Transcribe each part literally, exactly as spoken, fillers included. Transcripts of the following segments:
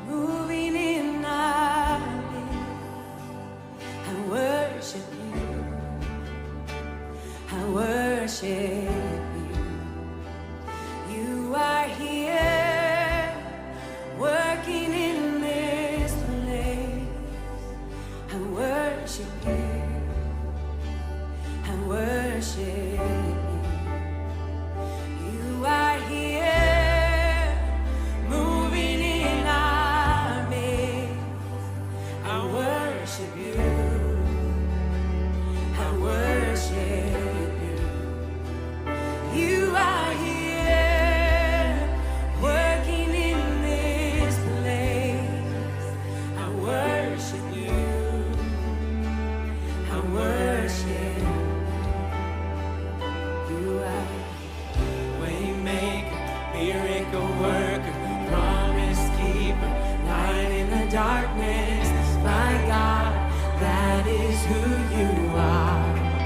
Moving in our midst, I worship you. I worship you. You are here, working in this place. I worship you. I worship you. You are here, moving in our midst. I worship you. I worship you. You are here, working in this place. I worship you. I worship you. You are Waymaker, miracle worker, promise keeper, light in the darkness. My God, that is who you are.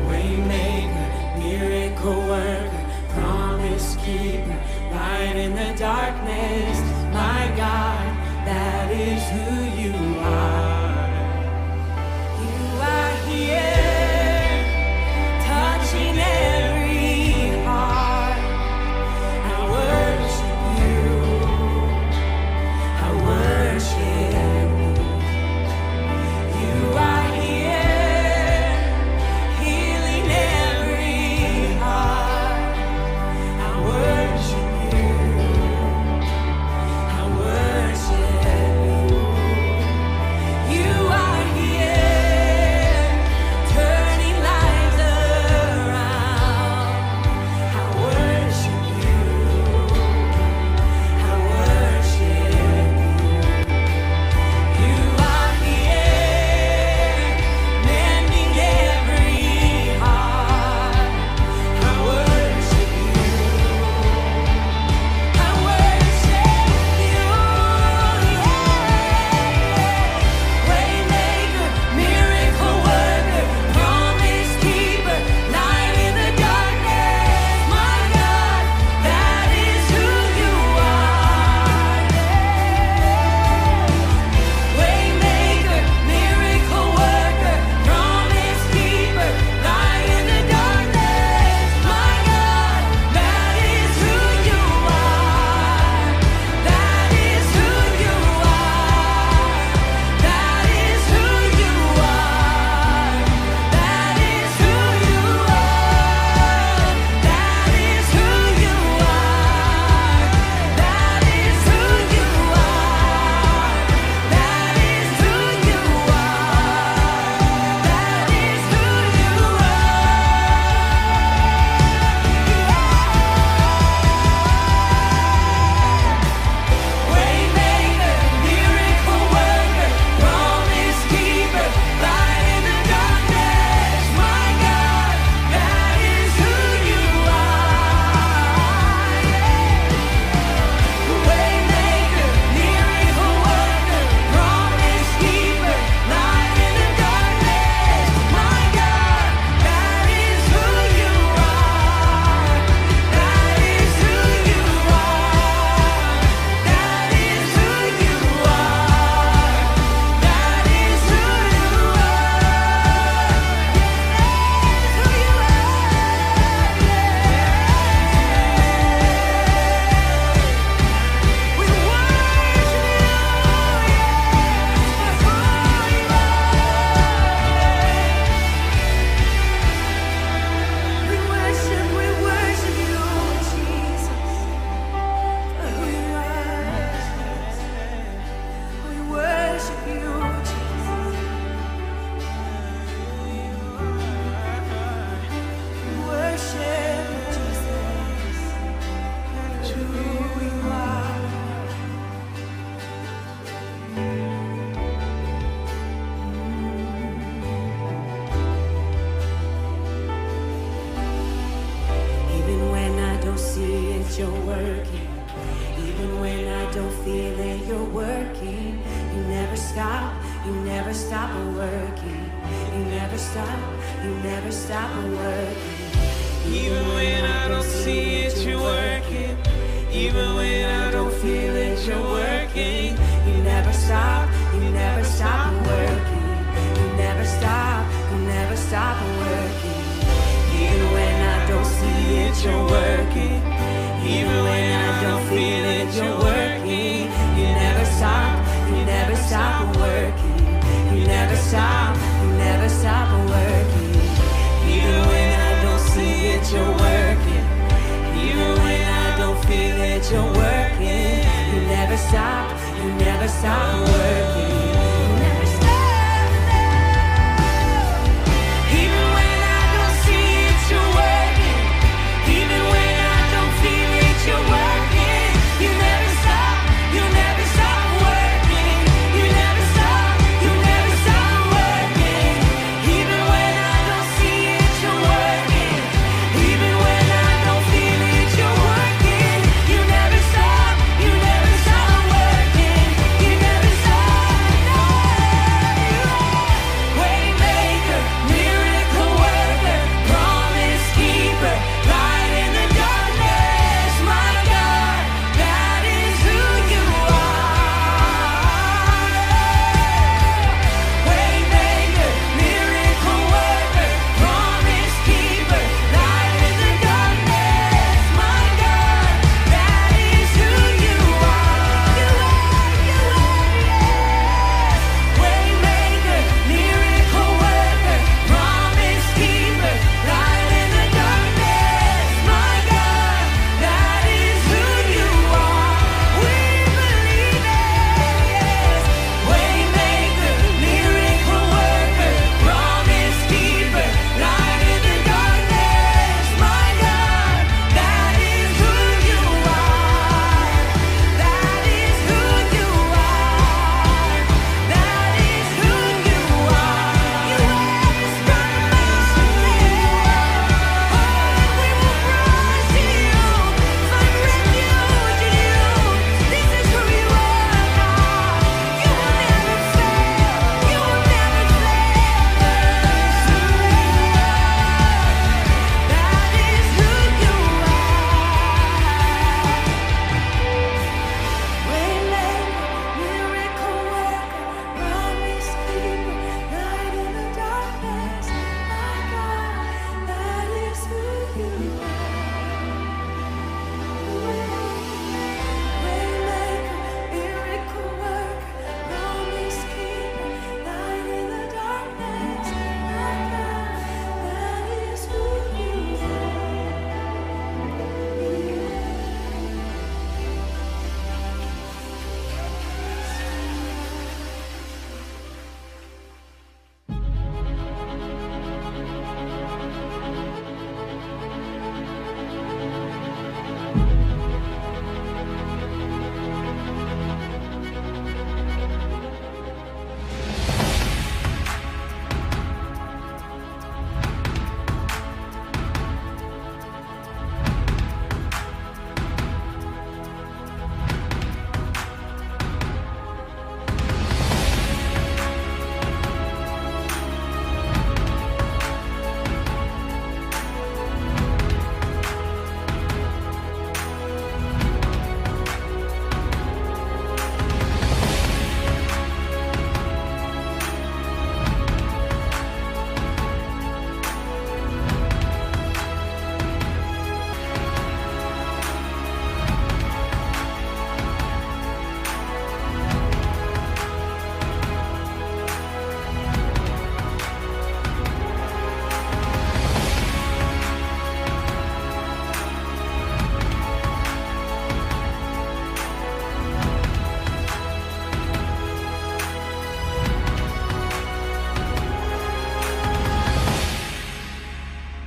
Waymaker, miracle worker, promise keeper, light in the darkness. My God, that is who you are. You are here, touching every heart. I worship you. I worship you. You are here, healing every heart. I worship you. I worship you. You are here, turning lives around. I worship you. I worship you. You are here, mending every heart. I worship you. I worship you. Yeah. Waymaker, miracle worker, promise keeper, light in the darkness. My God, that is who you are. Yeah. Waymaker, miracle worker, promise keeper, light in the darkness. My God, that is who you are. That is who you are. That is who you are. That is who you are. That is who you are. That is who you are. That is who you are. That is who you are. Waymaker, miracle worker, promise keeper, light in the darkness. My God, that is who you are. Yeah. Waymaker, miracle worker, promise keeper, light in the darkness. My God, that is who you are. That is who you are. That is who you are. That is who you are. That is who you are. We worship you, yeah, for who you are. We worship, we worship you, Jesus, for who you are. We worship you, Jesus. We worship you, Jesus, for who you are. Even when I don't see it, you're working. Even when I don't feel it, you're working. You never stop, you never stop working. You never stop, you never stop working. Even when I Don't see it, you're working. Even when I don't feel it, you're working. You never stop, you never stop working. You never stop, you never stop working. Even when I don't see it, you're working. Even when I don't feel it, you're working. You never stop, you never stop working. You never stop, you never stop working. Even when I don't see it, you're working. Even when I don't feel it, you're working. You never stop, you never stop working. You never stop, no. Even when I don't see it, you're working. Even when I don't feel it, you're working. You never stop, you never stop working. You never stop, you never stop working. Even when I don't see it, you're working. Even when I don't feel it, you're working. You never stop, you never stop working. You never stop, no. Waymaker, miracle worker, promise keeper, light in the darkness, my God, that is who you are. Waymaker, miracle worker, promise keeper, light in the darkness, my God, that is who you are. You are, you are, yes. Waymaker, miracle worker, promise keeper, light in the darkness, my God, that is who you are. We believe it, yes. Waymaker, miracle worker, promise keeper, light in the darkness, my God, that is who you are. That is who you are. That is who you are. You are the strong mountain. Oh, we will rise to you, find refuge in you. This is who you are, God. You will never fail. You will never fail. That is who you are. Waymaker, miracle worker, promise keeper, light in the darkness, my God, that is who you are. Waymaker, miracle worker, promise keeper, light in the darkness, my God, that is who you are.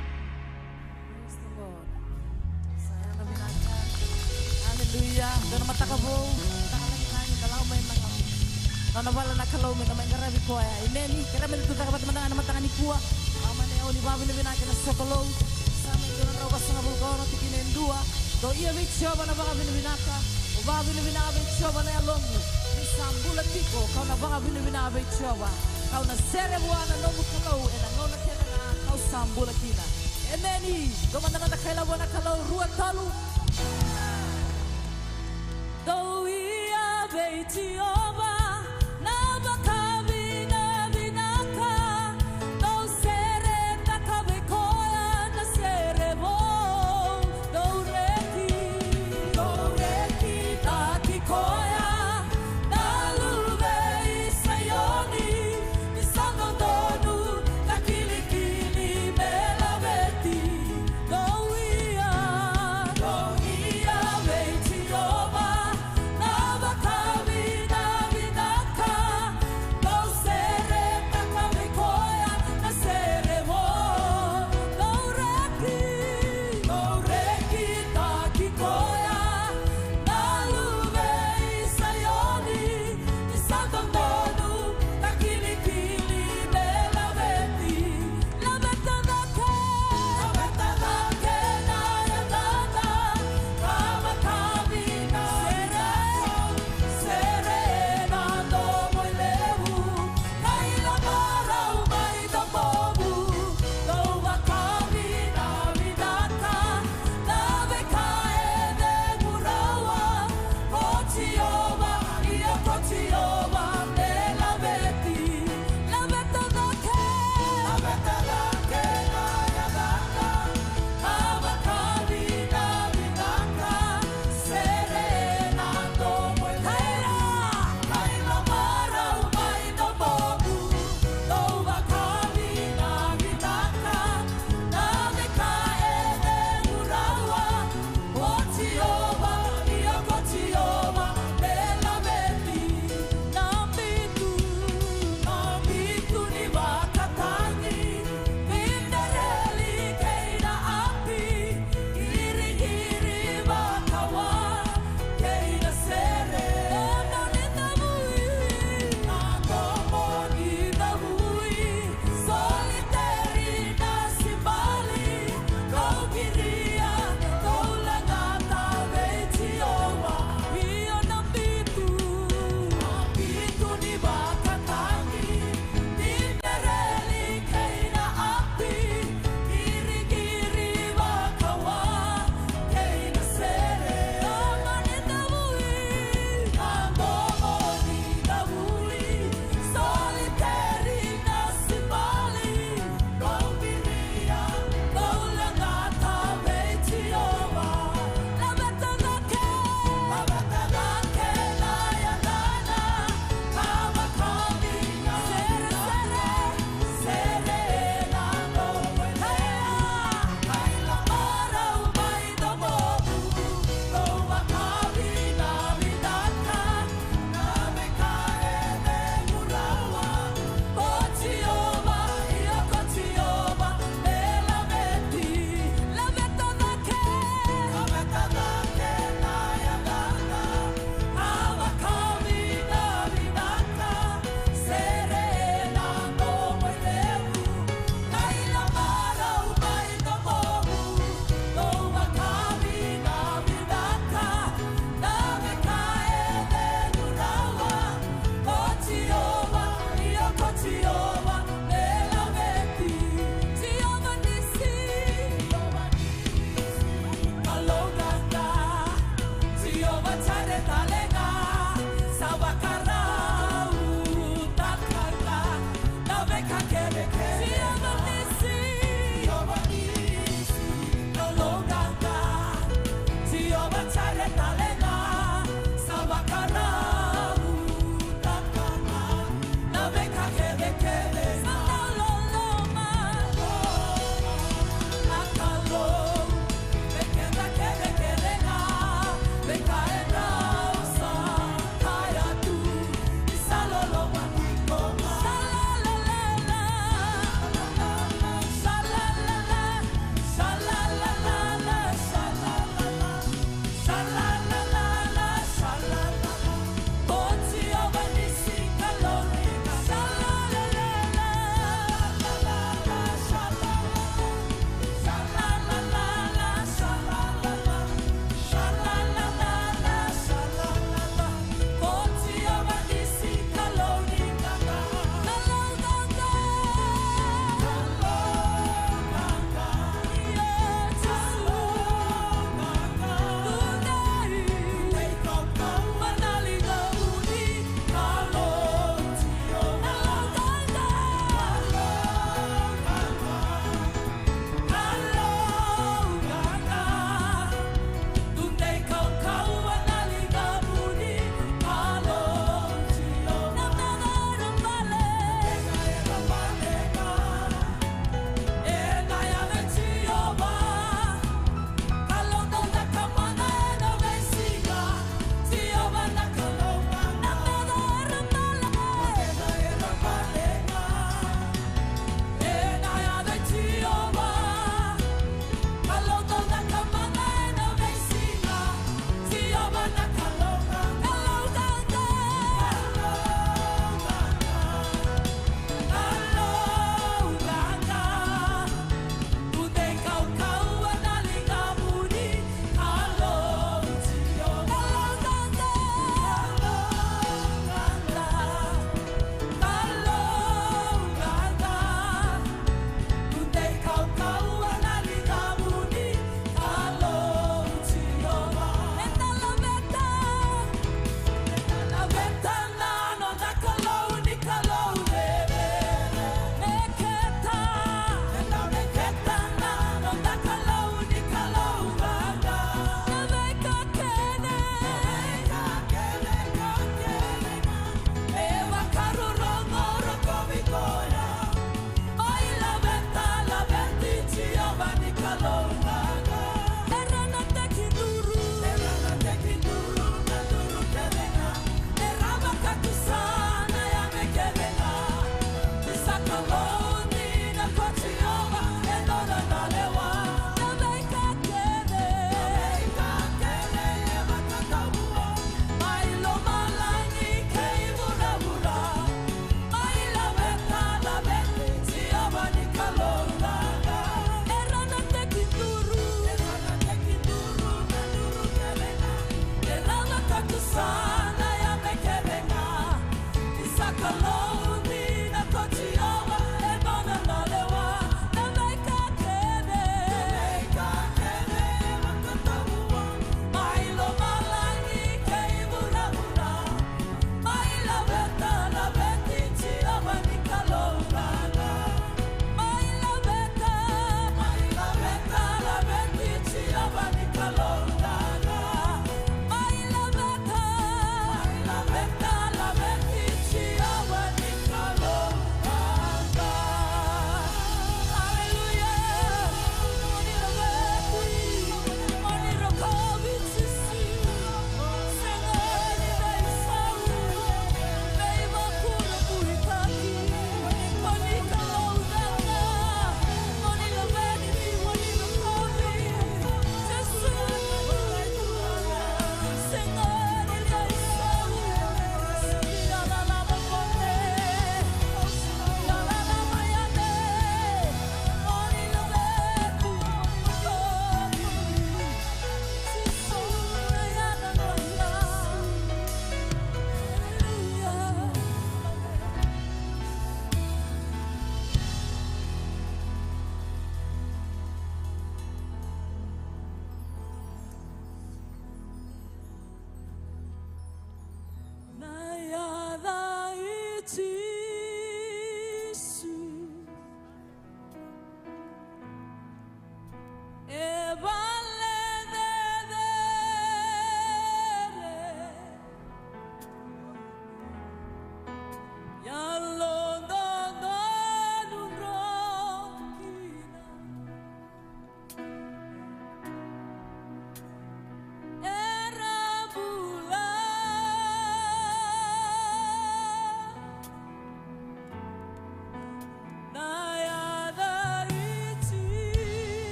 Praise the Lord. Sa yaga vinaka. Hallelujah. Dua na mataka vou. Mataka lagilagi, da lako mai na nona vale na Kalou me da mai qaravi koya. Emeni. Kerea me da tucake vata mada ga ena mataka nikua. Lako mai na yau ni vakavinavinaka kei na sokalou. Same dua na drau vasagavulu ka ono, tikina e dua. Dou ia vei Jiova na vakavinavinaka. Mo vakavinavinaka vei Jiova na yalomu. Ni sa bula tiko, kau na vakavinavinaka vei Jiova. Kau na sere vua na nomu Kalou ena gauna kece ga kau sa bula kina. Emeni. Dou mada na kaila vua na Kalou, rua, tolu. Dou ia vei Jiova na vakavinavinaka, dou seretaka vei koya na sere vou. Dou reki, dou rekitaki koya na luve i Saioni, ni sa dodonu na kilikili me laveti. Dou ia, dou ia vei Jiova na vakavinavinaka.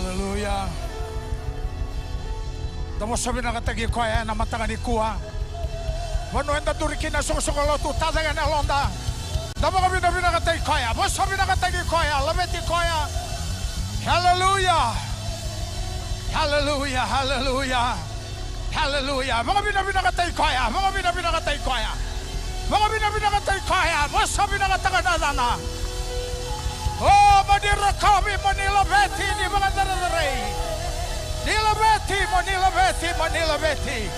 Haleluya. Da vosa vinakataki koya ena mataka nikua. Vanua eda duri kina, soqosoqo lotu, tacake na yaloda. Da vakavinavinakataki koya, vosa vinakataki koya, laveti koya. Haleluya. Haleluya, haleluya. Haleluya. Vakavinavinakataki koya, vakavinavinakataki koya. Vakavinavinakataki koya, vosa vinakataka na yacana. O, mo ni rokovi, mo ni laveti, ni vakacerecerei. Ni laveti, mo ni laveti, mo ni laveti.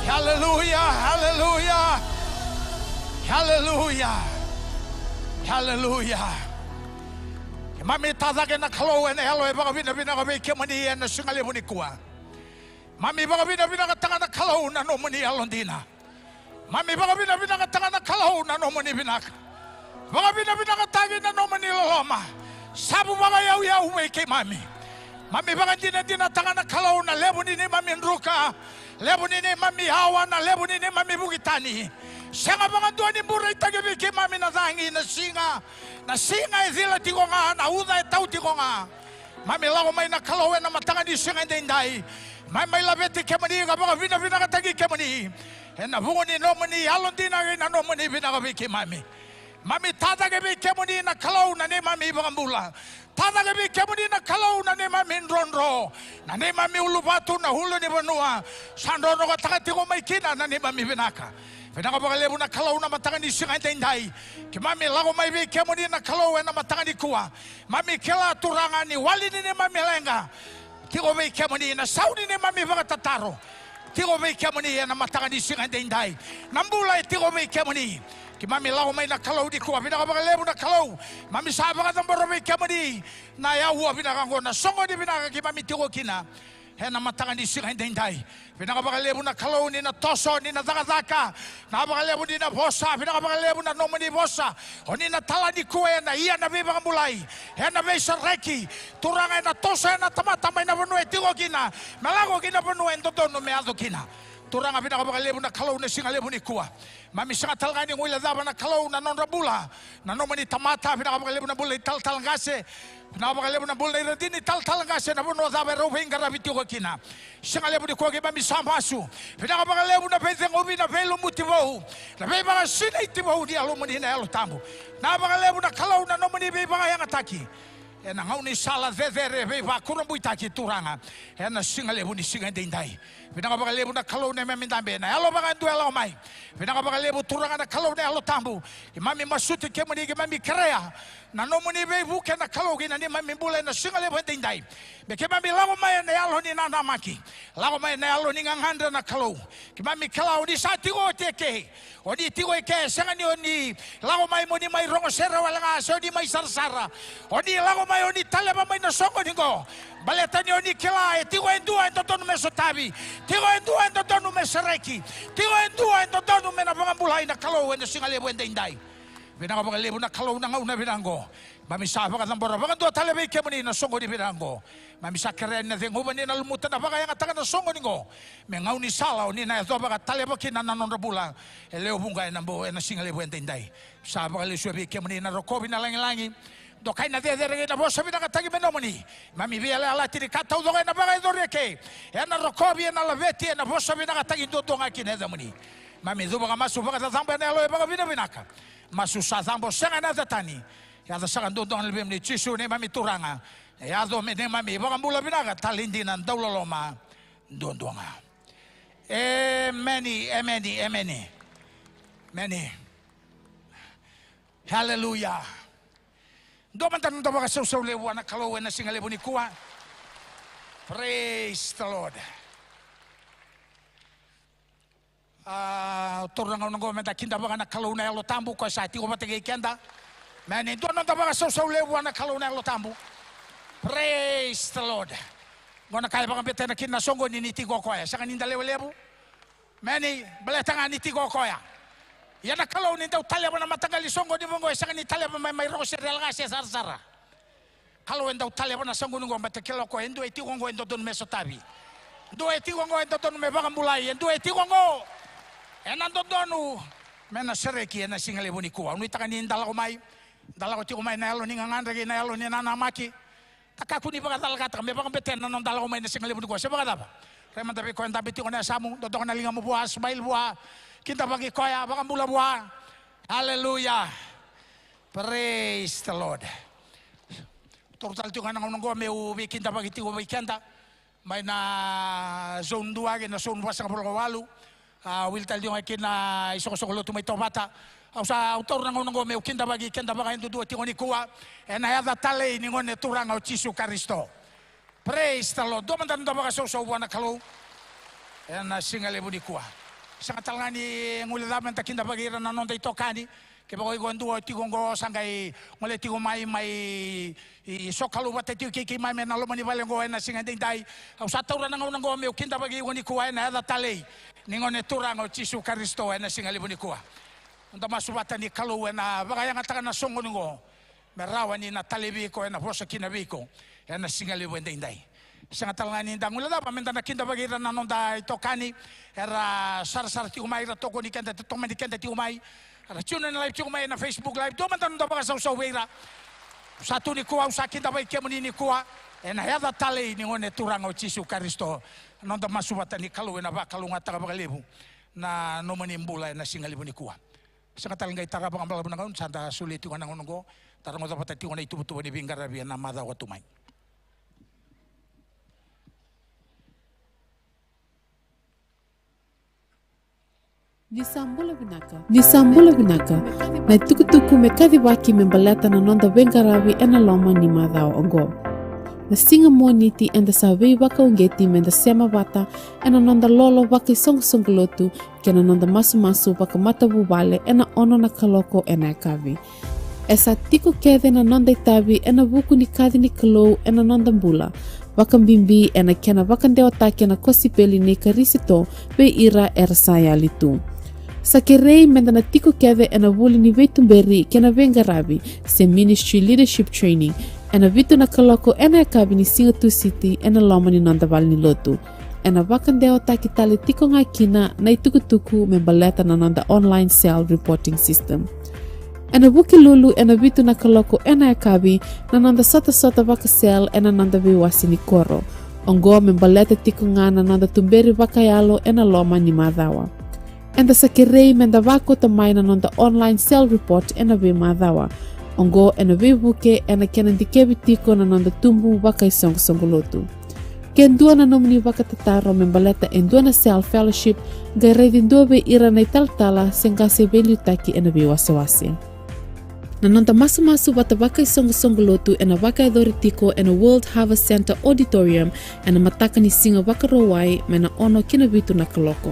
Haleluya, haleluya. Haleluya. Haleluya. Keimami tacake na Kalou ena yalo e vakavinavinaka vei kemuni ena siga levu nikua. Mami vakavinavinakataka na Kalou na nomuni yalodina. Mami vakavinavinakataka na Kalou na nomuni vinaka. Vakavinavinakataki na nomuni loloma. Savu vakayauyau vei keimami. Mami vakadinadinataka na Kalou na levu ni neimami druka, levu ni neimami awa, na levu ni neimami vuki tani. Sega vakadua ni bureitaki vei keimami na cagi, na siga, na siga e cila tiko ga, na uca e tau tiko ga. Mami lako mai na Kalou ena mataka ni siga edaidai. Mami mai laveti kemuni ka vakavinavinakataki kemuni ena vuku ni nomuni yalodina kei na nomuni vinaka vei keimami. Mami tacake vei kemuni na Kalou na neimami iVakabula. Tacake vei kemuni na Kalou na neimami drodro, na neimami uluvatu, na ulunivanua. Sa drodrokataka tiko mai kina na neimami vinaka. Vinaka vakalevu na Kalou na mataka ni siga edaidai. Keimami lako mai vei kemuni na Kalou ena mataka nikua. Mami kila Turaga ni wali ni neimami leqa tiko vei kemuni, na sau ni neimami vakatataro tiko vei kemuni ena mataka ni siga edaidai. Na bula e tiko vei kemuni. Keimami lako mai na Kalou nikua, vinaka vakalevu na Kalou. Mami sa vakacabora vei kemuni na aua vinaka oqo, na soqoni vinaka keimami tiko kina ena mataka ni siga edaidai. Vinaka vakalevu na Kalou ni na toso, ni na cakacaka. Na vakalevu ni na vosa, vinaka vakalevu na nomuni vosa. O ni na tala nikua ena ia na veivakabulai, ena veisereki. Turaga, ena toso ena tamata mai na vanua e tiko kina me lako ki na vanua e dodonu me yaco kina. Turaga, vinaka vakalevu na Kalou na siga levu nikua. Mami sega tale ga ni guilecava na Kalou na nodra bula na nomuni tamata. Vinaka vakalevu na bula ni talatala qase. Vinaka vakalevu na bula ni radini talatala qase, na vanua cava erau veiqaravi tiko kina. Siga levu nikua keimami sa masu. Vinaka vakalevu na veiceguvi, na veilumuti vou, na veivakasinaiti vou ni Yalomuni na Yalo Tabu. Vinaka vakalevu na Kalou na nomuni veivakayagataki ena gaunisala cecere, veivakurabuitaki Turaga ena siga levu ni siga edaidai. Vinaka vakalevu na Kalou na neimami dabe, na yalo vakayadua e lako mai. Vinaka vakalevu Turaga na Kalou na Yalo Tabu. Keimami masuti kemuni, keimami kerea na nomuni veivuke na Kalou ki na neimami bula ena siga levu edaidai. Me keimami lako mai ena yalo ni nanamaki, lako mai ena yalo ni gagadre na Kalou. Keimami kila o ni sa tiko oti eke. O ni tiko eke, e sega ni o ni lako mai mo ni mai rogo sere wale ga se o ni mai sarasara. O ni lako mai, o ni taleva mai na soqoni qo. Baleta ni o ni kila e tiko e dua e dodonu me sotavi, tiko e dua e dodonu me sereki, tiko e dua e dodonu me na vakabulai na Kalou ena siga levu edaidai. Vinaka vakalevu na Kalou na gauna vinaka qo. Mami sa vakacabora vakadua tale vei kemuni na soqoni vinaka qo. Mami sa kerea ni na ceguva, ni na lumuta, na vakayagataka na soqoni qo me gaunisala o ni na yacova ka taleva kina na nodra bula e lewe vuqa ena bo, ena siga levu edaidai. Sa vakalesuya vei kemuni na rokovi, na lagilagi. Dokai na cecere kei na vosa vinakataki me nomuni. Mami veiyalayalati ni ka taucoko ena vakayacori eke, ena rokovi, ena laveti, ena vosa vinakataki duadua ga ki na yacamuni. Mami cuva ka masu vakacacabo ena yalo e vakavinavinaka. Masu sa cabo, sega ena yaca tani. Yaca saka duadua ga na Luvemuni Jisu neimami Turaga. E yaco me neimami iVakabula vinaka, tale dina, dauloloma duadua ga. Emeni, emeni, emeni. Emeni. Haleluya. Dua mada noda vakasausau levu vua na Kalou ena siga levu nikua. Praise the Lord. A, taura na gauna oqo meda kidavaka na Kalou na Yalo Tabu, koya sa tiko vata kei keda. Emeni. Dua noda vakasausau levu vua na Kalou na Yalo Tabu. Praise the Lord. Oqo na ka e vakabetena kina na soqoni, ni tiko o koya, sega ni da lewe levu. Emeni. Baleta ga ni tiko o koya. Ia na Kalou ni dau taleva na mataqali soqoni vaqo, e sega ni taleva mai, mai rogo sere wale ga se sarasara. Kalou e dau taleva na soqoni qo, baleta kila o koya e dua e tiko qo e dodonu me sotavi. Dua e tiko qo e dodonu me vakabulai, e dua e tiko qo ena dodonu me na sereki ena siga levu nikua. Au nuitaka ni da lako mai, da lako tiko mai na yalo ni gagadre kei na yalo ni nanamaki. Kakua ni vakacalakataka, me vakabetena na noda lako mai na siga levu nikua. Se vakacava? Rai mada vei koya e dabe tiko ena yasamu, dodoka na ligamu vua, smile vua, kidavaki koya, vakabula vua. Hallelujah. Praise the Lord. Taura tale tiko ga na gauna oqo meu veikidavaki tiko vei keda mai na zone dua kei na zone vasagavulu ka walu. A, wili tale tiko ga kina isoqosoqo lotu mai Tovata. Au sa, au taura na gauna oqo meu kidavaki keda vakayaduadua tiko nikua ena yaca talei ni Gone Turaga o Jisu Karisito. Praise the Lord. Dua mada na noda vakasausau vua na Kalou ena siga levu nikua. Sega tale ga ni guilecava meda kidavaki ira na noda itokani. Kevaka o iko e dua o tiko oqo, sa qai gole tiko mai, mai sokalou vata tiko kei keimami ena loma ni vale oqo ena siga edaidai. Au sa taura na gauna oqo meu kidavaki iko nikua ena yaca talei ni Gone Turaga o Jisu Karisito ena siga levu nikua. Noda masu vata ni Kalou ena vakayagataka na soqoni oqo me rawa ni na talevi iko, ena vosa kina vei iko ena siga levu edaidai. Sega tale ga ni da guilecava meda na kidavaki ira na noda itokani era sarasara tiko mai, era tokoni keda, tomani keda tiko mai, era tune in live tiko mai ena Facebook Live. Dua mada na noda vakasausau vei ira. Au sa tu nikua, au sa kidavaki kemuni nikua ena yaca talei ni Gone Turaga o Jisu Karisito. Noda masu vata ni Kalou ena vakalougatataka vakalevu na nomuni bula ena siga levu nikua. Sega tale qai tara vakabalavu na gauna, sa da solia tiko na gauna oqo, da rogoca vata tiko na ituvatuva ni veiqaravi ena macawa tu mai. Ni sa bula vinaka. Ni sa bula vinaka. Na itukutuku me kacivaki me baleta na noda veiqaravi ena loma ni macawa oqo. Na siga Moniti eda sa veivakauqeti meda sema vata ena noda lolo vakaisoqosoqo lotu kei na noda masumasu vakamatavuvale ena ono na kaloko ena yakavi. E sa tiko kece na noda itavi ena vuku ni kaci ni Kalou ena noda bula, vakabibi ena kena vakadewataki na kosipeli nei Karisito vei ira era sa yali tu. Sa kerei meda na tiko kece ena vuli ni veituberi kei na veiqaravi se Ministry Leadership Training ena vitu na kaloko ena yakavi ni Siga Tusiti ena loma ni noda valenilotu. Ena vakadewataki tale tiko ga kina na itukutuku me baleta na noda online cell reporting system. Ena Vukelulu ena vitu na kaloko ena yakavi na noda sotasota vaka-cell ena noda veiwase ni koro. Oqo me baleta tiko ga na noda tuberi vakayalo ena loma ni macawa. Eda sa kerei meda vakauta mai na noda online cell report ena veimacawa. Oqo ena veivuke ena kena dikevi tiko na noda tubu vakaisoqosoqo lotu. Ke dua na nomuni vakatataro me baleta e dua na cell fellowship, qai raici dua vei ira na italatala se qase veiliutaki ena veiwasewase. Na noda masumasu vata vakaisoqosoqo lotu ena vakayacori tiko ena World Harvest Centre Auditorium ena mataka ni Siga Vakarauwai mai na ono ki na vitu na kaloko.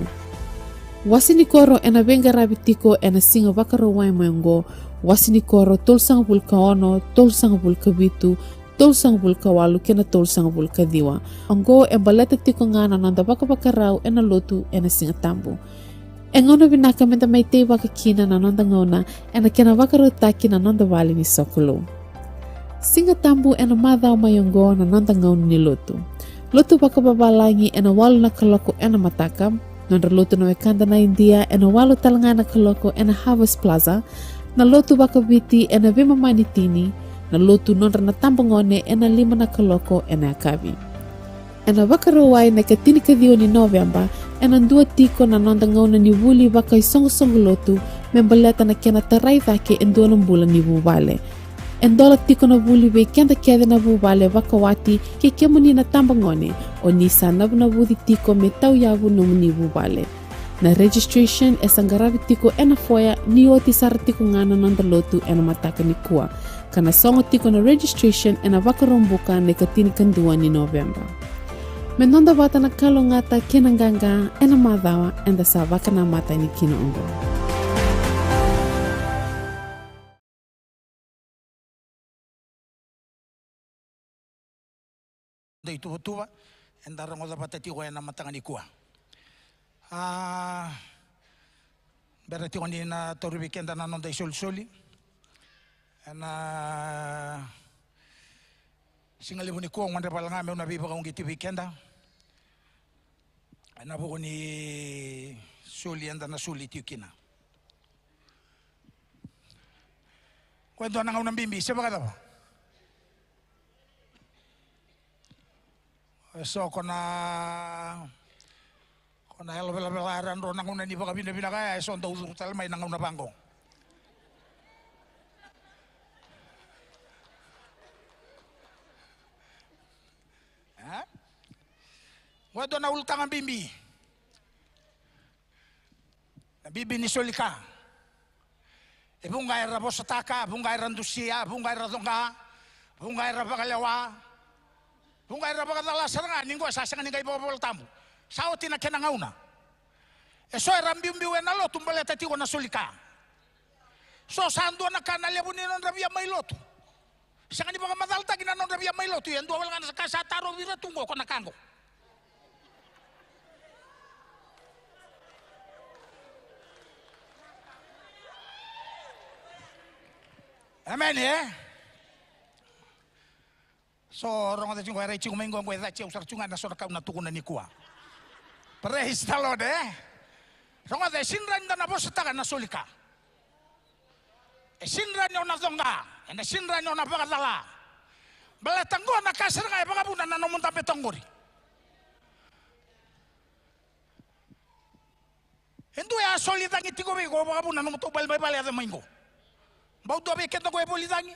Wase ni koro ena veiqaravi tiko ena Siga Vakarauwai mai oqo, wase ni koro tolusagavulu ka ono, tolusagavulu ka vitu, tolusagavulu ka walu kei na tolusagavulu ka ciwa. Oqo e baleta tiko ga na noda vakavakarau ena lotu ena Siga Tabu. E gauna vinaka meda mai teivaka kina na noda gauna ena kena vakarautaki na noda vale ni sokalou. Siga Tabu ena macawa mai oqo na noda gauna ni lotu. Lotu vakavavalagi ena walu na kaloko ena mataka. Nodra lotu na wekada na Idia ena walu tale ga na kaloko ena Harvest Plaza. Na lotu vakaviti ena veimama ni tini. Na lotu nodra na tabagone ena lima na kaloko ena yakavi. Ena Vakarauwai na ikatinikaciwa ni Noveba, ena dua tiko na noda gauna ni vuli vakaisoqosoqo lotu me baleta na kena tarai cake e dua na bula ni vuvale. E dola tiko na vuli vei keda kece na vuvale vakawati kei kemuni na tabagone, o ni sa navunavuci tiko me tauyavu nomuni vuvale. Na registration e sa qaravi tiko ena foya ni oti sara tiko ga na noda lotu ena mataka nikua. Ka na sogo tiko na registration ena Vakaraubuka na ikatinikadua ni Noveba. Me noda vata na kalougata kei na qaqa ena macawa eda sa vakanamata yani kina oqo. Dei tuvatuva eda rogoca vata tiko ena mataka nikua. A, bera tiko ni na tauri vei keda na noda isolisoli ena siga levu nikua, au gadreva ga meu na veivakauqeti vei keda ena vuku ni soli eda na soli tiko kina. Ko e dua na gauna bibi se vakacava? Eso ko na, ko na yalo velavela era dro na gauna ni vakavinavinaka ya, eso dau curu tale mai na gauna vaqo. E? Qo e dua na ulutaga bibi. Na bibi ni soli ka. E vuqa era vosataka, vuqa era dusia, vuqa era coqa, vuqa era vakalewa, vuqa era vakacala sara ga ni qo sa sega ni qai vakavola tabu. Sa oti na kena gauna. Eso era biubiu ena lotu baleta tiko na soli ka. So sa dua na ka na levu ni nodra via mai lotu. Sega ni vakamacalataki na nodra via mai lotu, ia dua wale ga na ka sa tarovi ira tu qo ko na ka qo. Emeni, e? So rogoca tiko, e rai tiko mai qo, qo e cati au sara tu ga na so na ka au na tukuna nikua. Praise the Lord, e? Rogoca, e sega ni rawa ni da na vosataka na soli ka. E sega ni rawa ni o na coqa, ena sega ni rawa ni o na vakacala. Baleta qo na ka sara ga e vakavuna na nomu dabe toka qori. E dua e a soli cagi tiko vei iko, vakavuna na nomu taubale mai vale yaco mai qo. Bau dua vei keda qo e voli cagi.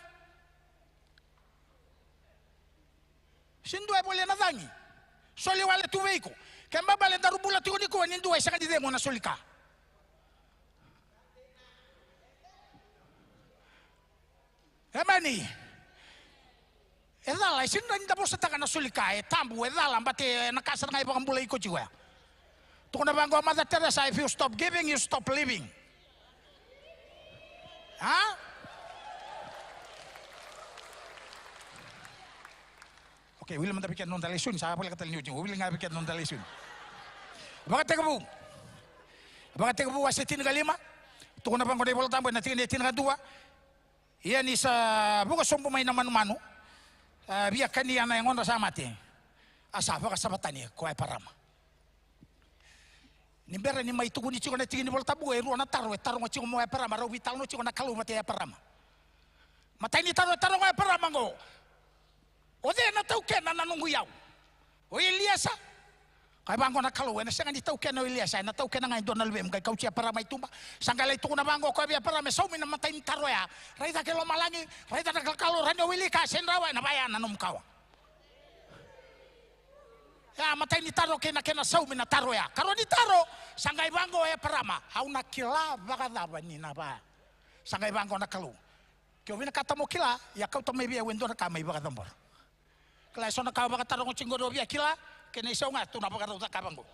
Sega ni dua e volia na cagi. Soli wale tu vei iko. Kena ibalebale daru bula tiko nikua ni dua e sega ni cegu na soli ka. Emeni. E cala, e sega ni da vosataka na soli ka, e tabu, e cala, baleta na ka sara ga e vakabulai iko tiko ya. Tukuna vaqo o Mother Teresa, if you stop giving, you stop living. A? Okay, wili mada vei keda na noda lesoni, sa voleka tale ni oti, wili ga vei keda na noda lesoni. Vakatekivu. Vakatekivu wase tinikalima. Tukuna vaqo na iVola Tabu ena tikina e tinikadua. Ia ni sa vuka sobu mai na manumanu, a, via kania na yagodra sa mate, a sa vakasava tani ko Eparama. Ni bera ni mai tukuni tiko na tiki ni Vola Tabu, e rua na taro e taroga tiko mai o Eparama, rau veitalanoa tiko na Kalou vata kei Eparama. Matai ni taro e taroga o Eparama oqo: O cei ena taukena na noqu iyau? O Iliesa? Kaya vaqo na Kalou, ena sega ni taukena o Iliesa, ena taukena ga e dua na luvemu. Qai kauti Eparama i tuba. Sa qai lai tukuna vaqo o koya vei Eparama, e saumi na matai ni taro ya. Raica ki lomalagi, raica na kalokalo, rawa ni o wilika se drawa, ena vaya na nomu kawa. Ya, matai ni taro kei na kena saumi na taro ya. Karua ni taro, sa qai vaqo o Eparama, au na kila vakacava ni na va? Sa qai vaqo na Kalou, ke o vinakata mo kila, ia kauta mai vei au e dua na ka mai vakacabora. Kila, e so na ka o vakataroga tiko qori o via kila, kei na isau ga tu na vakarau cakava qo.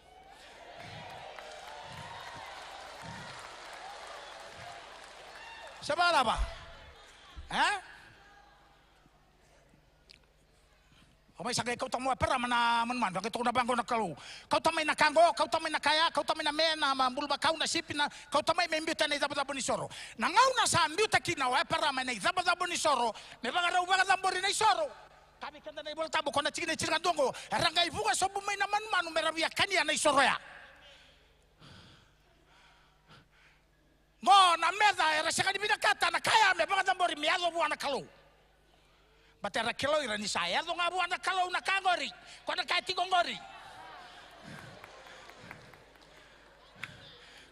Se vakarau. E? O mai sa qai kauta mai o Eparama na manumanu, sa qai tukuna vaqo na Kalou: Kauta mai na ka qo, kauta mai na ka ya, kauta mai na me, na ma, bulumakau, na sipi, na, kauta mai me biuta ena icabocabo ni soro. Na gauna sa biuta kina o Eparama ena icabocabo ni soro me vakarau vakacabori na isoro. Kaya vei keda na iVola Tabu, ko na tikina e tinikadua qo, era qai vuka sobu mai na manumanu mera via kania na isoro ya. Qo na meca era sega ni vinakata na ka ya me vakacabori me yaco vua na Kalou. Baleta era kila o ira ni sa yaco ga vua na Kalou na ka qori, ko na ka e tiko qori.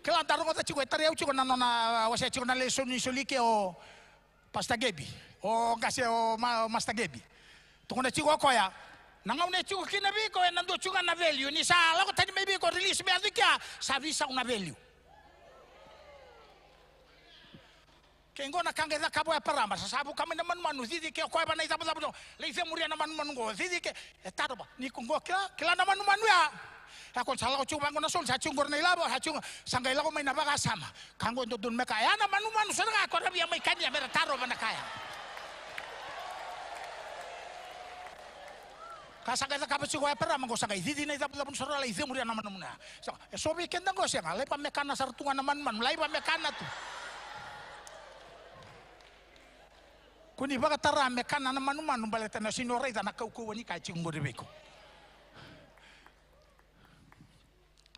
Kila, da rogoca tiko, e tarai au tiko na nona wasea tiko na lesoni ni soli ke o Pastor Gebi, o qase o ma, Master Gebi. Tukuna tiko o koya, na gauna e tiko kina vei iko ena dua tiko ga na value. Ni sa lako tani mai vei iko, release me yaco i kea, sa veisau na value. Kei qo na ka qai cakava o Eparama, sa, sa vuka mai na manumanu, cici ke o koya va na icabocabo, lai cemuria na manumanu qo, cici ke, e taro va, ni ko qo kila, kila na manumanu ya. E, ko sa lako tiko vaqo na soli, sa tiko qori na ilavo, sa tiko, sa qai lako mai na vakasama. Ka qo e dodonu me kaya na manumanu sara ga ko ra via mai kania mera tarova na ka ya. Ka sa qai cakava tiko o Eparama qo, sa qai cici na icabocabo ni soro, lai cemuria na manumanu ya. Sa, e so vei keda qo, sega, laiva me kana sara tu ga na manumanu, laiva me kana tu. Ko ni vakatara me kana na manumanu baleta na sega ni o raica na kaukauwa ni ka e tiko qori vei iko.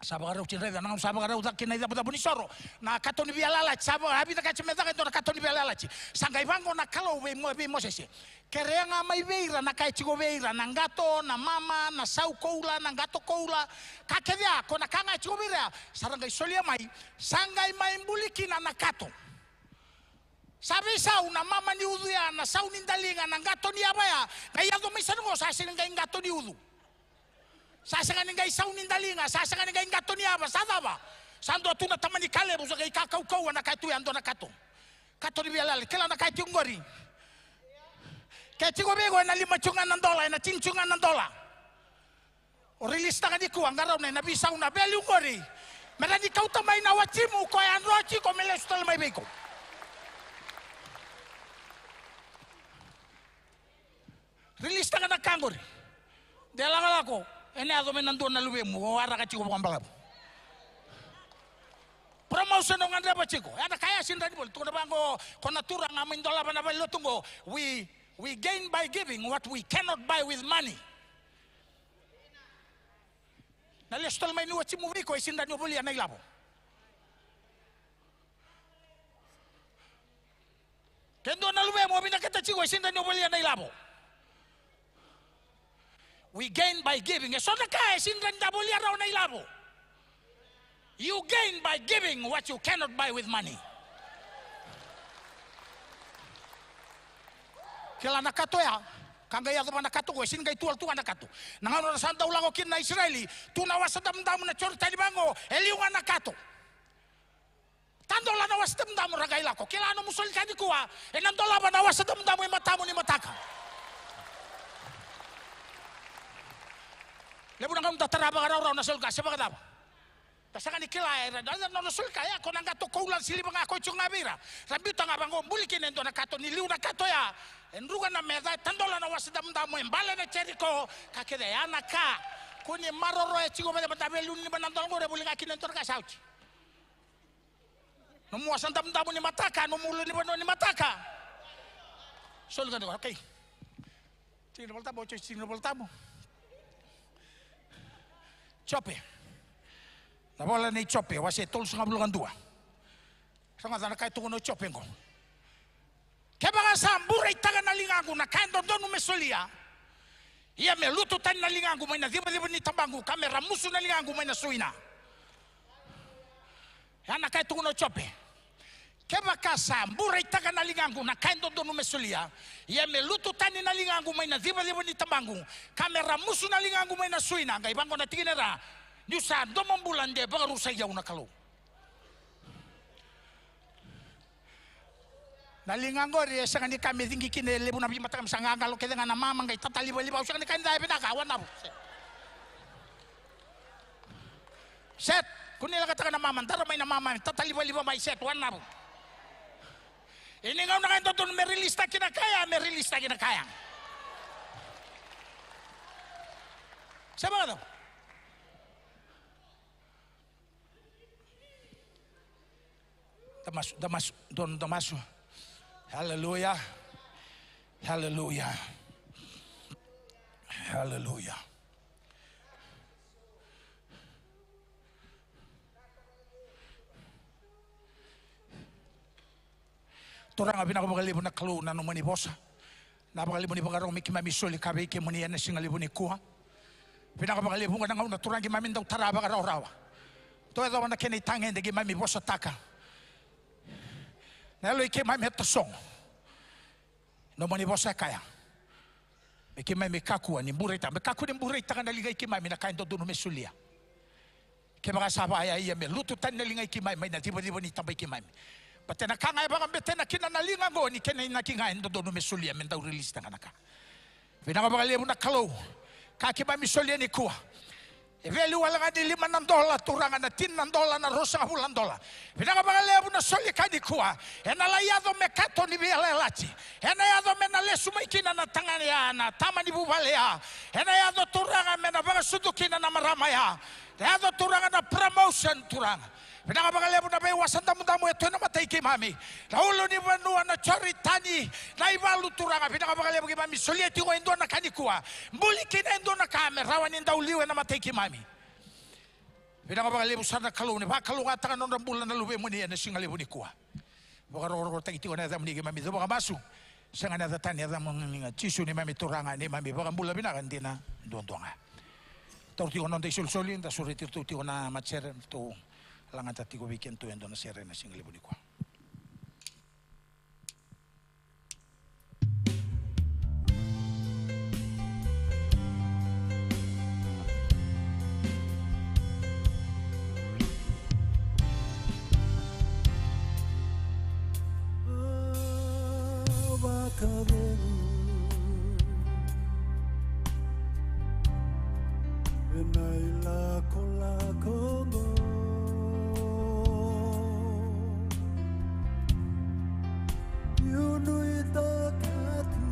Sa vakarau tiko, raica na gauna sa vakarau cake na icavucavu ni soro. Na kato ni veiyalayalati, sa vaka, a vinakati me caka e dua na kato ni veiyalayalati. Sa qai vaqo na Kalou vei Mo-, vei Mosese. Kerea ga mai vei ira na ka e tiko vei ira, na qato, na mama, na sau koula, na qato koula. Ka kece ya, ko na ka ga e tiko vei ira ya, sa ra qai solia mai, sa qai mai buli kina na kato. Sa veisau na mama ni ucu ya, na sau ni daliga, na qato ni yava ya. Qai yaco mai sara qo, sa sega ni qai qato ni ucu. Sa sega ni qai sau ni daliga, sa sega ni qai qato ni yava, sa cava? Sa dua tu na tama ni Kalevu, sa qai ka kaukauwa na ka e tu ya, dua na kato. Kato ni veiyalayalati, kila na ka e tiko qori. Ke tiko vei iko ena lima tiko ga na dola, ena tini tiko ga na dola. O release taka nikua, qarauna ena veisau na value qori. Me rawa ni kauta mai na watimu, koya dro tiko me lesu tale mai vei iko. Release taka na ka qori. De lakolako, ena yaco mai na dua na luvemu, o waraka tiko vakabalavu. Promotion o gadreva tiko. Ya na ka ya e sega ni rawa ni voli. Tukuna vaqo, ko na turaga mai dolava na valenilotu qo. We, we gain by giving what we cannot buy with money. Na lesu tale mai ni watimu vei iko, e sega ni rawa ni o volia na ilavo. Ke dua na luvemu o vinakata tiko, e sega ni rawa ni o volia na ilavo. We gain by giving. E so na ka e sega ni rawa ni da volia rawa na ilavo. You gain by giving what you cannot buy with money. Kila na kato ya, ka qai yaco vua na kato qo, e sega ni qai tu wale tu ga na kato. Na gauna ra sa dau lako kina na Isireli, tu na Wasa Damudamu na Joritani vaqo, e liu ga na kato. Tadola na Wasa Damudamu ra qai lako. Kila nomu soli ka nikua, ena dolava na Wasa Damudamu e matamu ni mataka. Levu na gauna da tara vakaraurau na soli ka, se vakacava? Da sega ni kila, e, na, na, na, na soli ka ya, ko na qato koula siliva ga ko tiko ga vei ira. Ra biuta ga vaqo, buli kina e dua na kato, ni liu na kato ya. E druka na meca, e tadola na Wasa Damudamu, e bale na Jeriko, ka kece ya na ka. Kua ni maroroya tiko vata, vata, vei liu ni lima na dola qori, e voli ga kina e dua na ka, sa oti. Nomu Wasa Damudamu ni mataka, nomu ulunivanua ni mataka. Soli ka, okay. Tiki ni Volatabu, tiki ni Volatabu. Jope. Na vola nei Jope, wase tolusagavulu ka dua. Rogoca na ka e tukuna o Jope qo. Kevaka sa bureitaka na ligaqu na ka e dodonu me solia, ia me lutu tani na ligaqu mai na civaciva ni tabaqu, ka me ramusu na ligaqu mai na suina. Ya na ka e tukuna o Jope. Kevaka sa bureitaka na ligaqu na ka e dodonu me solia, ia me lutu tani na ligaqu mai na civaciva ni tabaqu, ka me ramusu na ligaqu mai na suina. Qai vaqo na tikina e ra, niu sa domobula de vakarusai au na Kalou. Na liga qori e sega ni ka me ciqi kina e levu na veimataka, me sa qaqalo kece ga na mama qai tatalivaliva, au sega ni ka ni ca e vinaka, wanavu. Set. Kua ni lekataka na mama, dara mai na mama, tatalivaliva mai, set, wanavu. Ia ni gauna ga e dodonu me release taki na ka ya, me release taki na ka ya. Se vakacava? Da masu, da masu, donu da masu. Haleluya. Haleluya. Haleluya. Turaga, vinaka vakalevu na Kalou na nomuni vosa. Na vakalevu ni vakarau me keimami soli ka vei kemuni ena siga levu nikua. Vinaka vakalevu na gauna Turaga keimami dau tara vakarawarawa. Dou yacova na kena itagede keimami vosataka. Na yalo i keimami e tasogo. Nomuni vosa e kaya me keimami kakua ni bureitaka, me kakua ni bureitaka na liga i keimami na ka e dodonu me solia. Kevaka sa vaya, ia me lutu tani na liga i keimami mai na civaciva ni taba i keimami. Baleta na ka ga e vakabetena kina na liga oqo ni kena inaki ga e dodonu me solia, me dau release taka na ka. Vinaka vakalevu na Kalou. Ka keimami solia nikua, e value wale ga ni lima na dola, Turaga, na tini na dola, na ruasagavulu na dola. Vinaka vakalevu na soli ka nikua. Ena lai yaco me kato ni veiyalayalati. Ena yaco me na lesu mai kina na tagane ya, na tama ni vuvale ya. Ena yaco, Turaga, me na vakasucu kina na marama ya. Yaco, Turaga, na promotion, Turaga. Vinaka vakalevu na veiwasa damudamu e tu ena matai keimami. Na ulunivanua na Joritani, na ivalu, Turaga. Vinaka vakalevu keimami solia tiko e dua na ka nikua. Buli kina e dua na ka me rawa ni dau liu ena matai keimami. Vinaka vakalevu sara na Kalou ni vakalougatataka na nodra bula na luvemuni ena siga levu nikua. Vakarokorokotaki tiko na yacamuni, keimami cuva ka masu. Sega ni yaca tani, yacamuni ga Jisu neimami Turaga, neimami iVakabula vinaka dina duadua ga. Taura tiko na noda isolisoli, da sureti iratou tiko na matasere, ratou lagata tiko vei kedatou e dua na sere ena siga levu nikua. Vakacegu ena ilakolako oqo. Niu nuitaka tu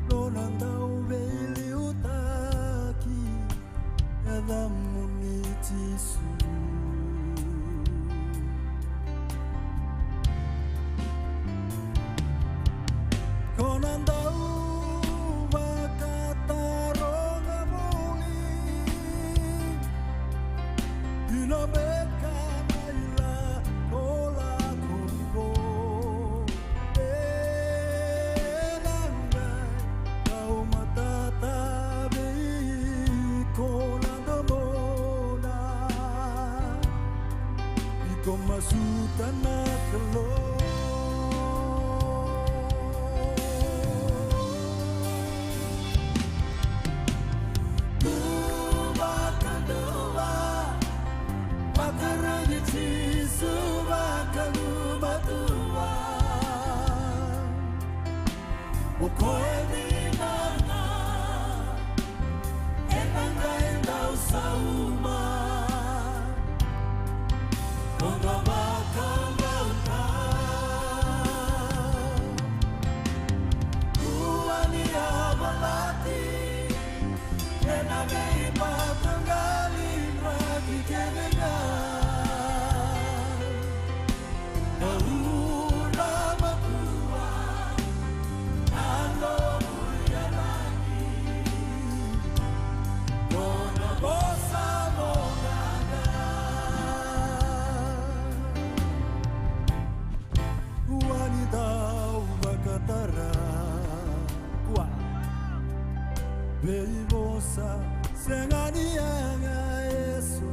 nona dauveiliutaki, yacamuni Jisu. Ko na dau vakataroga voli, dina beka na ilakolako oqo. Ena qai dau matata vei iko na domona. Iko masuta na Kalou. Tu vakadua, vakarau Jisu vakalumatua. O koya e vinaka, ena qai dau sauma. Noda vakabauta. Kua ni yavalati, ena veimataqali draki kece ga. Taura matua na nomu iyaragi, nona vosa mo gaga. Kua ni dau vakatara, kua veivosa sega ni yaga eso.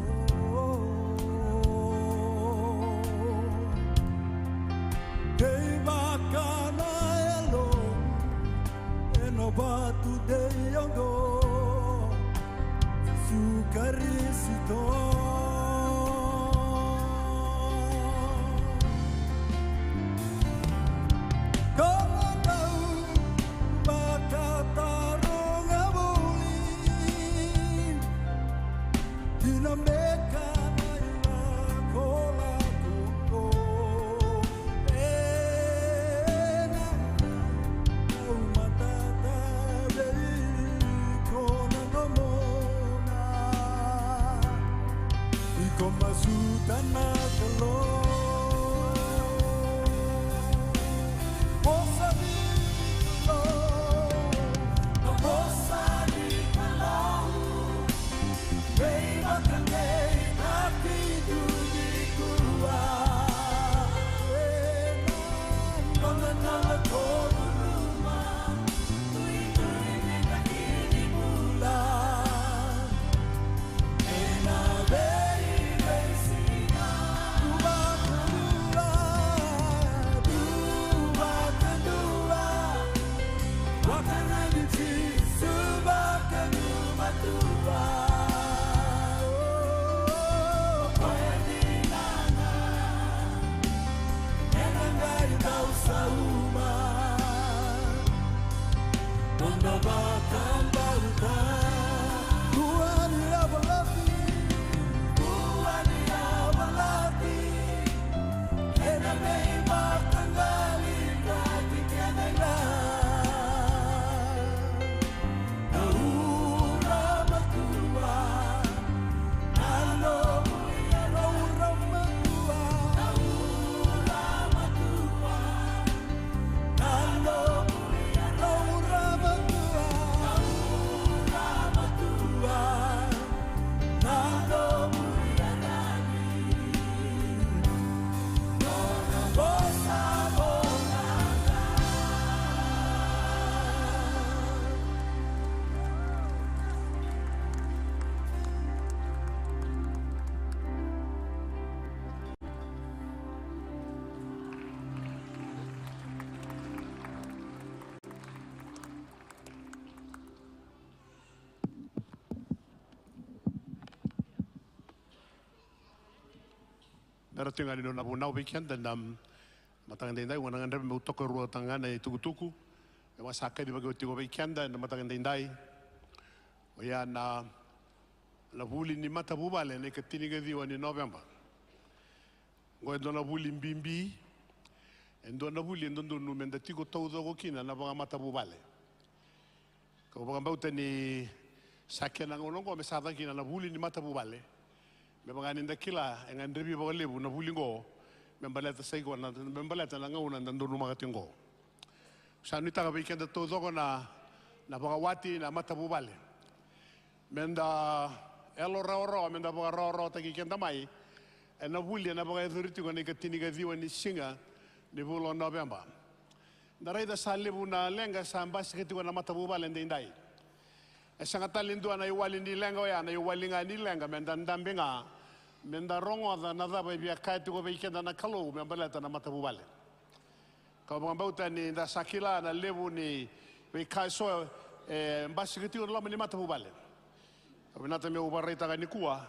Kei vaka na yalo ena vatu dei oqo, Jisu Karisito. Ko na dau vakataroga voli, dina beka na ilakolako oqo. Ena dau matata vei iko na domona. Iko masuta na Kalou. Vosa ni Kalou. Na vosa ni Kalou. Vei vakadei na vitu nikua. Ena nona na vakoruruma. Tuitui ni na kini bula. Ena veiveisiga. Dua vakadua, dua vakadua. Vakarau Jisu vakalumatua. O koya e vinaka, ena qai dau sauma. Noda vakabauta. Kua ni yavalati, kua ni yavalati. Ena veimataqali draki kece ga. Taura matua na nomu iyaragi. Taura matua. Taura matua. Na nomu iyaragi. Taura matua. Taura matua. Era tiko ga ni nona vunau vei keda na mataka daidai, ua na gadreva meu tokaruataka ga na itukutuku. E vaka sa kacivaki oti tiko vei keda na mataka daidai. Oya na, na vuli ni matavuvale na ikatini ka ciwa ni Noveba. Oqo e dua na vuli bibi, e dua na vuli e dodonu meda tiko taucoko kina na vakamatavuvale. Kau vakabauta ni sa kena gauna oqo me sa caka kina na vuli ni matavuvale. Me vaka ni da kila, e gadrevi vakalevu na vuli oqo, me baleta sa i koya na, me baleta na gauna da donumaka tiko oqo. Sa nuitaka vei keda taucoko na, na vakawati na matavuvale. Meda yalo rawarawa, meda vakarawarawataki keda mai ena vuli ena vakayacori tiko na ikatini ka ciwa ni siga ni vula o Noveba. Da raica sa levu na leqa sa basika tiko na matavuvale daidai. E sega tale ni dua na iwali ni leqa oya, na iwali ga ni leqa meda dabe ga, meda rogoca na cava e via kaya tiko vei keda na Kalou me baleta na matavuvale. Kau vakabauta ni da sa kila na levu ni veika eso e basika tiko na loma ni matavuvale. Kau vinata meu vakaraitaka nikua,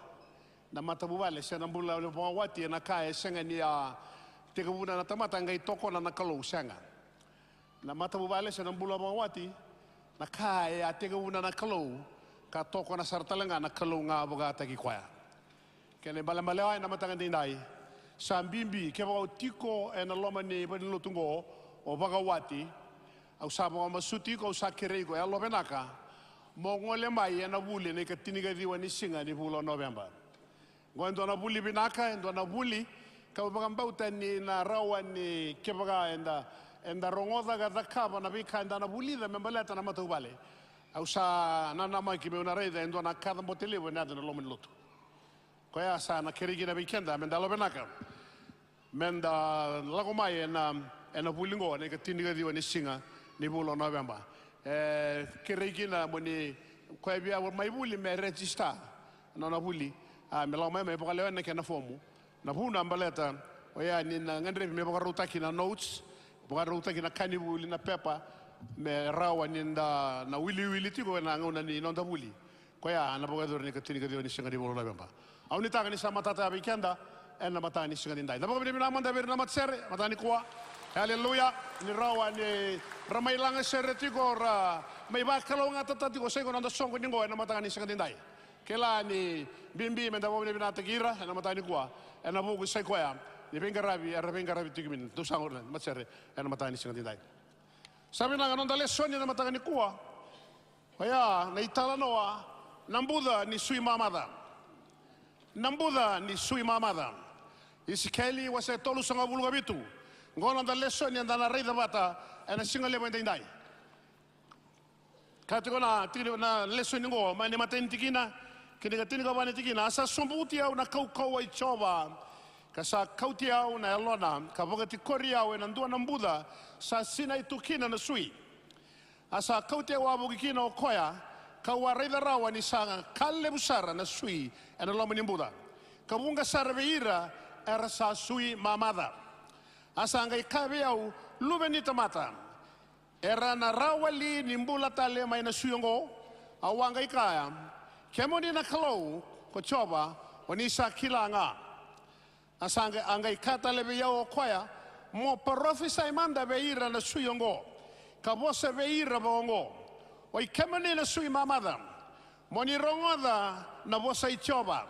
na matavuvale se na bula vakawati ena ka e sega ni a tekivuna na tamata qai tokona na Kalou, sega. Na matavuvale se na bula vakawati, na ka e a tekivuna na Kalou, ka tokona sara tale ga na Kalou ga vakataki koya. Kena ibalebale oya ena mataka daidai, sa bibi kevaka o tiko ena loma ni valenilotu oqo, o vakawati, au sa vakamasuti iko, au sa kerei iko, yalovinaka mo gole mai ena vuli na ikatini ka ciwa ni siga ni vula o Noveba. Oqo e dua na vuli vinaka, e dua na vuli kau vakabauta ni na rawa ni kevaka eda, eda rogoca ka cakava na veika eda na vulica me baleta na matavuvale. Au sa nanamaki meu na raica e dua na kacabote levu ena yaco na loma ni lotu. Koya sa na kerei kina vei keda meda yalovinaka meda lako mai ena, ena vuli oqo na ikatini ka ciwa ni siga ni vula o Noveba. E kerei kina mo ni, koya via mai vuli me register na nona vuli, a, me lako mai, me vakalewena na kena fomu. Na vuna baleta oya ni na gadrevi me vakarautaki na notes, vakarautaki na kanivuli, na pepa, me rawa ni da na wiliwili tiko ena gauna ni noda vuli. Koya na vakayacori na ikatini ka ciwa ni siga ni vula o Noveba. Au nuitaka ni sa matata ya vei keda ena mataka ni siga daidai. Da vakavinavinaka mada vei ira na matasere mataka nikua. Aleluya. Ni rawa ni ra mai lagasere tiko, ra mai vakalougatataka tiko, sa i koya na noda soqo ni oqo ena mataka ni siga daidai. Kila ni bibi meda vakavinavinakataki ira ena mataka nikua, ena vuku sa i koya ni veiqaravi era veiqaravi tiko mai na dau sa qori na matasere ena mataka ni siga daidai. Sa vinaka, noda lesoni ena mataka nikua. Oya na italanoa, na buca ni sui mamaca. Na buca ni sui mamaca. Isikeli wase tolusagavulu ka vitu. Oqo na noda lesoni eda na raica vata ena siga levu edaidai. Ka tiko na, tiko na lesoni oqo, mai na imatai ni tikina ki na ikatinikava ni tikina. A sa sobuti au na kaukauwa i Jiova, ka sa kauti au na yalona, ka vakatikori au ena dua na buca sa sinai tu kina na sui. A sa kauti au wavoki kina o koya, kau a raica rawa ni sa ka levu sara na sui ena loma ni buca, ka vuqa sara vei ira era sa sui mamaca. A sa qai kaya vei au, luve ni tamata, era na rawa li ni bula tale mai na sui oqo? Au a qai kaya, kemuni na Kalou ko Jiova, o ni sa kila ga. A sa qai, a qai kaya tale vei au o koya, mo parofisai mada vei ira na sui oqo, ka vosa vei ira vakaoqo, oi kemuni na sui mamaca, mo ni rogoca na vosa i Jiova.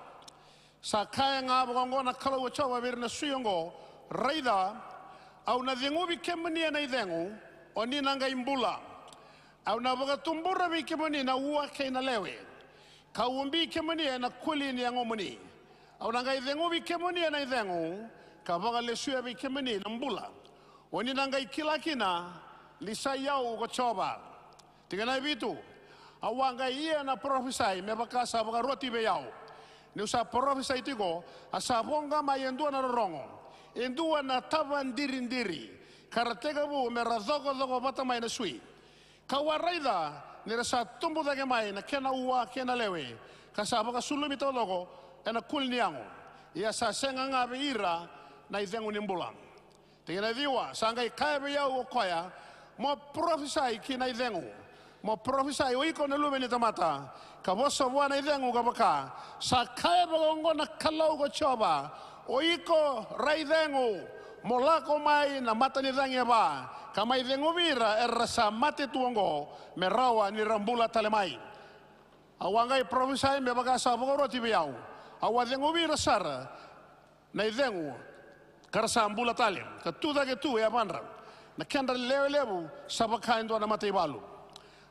Sa kaya ga vakaoqo na Kalou ko Jiova vei ira na sui oqo, raica, au na ceguvi kemuni ena icegu, o ni na qai bula. Au na vakatubura vei kemuni na ua kei na lewe, kau ubi kemuni ena kuli ni yagomuni. Au na qai ceguvi kemuni ena icegu, ka vakalesuya vei kemuni na bula. O ni na qai kila kina ni sa i au ko Jiova. Tikina e vitu. Au a qai ia na parofisai me vaka sa vakaroti vei au. Niu sa parofisai tiko, a sa voqa mai e dua na rorogo, e dua na tava diridiri, ka ra tekivu me ra cokocoko vata mai na sui. Kau a raica ni ra sa tubu cake mai na kena ua kei na lewe, ka sa vakasulumi taucoko ena kuli ni yago. Ia sa sega ga vei ira na icegu ni bula. Tikina e ciwa. Sa qai kaya vei au o koya, mo parofisai ki na icegu. Mo parofisai o iko na luve ni tamata, ka vosa vua na icegu ka vaka, sa kaya vakaoqo na Kalou ko Jiova, O iko, rai cegu, mo lako mai na matanicagi e va, ka mai ceguvi ira era sa mate tu oqo, me rawa ni ra bula tale mai. Au a qai parofisai me vaka sa vakaroti vei au. Au a ceguvi ira sara na icegu, ka ra sa bula tale, ka tu cake tu e yavadra na kedra lewe levu, sa vaka e dua na mataivalu.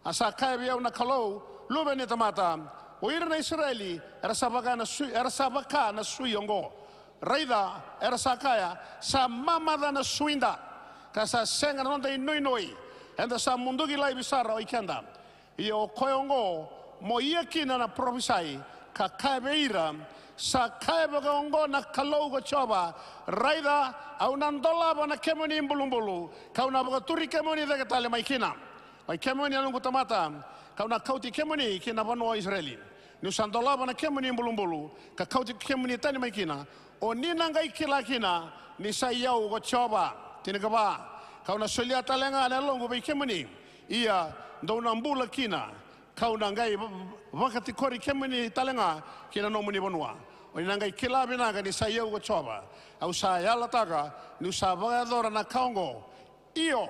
A sa kaya vei au na Kalou, luve ni tamata, o ira na Isireli era sa vaka na sui, era sa vaka na sui oqo. Raica, era sa kaya, sa mamaca na suida, ka sa sega na noda inuinui, eda sa muduki laivi sara o ikeda. Ia o koya oqo, mo ia kina na parofisai, ka kaya vei ira, sa kaya vakaoqo na Kalou ko Jiova, raica, au na dolava na kemuni bulubulu, kau na vakaturi kemuni cake tale mai kina. Oi kemuni na noqu tamata, kau na kauti kemuni ki na vanua o Isireli. Niu sa dolava na kemuni bulubulu, ka kauti kemuni tani mai kina, o ni na qai kila kina ni sa i au ko Jiova. Tinikava, kau na solia tale ga na yaloqu vei kemuni, ia dou na bula kina, kau na qai va-, vakatikori kemuni tale ga ki na nomuni vanua. O ni na qai kila vinaka ni sa i au ko Jiova, au sa yalataka niu sa vakayacora na ka oqo. Io,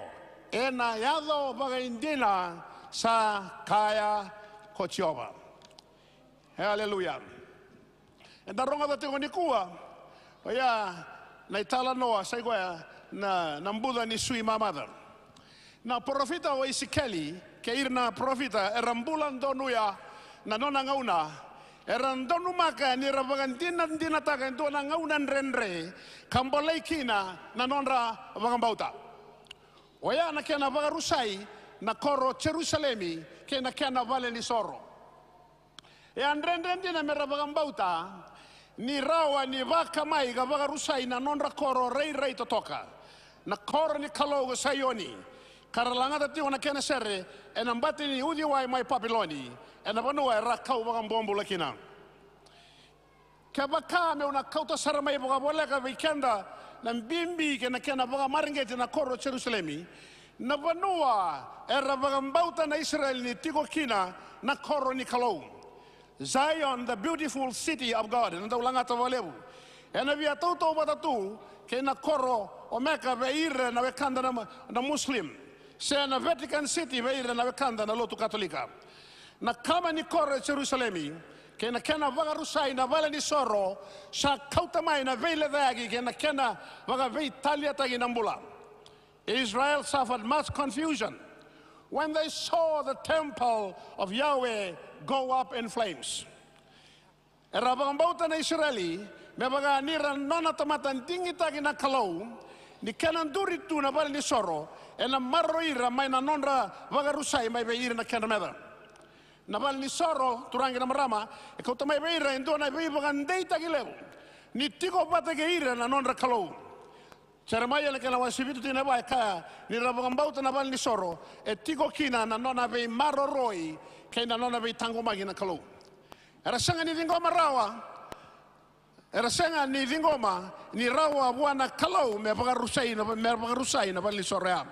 ena yaco vakaidina, sa kaya ko Jiova. E, aleluya. Eda rogoca tiko nikua, oya na italanoa, sa i koya na, na buca ni sui mamaca. Na parofita o Isikeli kei ira na parofita era bula donuya na nona gauna, era donumaka ni ra vakadinadinataka e dua na gauna dredre ka bolei kina na nodra vakabauta. Oya na kena vakarusai na koro o Jerusalemi kei na kena valenisoro. E a dredre dina me ra vakabauta ni rawa ni vakamai ka vakarusai na nodra koro rairai totoka, na koro ni Kalou ko Saioni, ka ra lagata tiko na kena sere ena bati ni uciwai mai Papiloni, ena vanua era kau vakabobula kina. Kevaka meu na kauta sara mai vakavoleka vei keda na bibi kei na kena vakamareqeti na koro o Jerusalemi, na vanua era vakabauta na Isireli ni tiko kina na koro ni Kalou. Zion, the beautiful city of God, ena dau lagata vakalevu. Ena via tautauvata tu kei na koro o Meka vei ira na wekada na, na Muslim, se na Vatican City vei ira na wekada na lotu Katolika. Na kama ni koro e Jerusalemi kei na kena vakarusai na valenisoro sa kauta mai na veilecayaki kei na kena vakaveitaliataki na bula. Israel suffered much confusion when they saw the temple of Yahweh go up in flames. Era vakabauta na Isireli me vaka ni ra nona tamata digitaki na Kalou, ni kena duri tu na valenisoro ena maroroi ira mai na nodra vakarusai mai vei ira na kedra meca. Na valenisoro, turaga kei na marama, e kauta mai vei ira e dua na veivakadeitaki levu ni tiko vata kei ira na nodra Kalou. Jeremaia na kena wase vitu, tikina e va e kaya ni ra vakabauta na valenisoro e tiko kina na nona veimaroroi kei na nona veitaqomaki na Kalou. Era sega ni ciqoma rawa, era sega ni ciqoma ni rawa vua na Kalou me vakarusai na, me vakarusai na valenisoro ya.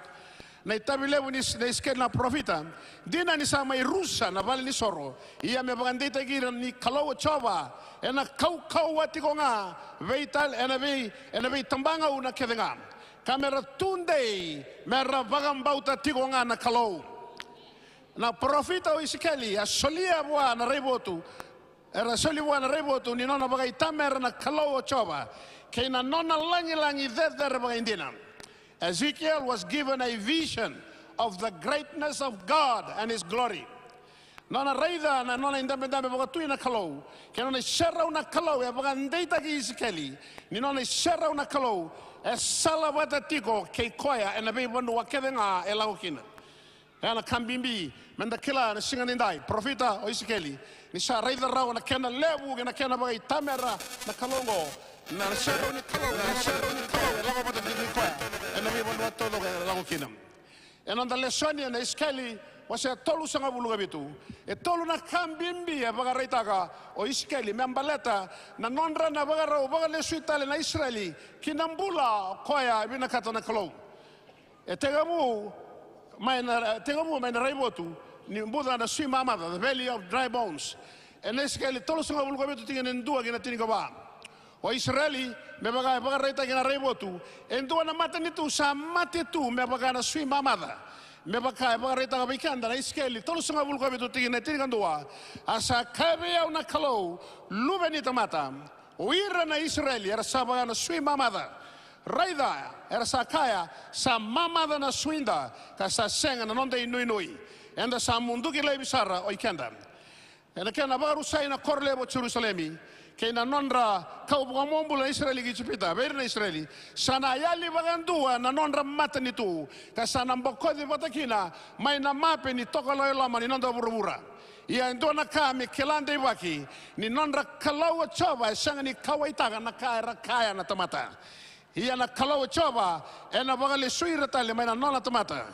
Na itavi levu ni, na Isikeli na parofita, dina ni sa mai rusa na valenisoro, ia me vakadeitaki ira ni Kalou o Jiova ena kaukauwa tiko ga vei tal-, ena vei, ena veitabagauna kece ga, ka me ra tudei me ra vakabauta tiko ga na Kalou. Na parofita o Isikeli a solia vua na raivotu, era soli vua na raivotu ni nona vakaitamera na Kalou o Jiova kei na nona lagilagi cecere vakaidina. Ezekiel was given a vision of the greatness of God and his glory. Nona raica na nona idabedabe vakatui na Kalou kei na nona iserau na Kalou, e vakadeitaki Isikeli ni nona iserau na Kalou e salavata tiko kei koya ena veivanua kece ga e lako kina. E na ka bibi meda kila na siga nidai, parofita o Isikeli, ni sa raica rawa na kena levu kei na kena vakaitamera na Kalou oqo, na serau ni Kalou, na serau ni Kalou e lako vata kei koya ena veivanua taucoko e lako kina. E noda lesoni ena Isikeli wase tolusagavulu ka vitu, e tolu na ka bibi e vakaraitaka o Isikeli me baleta na nodra na vakarau vakalesui tale na Isireli ki na bula o koya e vinakata na Kalou. E tekivu mai na, tekivu mai na raivotu ni buca na sui mamaca, the valley of dry bones. Ena Isikeli tolusagavulu ka vitu, tikina e dua ki na tinikava. O Isireli, me vaka e vakaraitaki na raivotu, e dua na matanitu sa mate tu me vaka na sui mamaca. Me vaka e vakaraitaka vei keda na Isikeli tolusagavulu ka vitu tikina e tinikadua. A sa kaya vei au na Kalou, luve ni tamata, o ira na Isireli era sa vaka na sui mamaca. Raica, era sa kaya, sa mamaca na suida, ka sa sega na noda inuinui. Eda sa muduki laivi sara o ikeda. Ena kena vakarusai na koro levu o Jerusalemi, kei na nodra kau vakabobula na Isireli ki Ijipita, vei ira na Isireli, sa na yali vakadua na nodra matanitu, ka sa na bokoci vata kina mai na mape ni tokalau e loma ni noda vuravura. Ia e dua na ka me kila deivaki, ni nodra Kalou o Jiova e sega ni kauwaitaka na ka era kaya na tamata. Ia na Kalou o Jiova ena vakalesui ira tale mai na nona tamata,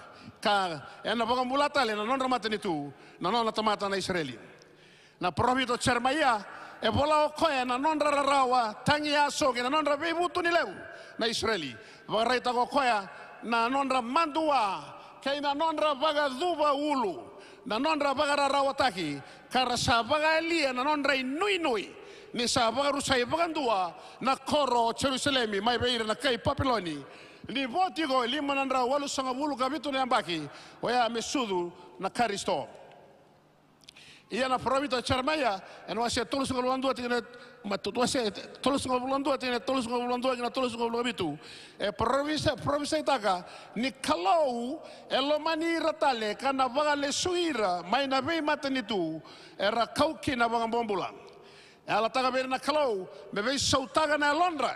ka ena vakabula tale na nodra matanitu na nona tamata na Isireli. Na parofita o Jeremaia e vola o koya na nodra rarawa, tagiyaso kei na nodra veivutuni levu na Isireli. Vakaraitaka o koya na nodra madua kei na nodra vakacuva ulu, na nodra vakararawataki, ka ra sa vakayalia na nodra inuinui ni sa vakarusai vakadua na koro o Jerusalemi mai vei ira na kai Papiloni. Ni vo tiko e lima na drau walusagavulu ka vitu na yabaki, oya me sucu na Karisito. Ia na parofita o Jeremaia, ena wase tolusagavulu ka dua tikina, ma tu- wase tolusagavulu ka dua tikina tolusagavulu ka dua kina tolusagavulu ka vitu. E parofisa- parofisaitaka ni Kalou e lomani ira tale ka na vakalesui ira mai na veimatanitu era kau kina vakabobula. E yalataka vei ira na Kalou me veisautaka na yalodra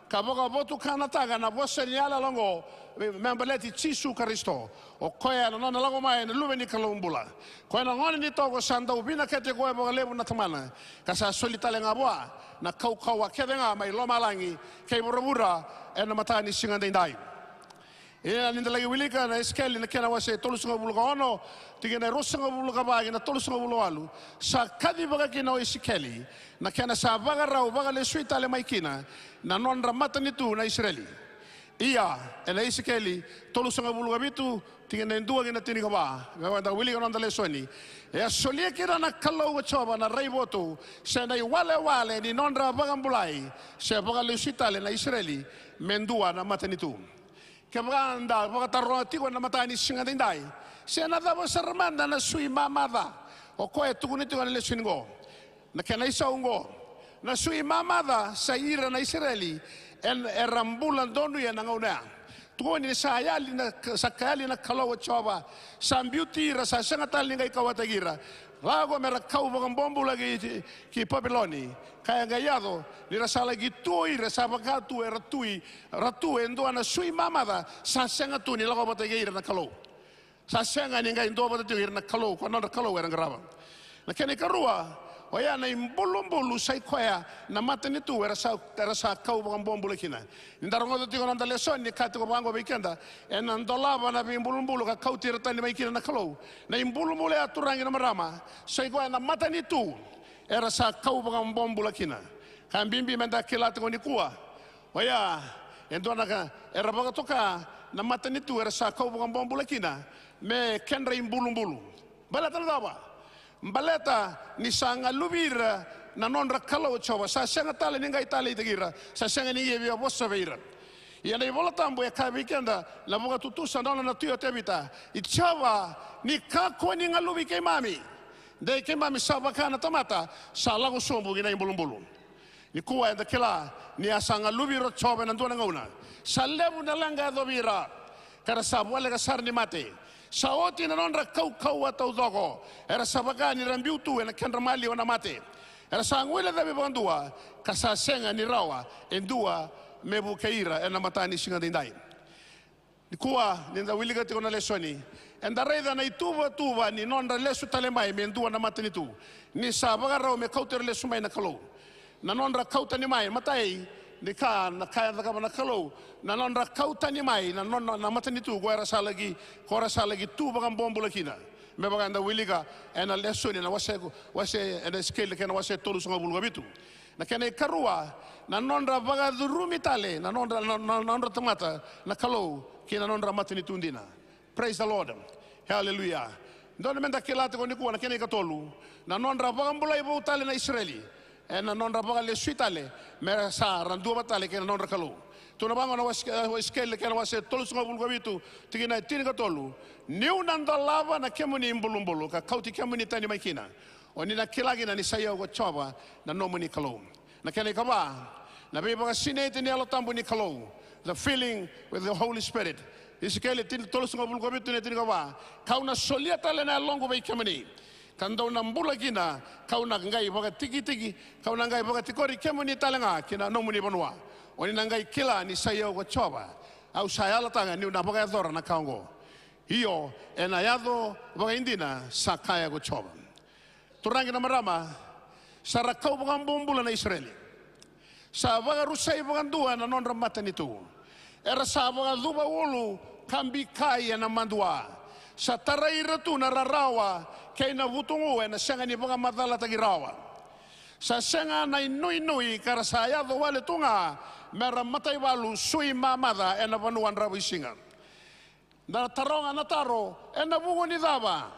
ka vakavotukanataka na vosa ni yalayala oqo me baleti Jisu Karisito. O koya na nona lako mai na Luve ni Kalou bula. Koya na gone ni toko sa dau vinakati koya vakalevu na tamana, ka sa soli tale ga vua na kaukauwa kece ga mai lomalagi kei vuravura ena mata ni siga daidai. Ia ni da laki wilika na Isikeli na kena wase tolusagavulu ka ono, tikina e ruasagavulu ka va kina tolusagavulu ka walu, sa kacivaka kina o Isikeli na kena sa vakarau vakalesui tale mai kina na nodra matanitu na Isireli. Ia ena Isikeli tolusagavulu ka vitu, tikina e dua kina tinikava, me vaka eda wilika na noda lesoni. E a solia kina na Kalou o Jiova na raivotu se na iwalewale ni nodra vakabulai, se vakalesui tale na Isireli me dua na matanitu. Kevaka da vakataroga tiko ena mata ni siga daidai, se na cava sara mada na sui mamaca o koya e tukuni tiko ena lesoni oqo, na kena isau oqo, na sui mamaca sa ira na Isireli, e- era bula donuya na gauna ya. Tukuni ni sa yali na- sa ka yali na Kalou o Jiova, sa biuti ira, sa sega tale ni qai kauwaitaki ira. Lako me ra kau vakabobula ki, ki Papiloni. Ka e qai yaco ni ra sa laki tu o ira, sa vaka tu era tui, ra tu e dua na sui mamaca, sa sega tu ni lako vata kei ira na Kalou. Sa sega ni qai duavata tiko ira na Kalou, ko nodra Kalou era qarava. Na kena ikarua, oya na ibulubulu sa i koya na matanitu era sa, era sa kau vakabobula kina. Ni da rogoca tiko na noda lesoni ni ka tiko vaqo vei keda, ena dolava na veibulubulu ka kauti ira tani mai kina na Kalou. Na ibulubulu ya, turaga na marama, sa i koya na matanitu era sa kau vakabobula kina. Ka bibi me da kila tiko nikua, oya e dua na ka era vakatoka na matanitu era sa kau vakabobula kina me kedra ibulubulu. Baleta na cava? Baleta ni sa galuvi ira na nodra Kalou o Jiova, sa sega tale ni qai taleitaki ira, sa sega ni qai via vosa vei ira. Ia na iVola Tabu e kaya vei keda na vakatutusa nona na tui o Tevita, i Jiova, ni kakua ni galuvi keimami. De keimami sa vaka na tamata sa lako sobu ki na ibulubulu. Nikua eda kila ni a sa galuvi ira o Jiova ena dua na gauna. Sa levu na leqa e yacovi ira, ka ra sa voleka sara ni mate. Sa oti na nodra kaukauwa taucoko, era sa vaka ni ra biu tu ena kedra maliwa na mate. Era sa guilecavi vakadua, ka sa sega ni rawa e dua me vukei ira ena mata ni siga daidai. Nikua ni da wilika tiko na lesoni, eda raica na ituvatuva ni nodra lesu tale mai me dua na matanitu, ni sa vakarau me kauta ira lesu mai na Kalou. Na nodra kau tani mai, matai ni ka na ka e cakava na Kalou, na nodra kau tani mai na nona, na matanitu ko era sa laki, ko era sa laki tu vakabobula kina. Me vaka eda wilika ena lesoni na wase, wase ena Isikeli kei na wase tolusagavulu ka vitu. Na kena ikarua, na nodra vakacurumi tale na nodra, na, na, na nodra tamata na Kalou ki na nodra matanitu dina. Praise the Lord. Hallelujah. Dodonu me da kila tiko nikua na kena ikatolu, na nodra vakabulai vou tale na Isireli. Ena nodra vakalesuitale, me ra sa ra duavata tale kei na nodra Kalou. Tukuna vaqo na wase, Isikeli kei na wase tolusagavulu ka vitu, tikina e tinikatolu. Niu na dolava na kemuni ibulubulu ka kauti kemuni tani mai kina, o ni na kila kina ni sa i au ko Jiova na nomuni Kalou. Na kena ikava, na veivakasinaiti ni Yalo Tabu ni Kalou, the filling with the Holy Spirit. Isikeli tini, tolusagavulu ka vitu, na tinikava. Kau na solia tale na yaloqu vei kemuni, ka dou na bula kina, kau na qai vakatikitiki, kau na qai vakatikori kemuni tale ga ki na nomuni vanua. O ni na qai kila ni sa i au ko Jiova, au sa yalataka niu na vakayacora na ka oqo. Io, ena yaco vakaidina, sa kaya ko Jiova. Turaga kei na marama, sa ra kau vakabobula na Isireli. Sa vakarusai vakadua na nodra matanitu. Era sa vakacuva ulu ka bikai ena madua. Sa tarai ira tu na rarawa kei na vutugu, ena sega ni vakamacalataki rawa. Sa sega na inuinui, ka ra sa yaco wale tu ga me ra mataivalu sui mamaca ena vanua dravuisiga. Da taroga na taro, ena vuku ni cava?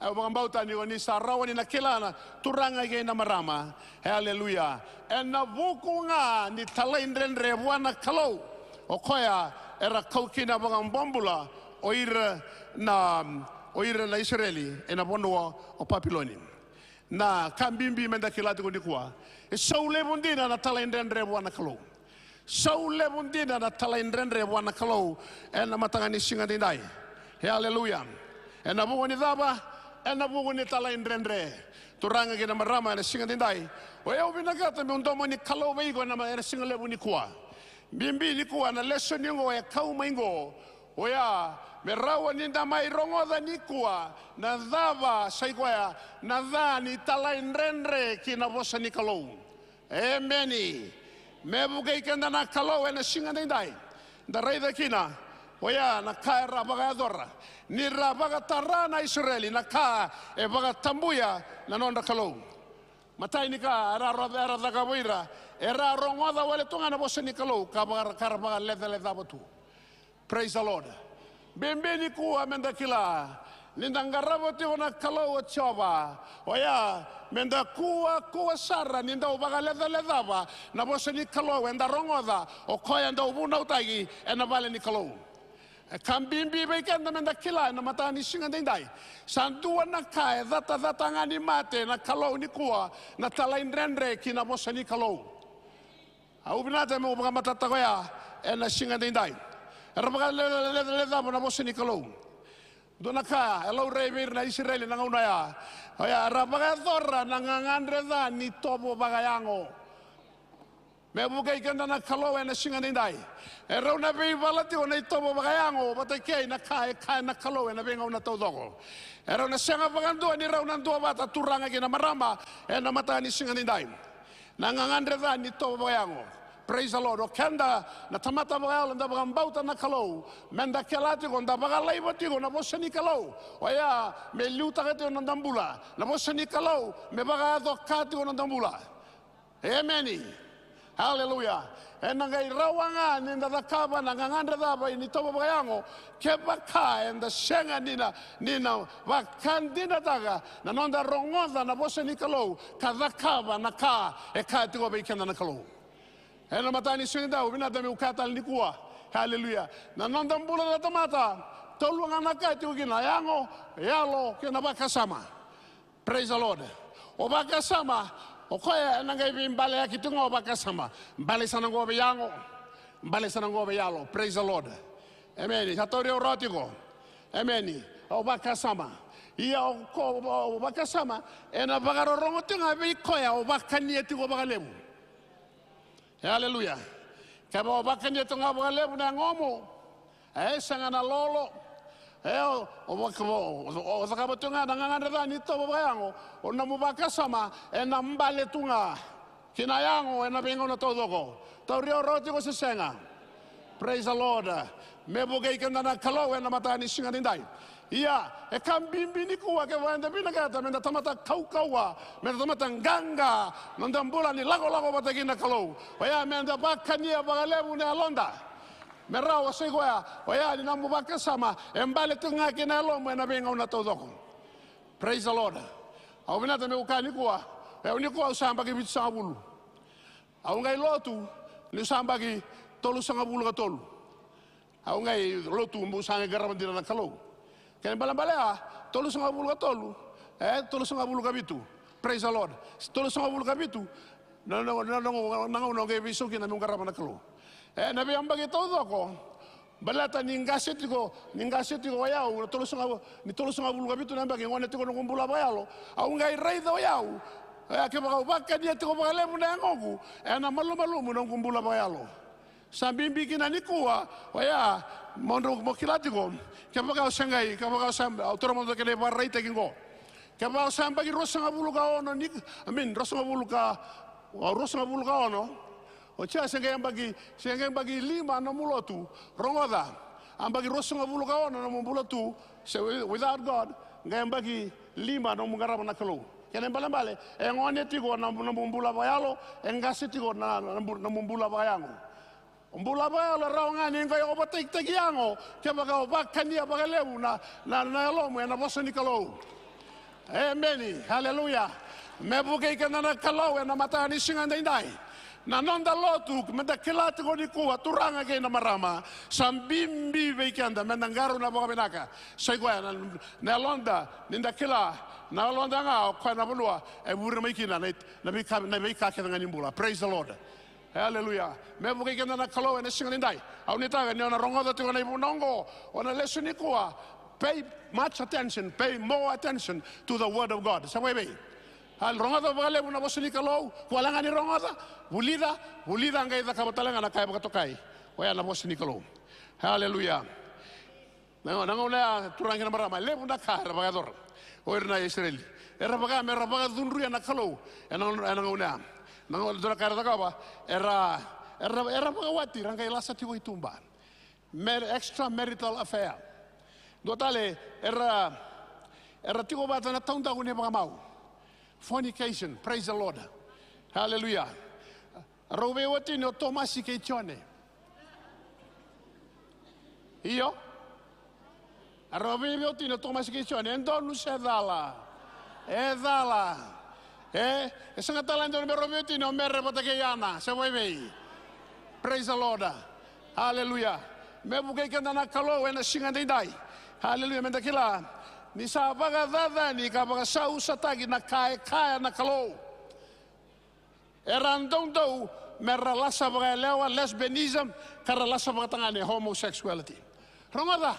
Au vakabauta ni o ni sa rawa ni na kila na turaga kei na marama. E, aleluya. Ena vuku ga ni talaidredre vua na Kalou. O koya era kau kina vakabobula o ira na, o ira na Isireli ena vanua o Papiloni. Na ka bibi meda kila tiko nikua, e sau levu dina na talaidredre vua na Kalou. Sau levu dina na talaidredre vua na Kalou ena mataka ni siga daidai. E, aleluya. Ena vuku ni cava? Ena vuku ni talaidredre. Turaga kei na marama, ena siga daidai, o yau vinakata meu domo ni Kalou vei iko ena, ena siga levu nikua. Bibi nikua na lesoni oqo e kau mai oqo. Oya, me rawa ni da mai rogoca nikua na cava sa i koya na ca ni talaidredre ki na vosa ni Kalou. Emeni. Me vukei keda na Kalou ena siga daidai. Da raica kina, oya na ka era vakayacora ni ra vakatara na Isireli, na ka e vakatabuya na nodra Kalou. Matai ni ka era ro-, era cakava o ira, era rogoca wale tu ga na vosa ni Kalou, ka vaka-, ka ra vakalecalecava tu. Praise the Lord. Bibi nikua meda kila ni da qarava tiko na Kalou o Jiova. Oya, meda kuakua sara ni dau vakalecalecava na vosa ni Kalou eda rogoca, o koya e dau vunautaki ena vale ni Kalou. E ka bibi vei keda meda kila ena mataka ni siga daidai. Sa dua na ka e catacata ga ni mate na Kalou nikua, na talaidredre ki na vosa ni Kalou. Au vinakata meu vakamatatataka oya ena siga daidai. Era vakalecalecava na vosa ni Kalou. Dua na ka e laurai vei ira na Isireli na gauna oya. Oya, era vakayacora na gagadre ca ni tovo vakayago. Me vukei keda na Kalou ena siga daidai. E rau na veivala tiko na itovo vakayago vata kei na ka e kaya na Kalou ena veigauna taucoko. E rau na sega vakadua ni rau na duavata, turaga kei na marama, ena mataka ni siga daidai. Na gagadre ca ni tovo vakayago. Praise the Lord. O keda na tamata vakayalo, da vakabauta na Kalou, meda kila tiko, da vakalaiva tiko na vosa ni Kalou. Oya me liutaka tiko na noda bula. Na vosa ni Kalou me vakayaco ka tiko na noda bula. Emeni. Aleluya. Ena qai rawa ga ni da cakava na gagadre ca ni tovo vakayago kevaka eda sega ni na, ni na vakadinataka na noda rogoca na vosa ni Kalou ka cakava na ka e kaya tiko vei keda na Kalou. Ena mataka ni siga daidai, au vinakata meu kaya tale nikua. Aleluya. Na noda bula na tamata, tolu ga na ka e tiko kina: yago, yalo kei na vakasama. Praise the Lord. O vakasama, o koya ena qai veibaleyaki tu ga o vakasama. Bale sa na qo vei yago, bale sa na qo vei yalo. Praise the Lord. Emeni. Sa tauri au rawa tiko? Emeni. O vakasama. Ia o ko, o vakasama ena vakarorogo tiko ga vei koya o vakania tiko vakalevu. E, aleluya. Kevaka o vakania tiko ga vakalevu na yagomu, e sega na lolo. E, o, o vaka-, o, o, o cakava tiko ga na gagadre ca ni tovo vakayago, o nomu vakasama ena bale tu ga ki na yago ena veigauna taucoko. Tauri au rawa tiko se sega? Praise the Lord. Me vukei keda na Kalou ena mataka ni siga daidai. Ia, e ka bibi nikua kevaka eda vinakata meda tamata kaukauwa, meda tamata qaqa, noda bula ni lakolako vata kei na Kalou. Oya meda vakania vakalevu na yaloda. Me rawa sa i koya, oya ni nomu vakasama e bale tu ga ki na yalomu ena veigauna taucoko. Praise the Lord. Au vinakata meu kaya nikua, E, au nikua au sa yabaki vitusagavulu. Au qai lotu niu sa yabaki tolusagavulu ka tolu. Au qai lotu meu sa qai qarava dina na Kalou. Kena ibalebale ya, tolusagavulu ka tolu, e, tolusagavulu ka vitu. Praise the Lord. Tolusagavulu ka vitu na, na, na, na, na gauna au qai veisau kina meu qarava na Kalou. E, na veiyabaki taucoko, baleta ni qase tiko, ni qase tiko o yau, na tolusagavulu, ni tolusagavulu ka vitu na yabaki, gone tiko noqu bula vakayalo. Au qai raica o yau, e, kevaka au vakania tiko vakalevu na yagoqu, ena malumalumu noqu bula vakayalo. Sa bibi kina nikua, oya, mo drau mo kila tiko, kevaka o se qai, kevaka o sa, au taura mada kena ivakaraitaki qo. Kevaka o sa yabaki ruasagavulu ka ono ni, I mean, ruasagavulu ka, o, ruasagavulu ka ono, o tia se qai yabaki, se qai yabaki lima nomu lotu, rogoca, yabaki ruasagavulu ka ono nomu bula tu, se wi-, without God, qai yabaki lima nomu qarava na Kalou. Kena ibalebale, e gone tiko na, na nomu bula vakayalo, e qase tiko na, na, na bu-, nomu bula vakayago. O bula vakayalo e rawa ga ni qai ovatakitaki yago, kevaka o vakania vakalevu na, na, na yalomu ena vosa ni Kalou. Emeni. Haleluya. Me vukei keda na Kalou ena mataka ni siga daidai. Na noda lotu, meda kila tiko nikua, turaga kei na marama, sa bibi vei keda meda qarauna vakavinaka. Sa i koya na, na yaloda, nida kila na yaloda ga o koya na vanua e vure mai kina na, na veika, na veika kece ga ni bula. Praise the Lord. Haleluya. Me vukei keda na Kalou ena siga nidai. Au nuitaka ni o na rogoca tiko na ivunau oqo, o na lesu nikua. Pay much attention, pay more attention to the word of God. Sa vei vei. Hal rogoca vakalevu na vosa ni Kalou, kua laga ni rogoca, vulica, vulica qai cakava tale ga na ka e vakatokai. Oya na vosa ni Kalou. Haleluya. Na, na gauna ya turaga kei na marama, e levu na ka era vakayacora o ira na Isireli. Era vaka me ra vakacudruya na Kalou ena, ena gauna ya. Na gauna, dua na ka era cakava, era, era, era vakawati, ra qai lasa tiko i tuba. Mar-, extramarital affair. Dua tale, era, era tiko vata na taudaku ni vakamau. Fornication, praise the Lord. Hallelujah. Rau veiwatini o Tomasi kei Jone. Io. Rau veiwatini o Tomasi kei Jone. E donu se cala? E cala. E, e sega tale e donu me rau veiwatini o Mere vata kei Ana. Se vaivei. Praise the Lord. Hallelujah. Me vukei keda na Kalou ena siga daidai. Hallelujah. Meda kila ni sa vakacacani ka vakasausataki na ka e kaya na Kalou. Era doudou me ra lasa vakayalewa, lesbianism, ka ra lasa vakatagane, homosexuality. Rogoca,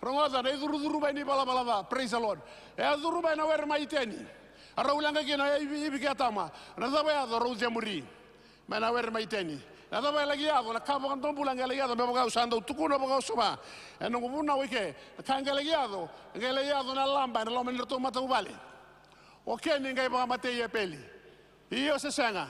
rogoca na icurucuru mai ni valavala ca, praise the Lord. E a curu mai na were mai Iteni. A rau leqa kina o Ivi, Ivi kei Atama. Na cava e yaco, rau cemuri mai na were mai Iteni. Na cava e laki yaco, na ka vakadobula qai laki yaco, me vaka au sa dau tukuna vakaoso va. E noqu vunau i ke, na ka qai laki yaco, qai laki yaco na laba ena loma ni ratou matavuvale. O Keni qai vakamatei Epeli. Io se sega?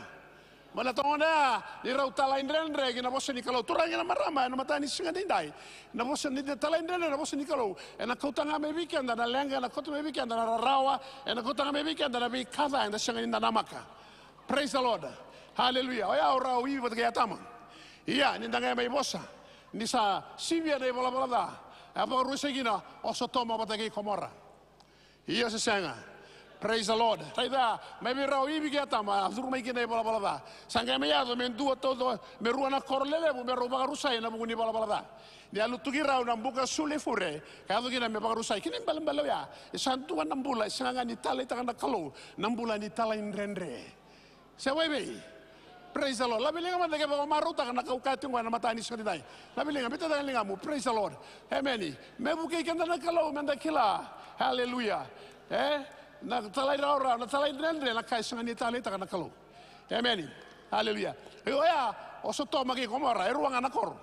Mai na togona ya ni rau talaidredre ki na vosa ni Kalou. Turaga kei na marama, ena mataka ni siga daidai, na vosa ni, talaidredre na vosa ni Kalou ena kauta ga mai vei keda na leqa, ena kauta mai vei keda na rarawa, ena kauta ga mai vei keda na veika ca eda sega ni da namaka. Praise the Lord. Hallelujah. Oya o rau Ivi vata kei Atama. Ia, ni da qai mai vosa ni sa sivia na ivalavala ca, e a vakarusai kina o Sotoma vata kei Komora. Io se sega? Praise the Lord. Raica, mai vei rau Ivi kei Atama, a curu mai kina ivalavala ca. Sa qai mai yaco me dua taucoko, me rua na koro lelevu me rau vakarusai ena vuku ni valavala ca. Ni a lutuki rau na buka sulifure, ka yaco kina me vakarusai. Kena ibalebale oya, e sa dua na bula e sega ga ni taleitaka na Kalou, na bula ni talaidredre. Se vaivei. Praise the Lord. Laveliga mada ke vakamarautaka na kau kaya tiko ena mataka ni siga daidai. Laveliga, biuta tale na ligamu. Praise the Lord. Emeni. Me vukei keda na Kalou meda kila. Haleluya. E? Na talairawarawa, na talaidredre, na ka e sega ni taleitaka na Kalou. Emeni. Haleluya. Io, oya o Sotoma kei Komora, e rua ga na koro.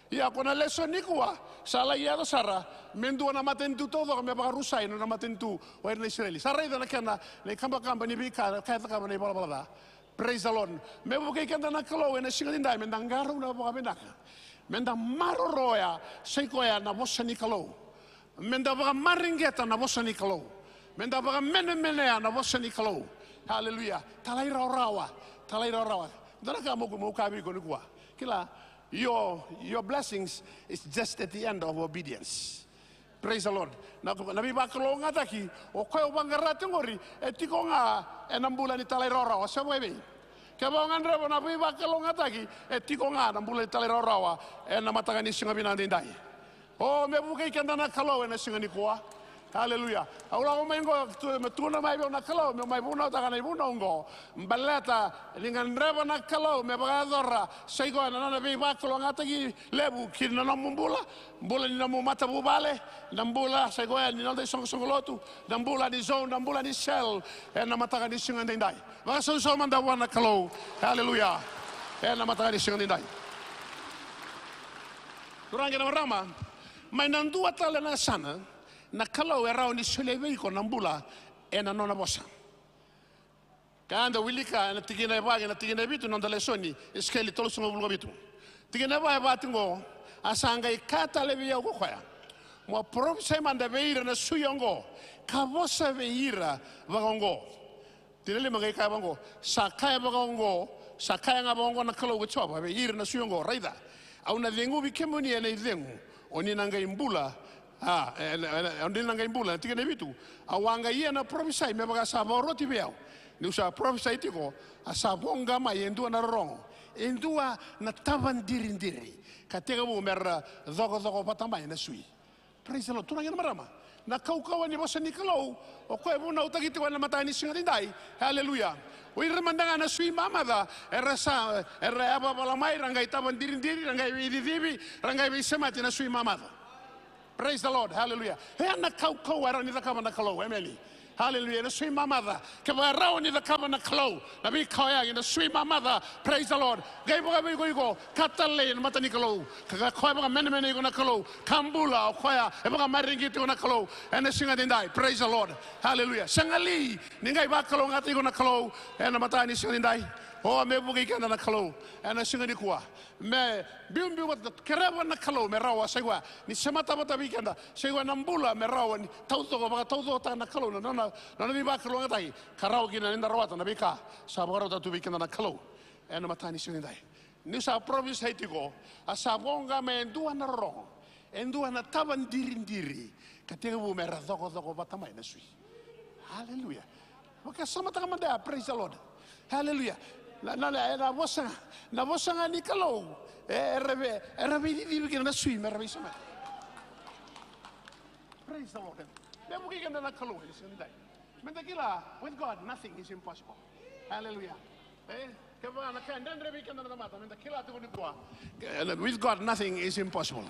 Ia ko na lesoni nikua sa lai yaco sara me dua na matanitu taucoko me vakarusai na nona matanitu o ira na Isireli. Sa raica na kena, na ikabakaba ni veika, na ka e cakava na ivalavala ca. Praise the Lord. Me vukei keda na Kalou ena siga nidai, meda qarauna vakavinaka. Meda maroroya, sa i koya na vosa ni Kalou. Meda vakamareqeta na vosa ni Kalou. Meda vakamenemenea na vosa ni Kalou. Haleluya. Talairawarawa. Talairawarawa. Dua na ka moku, moku kaya vei iko nikua. Kila, your, your blessings is just at the end of obedience. Praise the Lord. Na, na veivakalougatataki o koya au vaqara tiko qori e tiko ga ena bula ni talairawarawa, se vakaevei? Kevaka o gadreva na veivakalougatataki, e tiko ga na bula ni talairawarawa ena mataka ni siga vinaka daidai. O, me vukei keda na Kalou ena siga nikua. Aleluya. Au lako mai qo, tu, me tukuna mai vei au na Kalou meu mai vunautaka na ivunau qo. Baleta ni gadreva na Kalou me vakayacora, sa i koya na nona veivakalougatataki levu ki na nomu bula, bula ni nomu matavuvale, na bula sa i koya ni noda isoqosoqo lotu, na bula ni zone, na bula ni cell, ena mataka ni siga daidai. Vakasausau mada vua na Kalou. Aleluya. Ena mataka ni siga daidai. Turaga kei na marama, mai na dua tale na yasana na Kalou e rawa ni solia vei iko na bula ena nona vosa. Ka da wilika ena tikina e va kei na tikina e vitu na noda lesoni, Isikeli tolusagavulu ka vitu. Tikina e va e vaka tiko qo: A sa qai kaya tale vei au ko koya, mo parofisai mada vei ira na sui oqo, ka vosa vei ira vakaoqo. Tikina e lima qai kaya vakaoqo: Sa kaya vakaoqo, sa kaya ga vakaoqo na Kalou ko Jiova vei ira na sui oqo: Raica, au na ceguvi kemuni ena icegu, o ni na qai bula. A, e, e, e, o ni na qai bula. Na tikina e vitu: Au a qai ia na parofisai me vaka sa vakaroti vei au. Niu sa parofisai tiko, a sa voqa mai e dua na rorogo, e dua na tavadiridiri, ka tekivu me ra cokocokovata mai na sui. Praise the Lord. Turaga kei na marama, na kaukauwa ni vosa ni Kalou o koya e vunautaki tiko ena mataka ni siga daidai. Aleluya. O ira mada ga na sui mamaca era sa, era yavavala mai, ra qai tavadiridiri, ra qai veicicivi, ra qai veisemati na sui mamaca. Praise the Lord. Hallelujah. E ya na kaukauwa e rawa ni cakava na Kalou. Emeni. Hallelujah. Na sui mamaca, kevaka e rawa ni cakava na Kalou na veika oya kei na sui mamaca, praise the Lord, qai vakavei iko, iko ka talei ena mata ni Kalou, ka, ka koya e vakamenemenei iko na Kalou, ka bula o koya e vakamareqeti iko na Kalou ena siga daidai. Praise the Lord. Hallelujah. Sega li ni qai vakalougatataki iko na Kalou ena mata ni siga daidai? O, me vukei keda na Kalou ena siga nikua. Me biubiu vata, kereva na Kalou me rawa, sa i koya ni semata vata vei keda, sa i koya na bula me rawa ni taucoko, vakataucokotaka na Kalou na nona, nona veivakalougatataki, ka rawa kina ni da rawata na veika sa vakarautaka tu vei keda na Kalou ena mata ni siga daidai. Niu sa parofisai tiko, a sa voqa mai e dua na rorogo, e dua na tavadiridiri, ka tekivu me ra cokocokovata mai na sui. Hallelujah. Vakasamataka mada ya, praise the Lord. Hallelujah. Na, na, na, na vosa, na vosa ga ni Kalou, e, era vei, era veicicivi kina na sui me ra veisemati. Praise the Lord. Me vukei keda na Kalou ena siga daidai. Meda kila, with God nothing is impossible. Hallelujah. E, kevaka na ka e dredre vei keda na tamata, meda kila tiko nikua, e, with God nothing is impossible.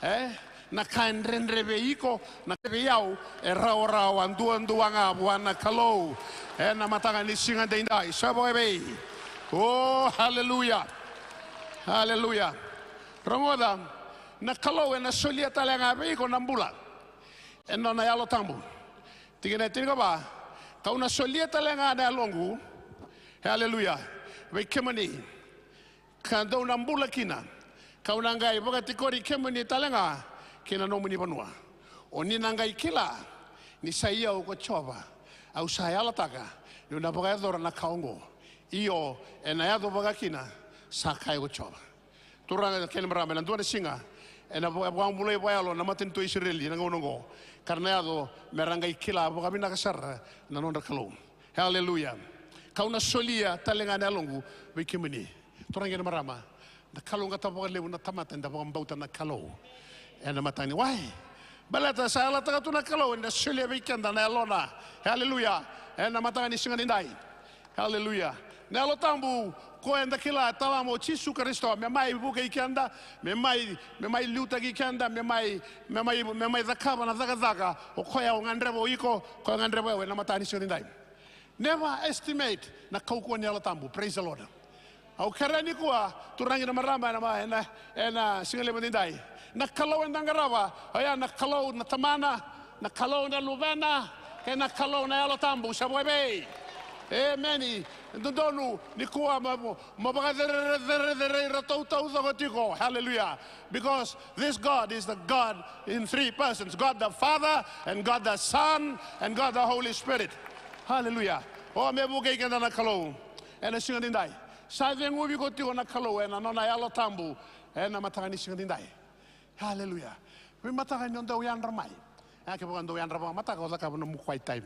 E, na ka e dredre vei iko, na ka vei au, e rawarawa duadua ga vua na Kalou ena mataka ni siga daidai. Sa vakaevei? O, haleluya. Haleluya. Rogoca, na Kalou ena solia tale ga vei iko na bula ena nona Yalo Tabu. Tikina e tinikava: Ka'u na solia tale ga na Yaloqu, haleluya, vei kemuni, ka dou na bula kina, ka'u na qai vakatikori kemuni tale ga ki na nomuni vanua. O ni na qai kila ni sa i au ko Jiova, au sa yalataka ni'u na vakayacora na ka oqo. Io, ena yaco vaka kina, sa kaya ko Jiova. Turaga kei na marama, ena dua na siga ena vakabulai vakayalo na matanitu o Isireli ena gauna oqo, ka ra na yaco me ra qai kila vakavinaka sara na nodra Kalou. Haleluya. Ka'u na solia tale ga na Yaloqu vei kemuni. Turaga kei na marama, da kalougata vakalevu na tamata eda vakabauta na Kalou ena mataka ni, why? Baleta sa yalataka tu na Kalou ena solia vei keda na Yalona. Haleluya. Ena mataka ni siga nidai. Haleluya. Na Yalo Tabu, ko eda kila e talama o Jisu Karisito me mai vukei keda, me mai, me mai liutaki keda, me mai, me mai, me mai cakava na cakacaka o koya o gadreva o iko, koya o gadreva o au ena mataka ni siga nidai. Never estimate na kaukauwa ni Yalo Tabu. Praise the Lord. Au kerea nikua, turaga kei na marama, ena, ena, ena siga levu nidai, na Kalou eda qarava, oya na Kalou na Tamana, na Kalou na Luvena, kei na Kalou na Yalo Tabu. Sa vakaevei? Emeni. E dodonu nikua mo, mo, mo vakacerecerei iratou taucoko tiko. Hallelujah. Because this God is the God in three persons, God the Father, and God the Son, and God the Holy Spirit. Hallelujah. O, me vukei keda na Kalou ena siga nidai. Sa ceguvi iko tiko na Kalou ena nona Yalo Tabu ena mataka ni siga nidai. Hallelujah. Veimataka ni o dau yadra mai. E, kevaka o dau yadra vakamataka, o cakava nomu quiet time.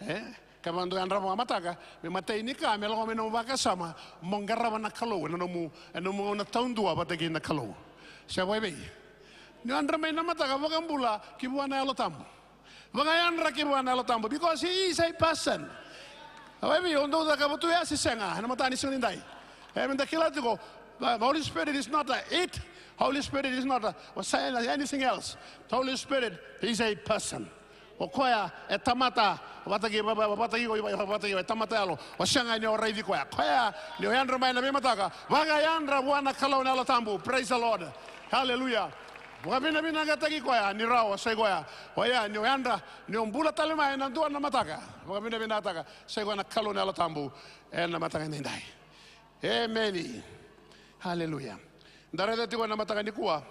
E? Kevaka o dau yadra vakamataka, me matai ni ka, me lako mai nomu vakasama, mo qarava na Kalou, ena nomu, ena nomu gauna taudua vata kei na Kalou. Se vakaevei? Ni o yadra mai na mataka, vakabula ki vua na Yalo Tabu. Vakayadra ki vua na Yalo Tabu, because he is a person. Vakaevei, o dau cakava tu ya se sega, ena mataka ni siga nidai. E, meda kila tiko, the Holy Spirit is not a it. Holy Spirit is not a, or say anything else. The Holy Spirit is a person. O koya e tamata, vata kei, va-, va-, vata kei, va-, vata kei, e tamata yalo. O sega ni o raici koya. Koya, ni o yadra mai na veimataka, vakayadra vua na Kalou na Yalo Tabu. Praise the Lord. Hallelujah. Vakavinavinakataki koya, ni rawa, sa i koya. Oya, ni o yadra, ni o bula tale mai na dua na mataka. Vakavinavinakataka, sa i koya na Kalou na Yalo Tabu, ena mataka nidai. Emeni. Haleluya. Da raica tiko na mataka nikua.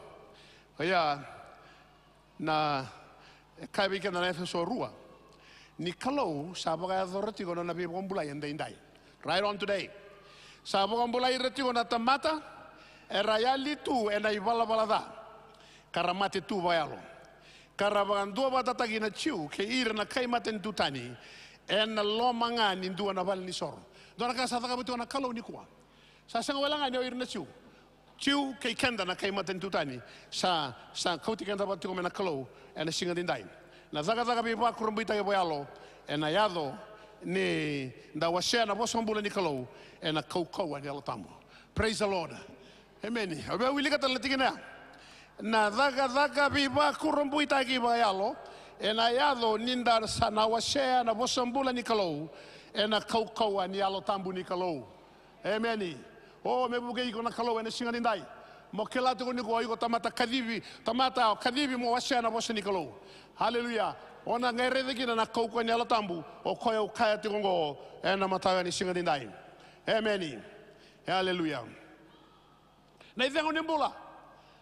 Oya na, e kaya vei keda na Efeso rua. Ni Kalou sa vakayacora tiko na nona veivakabulai edaidai. Right on today. Sa vakabulai ira tiko na tamata, era yali tu ena ivalavala ca. Ka ra mate tu vakayalo. Ka ra vakaduavatataki na Jiu kei ira na kai matanitu tani, ena loma ga ni dua na valenisoro. Dua na ka sa cakava tiko na Kalou nikua. Sa sega wale ga ni o ira na Jiu. Jiu kei keda na kai matanitu tani. Sa, sa kauti keda vata tiko mai na Kalou, ena siga nidai. Na cakacaka veivakurabuitaki vakayalo, ena yaco, ni da wasea na vosa bula ni Kalou, ena kaukauwa ni Yalo Tabu. Praise the Lord. Emeni. Au via wilika tale na tikina ya. Na cakacaka veivakurabuitaki vakayalo, ena yaco ni da sa na wasea na vosa bula ni Kalou, ena kaukauwa ni Yalo Tabu ni Kalou. Emeni. O, me vukei iko na Kalou ena siga nidai. Mo kila tiko ni ko iko tamata kacivi, tamata o kacivi mo wasea na vosa ni Kalou. Haleluya. O na qai raica kina na kaukauwa ni Yalo Tabu, o koya au kaya tiko oqo, ena mataka ni siga nidai. Emeni. Haleluya. Na icegu ni bula.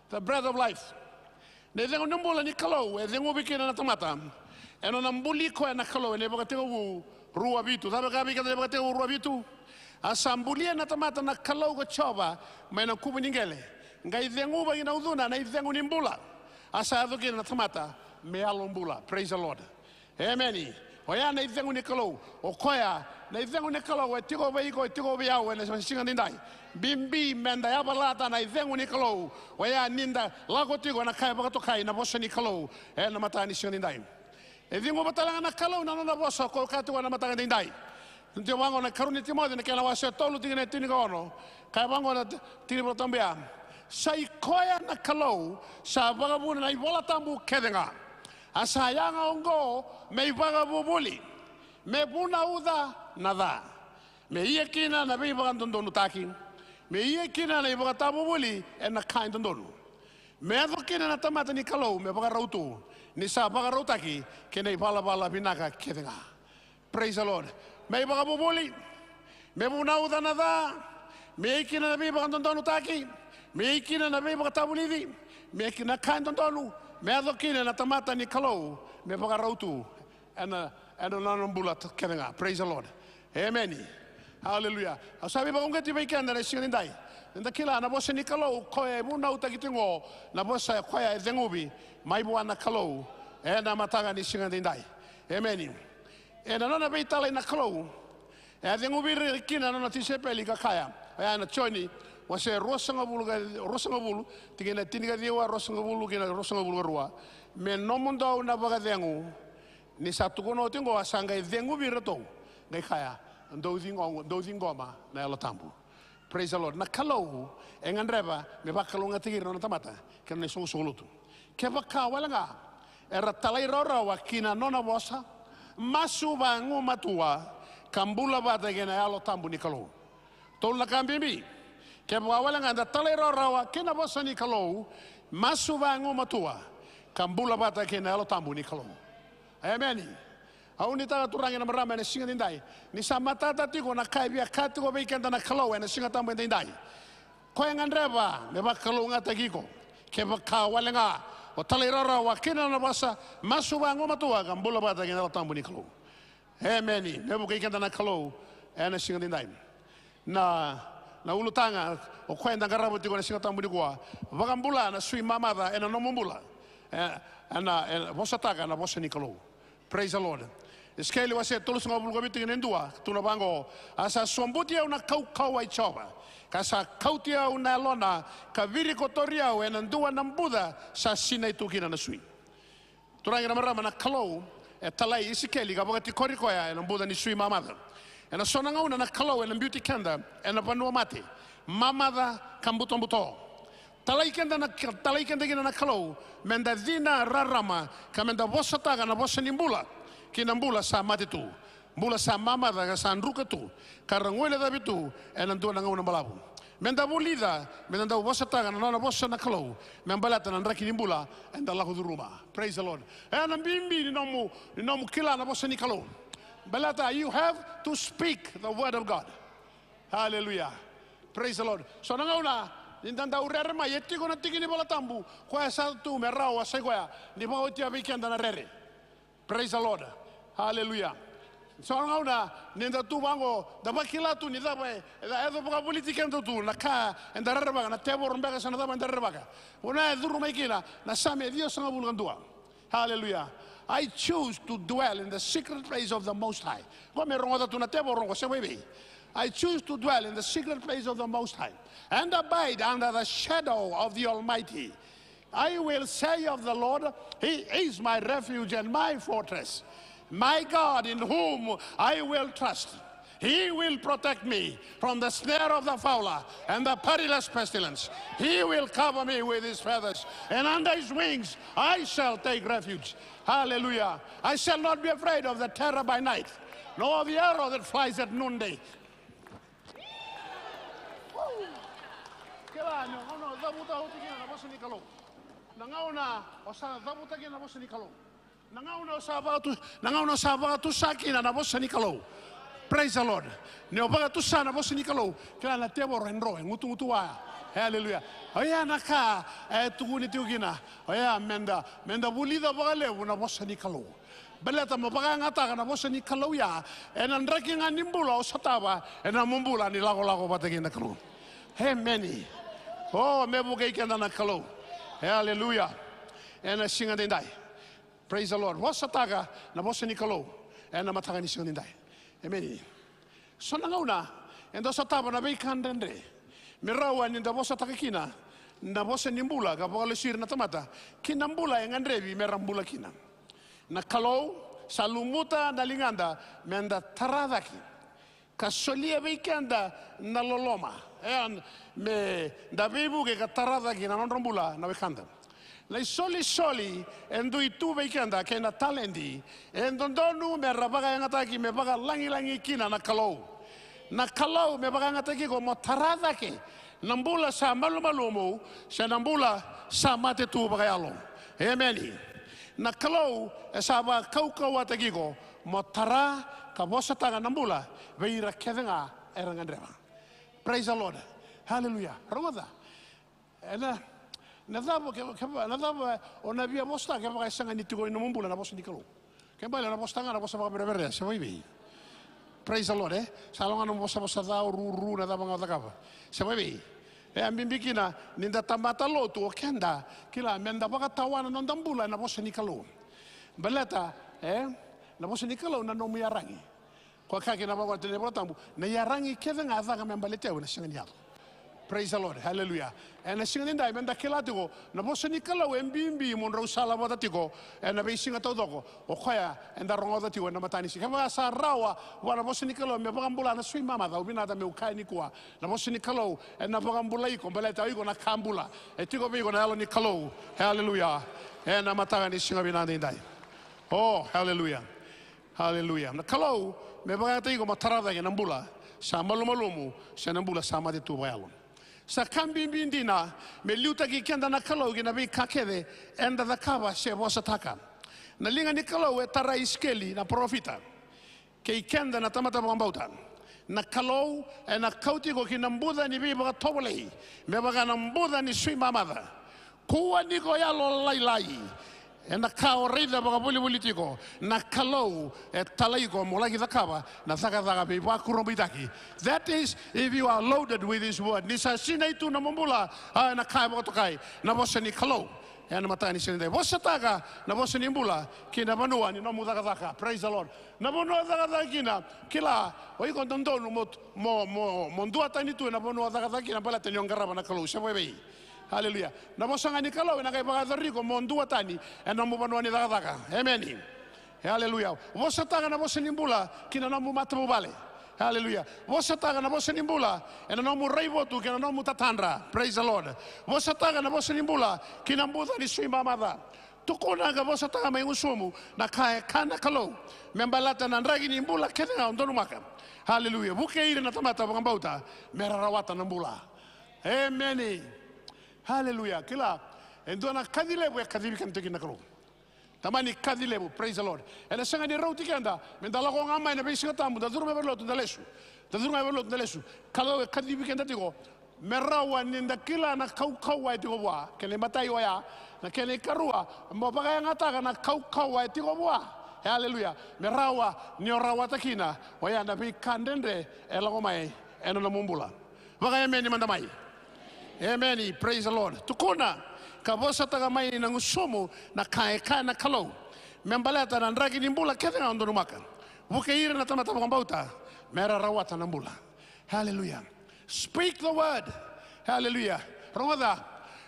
The breath of life. Na icegu ni bula ni Kalou, e ceguvi kina na tamata. Ena nona buli koya na Kalou, ena iVakatekivu rua vitu. Cava e kaya vei keda na iVakatekivu rua vitu? A sa bulia na tamata na Kalou ko Jiova, mai na kuvu ni qele. Qai ceguva ki na ucuna, na icegu ni bula. A sa yaco kina na tamata, me yalo bula. Praise the Lord. Emeni. Oya na icegu ni Kalou. O koya, na icegu ni Kalou, e tiko vei iko, e tiko vei au, ena siga nidai. Bibi, meda yavalata na icegu ni Kalou. Oya ni da lako tiko ena ka e vakatokai na vosa ni Kalou, ena mataka ni siga nidai. E ceguva tale ga na Kalou na nona vosa, ko kaya tiko ena mataka nidai. Tiko vaqo na karua ni Timoci, na kena wase tolu, tikina e tinikaono. Kaya vaqo na ti-, tikina ni Volatabu ya. Sa i koya na Kalou, sa vakavuna na iVola Tabu kece ga. A sa yaga oqo me ivakavuvuli, me vunauca na ca, me ia kina na veivakadodonutaki, me ia kina na ivakatavuvuli ena ka e dodonu, me yaco kina na tamata ni Kalou me vakarau tu, ni sa vakarautaki ki na ivalavala vinaka kece ga. Praise the Lord. Me ivakavuvuli, me vunauca na ca, me ia kina na veivakadodonutaki, me ia kina na veivakatavulici, me ia kina na ka e dodonu, me yaco kina na tamata ni Kalou me vakarau tu ena, ena nona bula kece ga. Praise the Lord. Emeni. Haleluya. Au sa veivakauqeti vei keda ena siga nidai. Eda kila na vosa ni Kalou, koya e vunautaki tiko, na vosa koya e ceguvi mai vua na Kalou ena mataka ni siga nidai. Emeni. Ena nona veitalai na Kalou, e a ceguvi ira kina na nona tisaipeli ka kaya. Oya na Joni, wase ruasagavulu ka, ruasagavulu, tikina tinikaciwa, ruasagavulu kei na ruasagavulu ka rua. Me nomudou na vakacegu, ni sa tukuna oti oqo, a sa qai ceguvi iratou, qai kaya, dou ciqo-, dou ciqoma na Yalo Tabu. Praise the Lord. Na Kalou e gadreva me vakalougatataki ira na nona tamata kei na nona isoqosoqo lotu. Kevaka wale ga era talairawarawa ki na nona vosa, masu vagumatua, ka bula vata kei na Yalo Tabu ni Kalou. Tolu na ka bibi. Kevaka wale ga eda talairawarawa ki na vosa ni Kalou, masu vagumatua, ka bula vata kei na Yalo Tabu ni Kalou. Emeni. Au nuitaka, turaga kei na marama, ena siga nidai, ni sa matata tiko na ka e via kaya tiko vei keda na Kalou ena Siga Tabu edaidai. Koya e gadreva me vakalougatataki iko. Kevaka wale ga o talairawarawa ki na nona vosa, masu vagumatua, ka bula vata kei na Yalo Tabu ni Kalou. Emeni. Me vukei keda na Kalou ena siga nidai. Na, na ulutaga o koya eda qarava tiko ena Siga Tabu nikua. Vakabula na sui mamaca ena nomu bula. e, ena, e vosataka na vosa ni Kalou. Praise the Lord. Isikeli wase tolusagavulu ka vitu kei na dua, tukuna vaqo: A sa sobuti au na kaukauwa i Jiova, ka sa kauti au na yalona, ka virikotori au ena dua na buca sa sinai tu kina na sui. Turaga kei na marama, na Kalou e talai Isikeli ka vakatikori koya ena buca ni sui mamaca. Ena so na gauna na Kalou ena biuti keda ena vanua mate, mamaca ka butobuto. Talai keda na, talai keda kina na Kalou meda cina rarama ka meda vosataka na vosa ni bula ki na bula sa mate tu, bula sa mamaca ka sa druka tu, ka ra guilecavi tu ena dua na gauna balavu. Meda vulica, meda dau vosataka na nona vosa na Kalou me baleta na draki ni bula eda lako curuma. Praise the Lord. E na bibi ni nomu, ni nomu kila na vosa ni Kalou. Baleta you have to speak the word of God. Hallelujah. Praise the Lord. So na gauna ni da dau rere mai, e tiko na tiki ni Vola Tabu, koya sa tu me rawa, sa i koya ni vakaotia vei keda na rere. Praise the Lord. Hallelujah. So na gauna ni da tu vaqo, da vakila tu ni cava e, e yaco vakavoliti keda tu, na ka eda rerevaka, na tevoro beka se na cava eda rerevaka. Vuna e curu mai kina na Same ciwasagavulu ka dua. Hallelujah. I choose to dwell in the secret place of the Most High. Qo me rogoca tu na tevoro qo, se vaivei. I choose to dwell in the secret place of the Most High and abide under the shadow of the Almighty. I will say of the Lord, He is my refuge and my fortress, my God in whom I will trust. He will protect me from the snare of the fowler and the perilous pestilence. He will cover me with his feathers, and under his wings I shall take refuge. Hallelujah. I shall not be afraid of the terror by night, nor the arrow that flies at noonday. Kila ni gauna o cavuta oti kina na vosa ni Kalou. Na gauna o sa cavuta kina na vosa ni Kalou. Na gauna o sa vakatu, na gauna o sa vakatusa kina na vosa ni Kalou. Praise the Lord. Ni o vakatusa na vosa ni Kalou, kila na tevoro e dro, e gutugutu vaya. Hallelujah. Oya na ka e tukuni tiko kina. Oya meda, meda vulica vakalevu na vosa ni Kalou. Baleta mo vakayagataka na vosa ni Kalou ya ena draki ga ni bula o sotava ena nomu bula ni lakolako vata kei na Kalou. Emeni. O, me vukei keda na Kalou. Hallelujah. Ena siga daidai. Praise the Lord. Vosataka na vosa ni Kalou ena mataka ni siga daidai. Emeni. So na gauna eda sotava na veika dredre me rawa ni da vosataka kina na vosa ni bula ka vakalesui ira na tamata ki na bula e gadrevi me ra bula kina. Na Kalou sa lumuta na ligada me da tara cake ka solia vei keda na loloma, e, me da veivuke ka tara cake na nodra bula na wekada. Na isolisoli e dui tu vei keda kei na taledi e dodonu me ra vakayagataki me vakalagilagi kina na Kalou. Na Kalou me vakayagataki iko mo tara cake na bula sa malumalumu se na bula sa mate tu vakayalo. Emeni. Na Kalou e sa vakaukauwataki iko mo tara ka vosataka na bula vei ira kece ga era gadreva. Praise the Lord. Hallelujah. Rogoca. Ena, na cava, ke, ke, na cava o na via vosataka kevaka e sega ni tiko ena nomu bula na vosa ni Kalou? Ke bale o na vosataka ga na vosa vakaverevere, se vaivei. Praise the Lord, e? Sa lo ga na vosavosa ca, o ruru, na cava ga o cakava. Se vaivei. E a bibi kina ni da tamata lotu o keda, kila, me da vakatawana na noda bula ena vosa ni Kalou. Baleta, e, na vosa ni Kalou na nomu iyaragi. Ko kaya kina vakaoqo na iVolatabu, na iyaragi kece ga e caka me baleti au ena sega ni yaco. Praise the Lord. Hallelujah. Ena siga nidai me da kila tiko na vosa ni Kalou e bibi mo drau sala vata tiko ena veisiga taucoko. O koya eda rogoca tiko ena mataka ni siga. Kevaka sa rawa vua na vosa ni Kalou me vakabula na sui mamaca, au vinata meu kaya nikua, na vosa ni Kalou ena vakabulai iko, baleta o iko na ka bula. E tiko vei iko na Yalo ni Kalou. Hallelujah. Ena mataka ni siga vinaka nidai. Oh, hallelujah. Haleluya. Na Kalou me vakayagataki iko mo tara cake na bula sa malumalumu se na bula sa mate tu vakayalo. Sa ka bibi dina me liutaki keda na Kalou ki na veika kece eda cakava se vosataka. Na liga ni Kalou e tarai Isikeli na parofita kei keda na tamata vakabauta. Na Kalou ena kauti iko ki na buca ni veivakatovolei me vaka na buca ni sui mamaca. Kua ni ko yalolailai ena ka o raica vakavolivoli tiko. Na Kalou e talai iko mo laki cakava na cakacaka veivakurabuitaki. That is, if you are loaded with His word. Ni sa sinai tu na nomu bula, a, ena ka e vakatokai na vosa ni Kalou. Ena mataka ni siga nidai, vosataka na vosa ni bula ki na vanua ni nomu cakacaka. Praise the Lord. Na vanua o cakacaka kina, kila, o iko dodonu mo, mo, mo, mo duatani tu ena vanua o cakacaka kina baleta ni o qarava na Kalou se vakaevei. Haleluya. Na vosa ga ni Kalou ena qai vakayacori iko mo duatani ena nomu vanua ni cakacaka. Emeni. E, aleluya. Vosataka na vosa ni bula ki na nomu matavuvale. E, aleluya. Vosataka na vosa ni bula ena nomu raivotu kei na nomu tatadra. Praise the Lord. Vosataka na vosa ni bula ki na buca ni sui mamaca. Tukuna ka vosataka mai gusumu na ka e kaya na Kalou me baleta na draki ni bula kece ga o donumaka. Aleluya. Vukei ira na tamata vakabauta me ra rawata na bula. Emeni. Aleluya. Kila, e dua na kaci levu e kacivi keda tiko kina na Kalou. Tamani kaci levu, praise the Lord. Ena sega ni rauti keda me da lako ga mai na veisiga tabu, da curu mai valenilotu, da lesu. Da curu mai valenilotu, da lesu. Kalou e kacivi keda tiko me rawa ni da kila na kaukauwa e tiko vua. Kena imatai oya, na kena ikarua, mo vakayagataka na kaukauwa e tiko vua. E, aleluya. Me rawa ni o rawata kina oya na veika dredre e lako mai ena nomu bula. Vakaemeni mada mai. Emeni. Praise the Lord. Tukuna ka vosataka mai na gusumu na ka e kaya na Kalou me baleta na draki ni bula kece ga o donumaka. Vukei ira na tamata vakabauta me ra rawata na bula. Haleluya. Speak the word. Haleluya. Rogoca.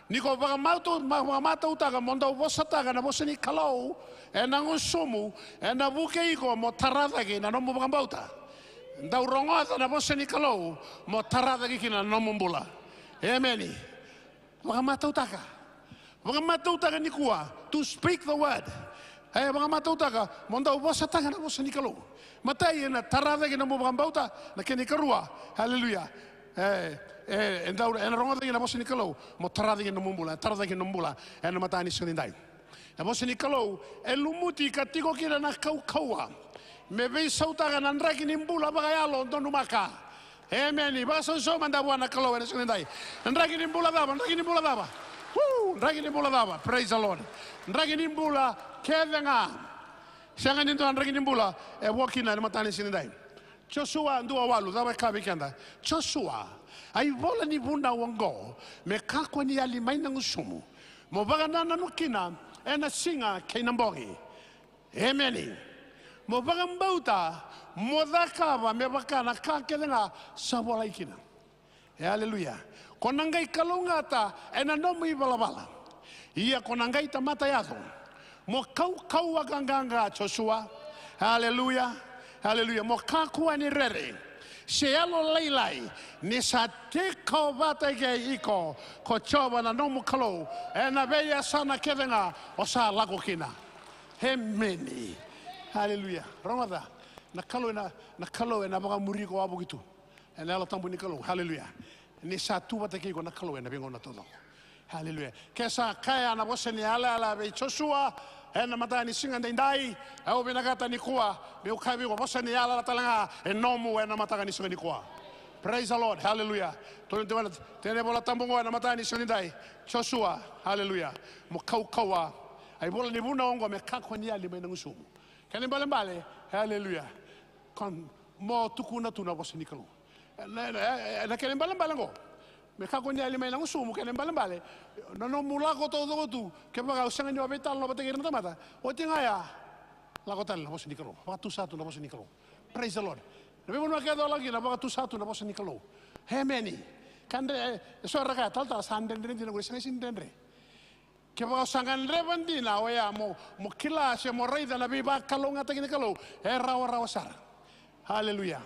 Ni ko vakamatu-, ma-, vakamatautaka mo dau vosataka na vosa ni Kalou ena gusumu, ena vukei iko mo tara cake na nomu vakabauta. Dau rogoca na vosa ni Kalou mo tara cake kina na nomu bula. Emeni. Vakamatautaka. Vakamatautaka nikua. To speak the word. E, vakamatautaka mo dau vosataka na vosa ni Kalou. Matai, ena tara cake na nomu vakabauta, na kena ikarua. Haleluya. E, e, e dau, ena rogoca cake na vosa ni Kalou mo tara cake na nomu bula, tara cake na nomu bula ena mataka ni siga nidai. Na vosa ni Kalou e lumuti ka tiko kina na kaukauwa me veisautaka na draki ni bula vakayalo o donumaka. Emeni. Vakasausau mada vua na Kalou ena siga nidai. Na draki ni bula cava, draki ni bula cava? Woo! Draki ni bula cava? Praise the Lord. Draki ni bula kece ga. Sega ni dua na draki ni bula e vo kina ena mataka ni siga nidai. Josua dua walu, cava e kaya vei keda? Josua, a ivola ni vunau oqo me kakua ni yali mai na gusumu, mo vakanananu kina ena siga kei na bogi. Emeni. Mo vakabauta, mo cakava me vaka na ka kece ga sa volai kina. E, aleluya. Ko na qai kalougata ena nomu ivalavala, ia ko na qai tamata yaco. Mo kaukauwa ka qaqa, Josua. Aleluya. Aleluya. Mo kakua ni rere se yalolailai, ni sa tiko vata kei iko ko Jiova na nomu Kalou ena veiyasana kece ga o sa lako kina. Emeni. Aleluya. Rogoca. Na Kalou ena, na Kalou ena vakamuri iko wavoki tu ena Yalo Tabu ni Kalou. Haleluya. Ni sa tu vata kei iko na Kalou ena veigauna taucoko. Haleluya. Ke sa kaya na vosa ni yalayala vei Josua ena mataka ni siga daidai, au vinakata nikua meu kaya vei iko, vosa ni yalayala tale ga e nomu ena mataka ni siga nikua. Praise the Lord. Haleluya. Tolu ni tevana, tena iVola Tabu oqo ena mataka ni siga nidai. Josua. Haleluya. Mo kaukauwa. A ivola ni vunau oqo me kakua ni yali mai na gusumu. Kena ibalebale. Haleluya. Ko mo tukuna tu na vosa ni Kalou. Na, na, na, na kena ibalebale oqo me kakua ni yali mai na gusumu, kena ibalebale na nomu lako taucoko tu, kevaka o sega ni o veitalanoa vata kei ira na tamata, oti ga ya, lako tale na vosa ni Kalou. Vakatusa tu na vosa ni Kalou. Praise the Lord. Na veivanua kece o lako kina, vakatusa tu na vosa ni Kalou. Emeni. Ka dre-, e, e so era kaya, talatala, sa dredre dina qori. Sega ni dredre. Kevaka o sa gadreva dina oya mo, mo kila se mo raica na veivakalougatataki ni Kalou, e rawarawa sara. Aleluya.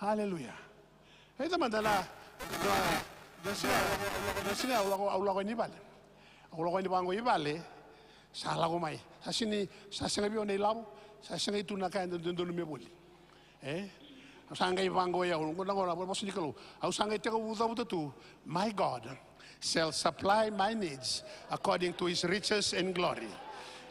Aleluya. Raica mada na, na, na siga, na siga au lako, au lako yani i vale. Au lako yani vaqo i vale, sa lako mai. Sa sini, sa sega vei au na ilavo, sa sega i tu na ka e dodonu me voli. E? Au sa qai vaqo i au, qo na, qo na vosa ni Kalou. Au sa qai tekivu cavuta tu, "My God shall supply my needs according to his riches in glory."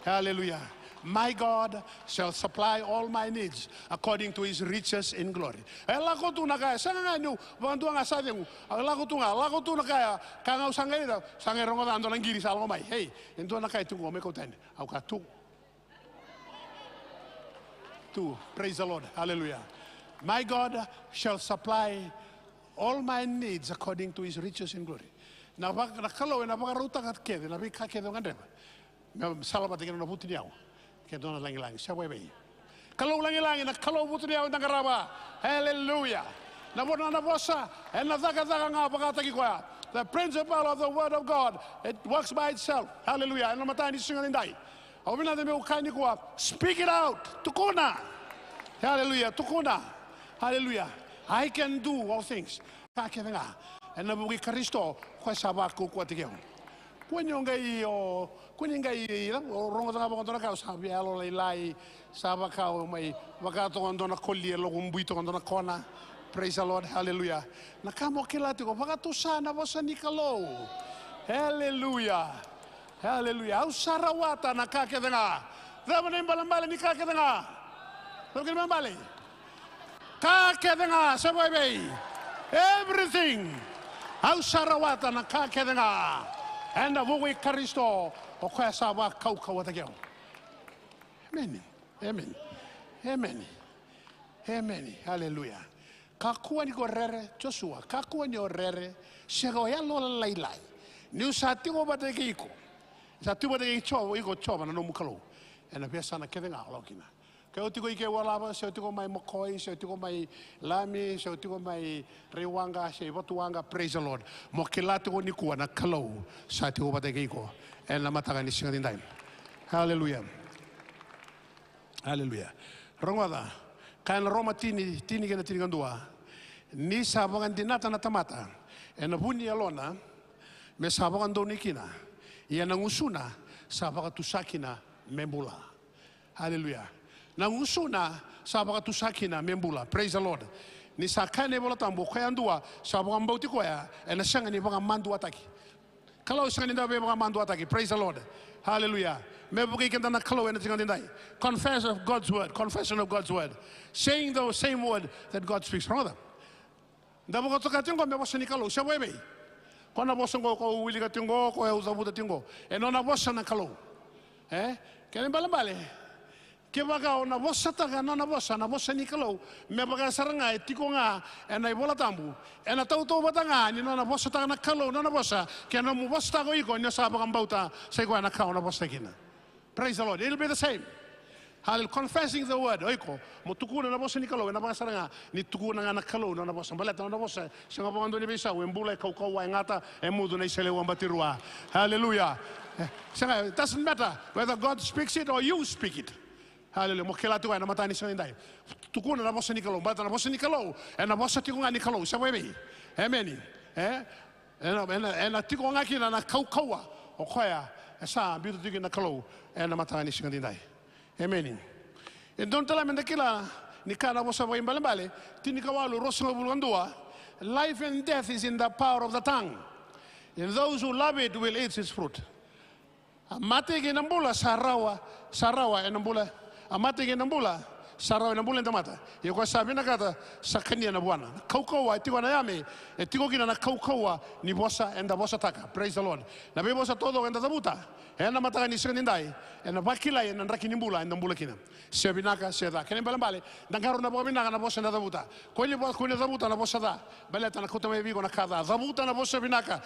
Hallelujah. "My God shall supply all my needs according to his riches in glory." E lako tu na ka, e sega ga niu vakadua ga sa cegu. E lako tu ga, lako tu na ka ya, ka ga au sa qai raica, sa qai rogoca dua na qiri sa lako mai. "Ei, e dua na ka e tu qo, me kauta yani." Au kaya, "Tu." Tu. Praise the Lord. Hallelujah. "My God shall supply all my needs according to his riches in glory." Na, vaka, na Kalou ena vakarautaka kece na veika kece o gadreva me salavata kina na vutuniyau kei na nona lagilagi. Sa vakaevei? Kalou lagilagi, na Kalou vutuniyau eda qarava. Haleluya. Na vo-, na vosa ena cakacaka ga vakataki koya. The principle of the word of God, it works by itself. Haleluya. Ena mataka ni siga nidai, au vinakata meu kaya nikua, speak it out. Tukuna. Haleluya. Tukuna. Haleluya. I can do all things. Ka kece ga ena vuku i Karisito, koya sa vakaukauwataki au. Kua ni o qai, o, kua ni qai, o rogoca ga vaka dua na ka, au sa via yalolailai, sa vaka au mai, vaka toka dua na koli e lako bui toka dua na kona. Praise the Lord, hallelujah. Na ka mo kila tiko, vakatusa na vosa ni Kalou. Hallelujah. Hallelujah. Au sa rawata na ka kece ga. Cava na ibalebale ni ka kece ga? Cava kena ibalebale? Ka kece ga, sa vakaevei? Everything. Au sa rawata na ka kece ga ena vuku i Karisito, o koya sa vakaukauwataki au. Emeni. Emeni. Emeni. Emeni. Haleluya. Kakua ni ko rere, Josua, kakua ni o rere, sega, o yalolailai. Niu sa tiko vata kei iko. Sa tiko vata kei Jiova, iko Jiova na nomu Kalou. Ena veiyasana kece ga o lako kina. Ke o tiko i Kewalava, se o tiko mai Makoi, se o tiko mai Lami, se o tiko mai Raiwaqa, se i Vatuwaqa, praise the Lord. Mo kila tiko nikua na Kalou sa tiko vata kei iko ena mataka ni siga nidai. Haleluya. Haleluya. Rogoca, kaya na Roma tini, tini kei na tinikadua. Ni sa vakadinata na tamata ena vu ni yalona, me sa vakadonui kina, ia na gusuna sa vakatusa kina me bula. Haleluya. Na gusuna sa vakatusa kina me bula. Praise the Lord. Ni sa kaya na iVola Tabu, o koya yadua sa vakabauti koya ena sega ni vakamaduataki. Kalou sega ni dau veivakamaduataki. Praise the Lord. Hallelujah. Me vukei keda na Kalou ena tiko nikua. Confess of God's word. Confession of God's word. Saying the same word that God speaks. Rogoca. Da vakatoka tiko me vosa ni Kalou. Se vakaevei? Ko na vosa qo ko wilika tiko, ko au cavuta tiko. E nona vosa na Kalou. E? Kena ibalebale. Kevaka o na vosataka na nona vosa, na vosa ni Kalou, me vaka sara ga e tiko ga ena iVola Tabu, ena tautauvata ga ni nona vosataka na Kalou na nona vosa, kei na nomu vosataka o iko ni o sa vakabauta sa i koya na ka o na vosa kina. Praise the Lord. It'll be the same. Hallelujah. Confessing the word. O iko mo tukuna na vosa ni Kalou, ena vaka sara ga ni tukuna ga na Kalou na nona vosa. Baleta na nona vosa sega vakadua ni veisau, e bula, e kaukauwa, e gata, e mucu na iseleiwa batirua. Hallelujah. E, sega, it doesn't matter whether God speaks it or you speak it. Hallelujah. Mo kila tiko ena mataka ni siga nidai. Tukuna na vosa ni Kalou. Baleta na vosa ni Kalou ena vosa tiko ga ni Kalou. Se vakaevei? Emeni. E? Ena, ena, ena tiko ga kina na kaukauwa o koya e sa biuta tiko kina na Kalou ena mataka ni siga nidai. Emeni. E dodonu tale meda kila ni kaya na vosa vakaibalebale, tinikawalu, ruasagavulu ka dua. Life and death is in the power of the tongue, and those who love it will eat its fruit. A mate kei na bula sa rawa, sa rawa ena bula. A mate kei na bula sa rawa ena bula ni tamata. Ia o koya sa vinakata sa kania na vuana. Na kaukauwa e tiko na yame, e tiko kina na kaukauwa ni vosa eda vosataka. Praise the Lord. Na veivosa taucoko eda cavuta ena mataka ni siga nidai, ena vakilai ena draki ni bula eda bula kina. Se vinaka, se ca. Kena ibalebale, da qarauna vakavinaka na vosa eda cavuta. Kua ni vo-, kua ni cavuta na vosa ca. Baleta na kauta mai vei iko na ka ca. Cavuta na vosa vinaka.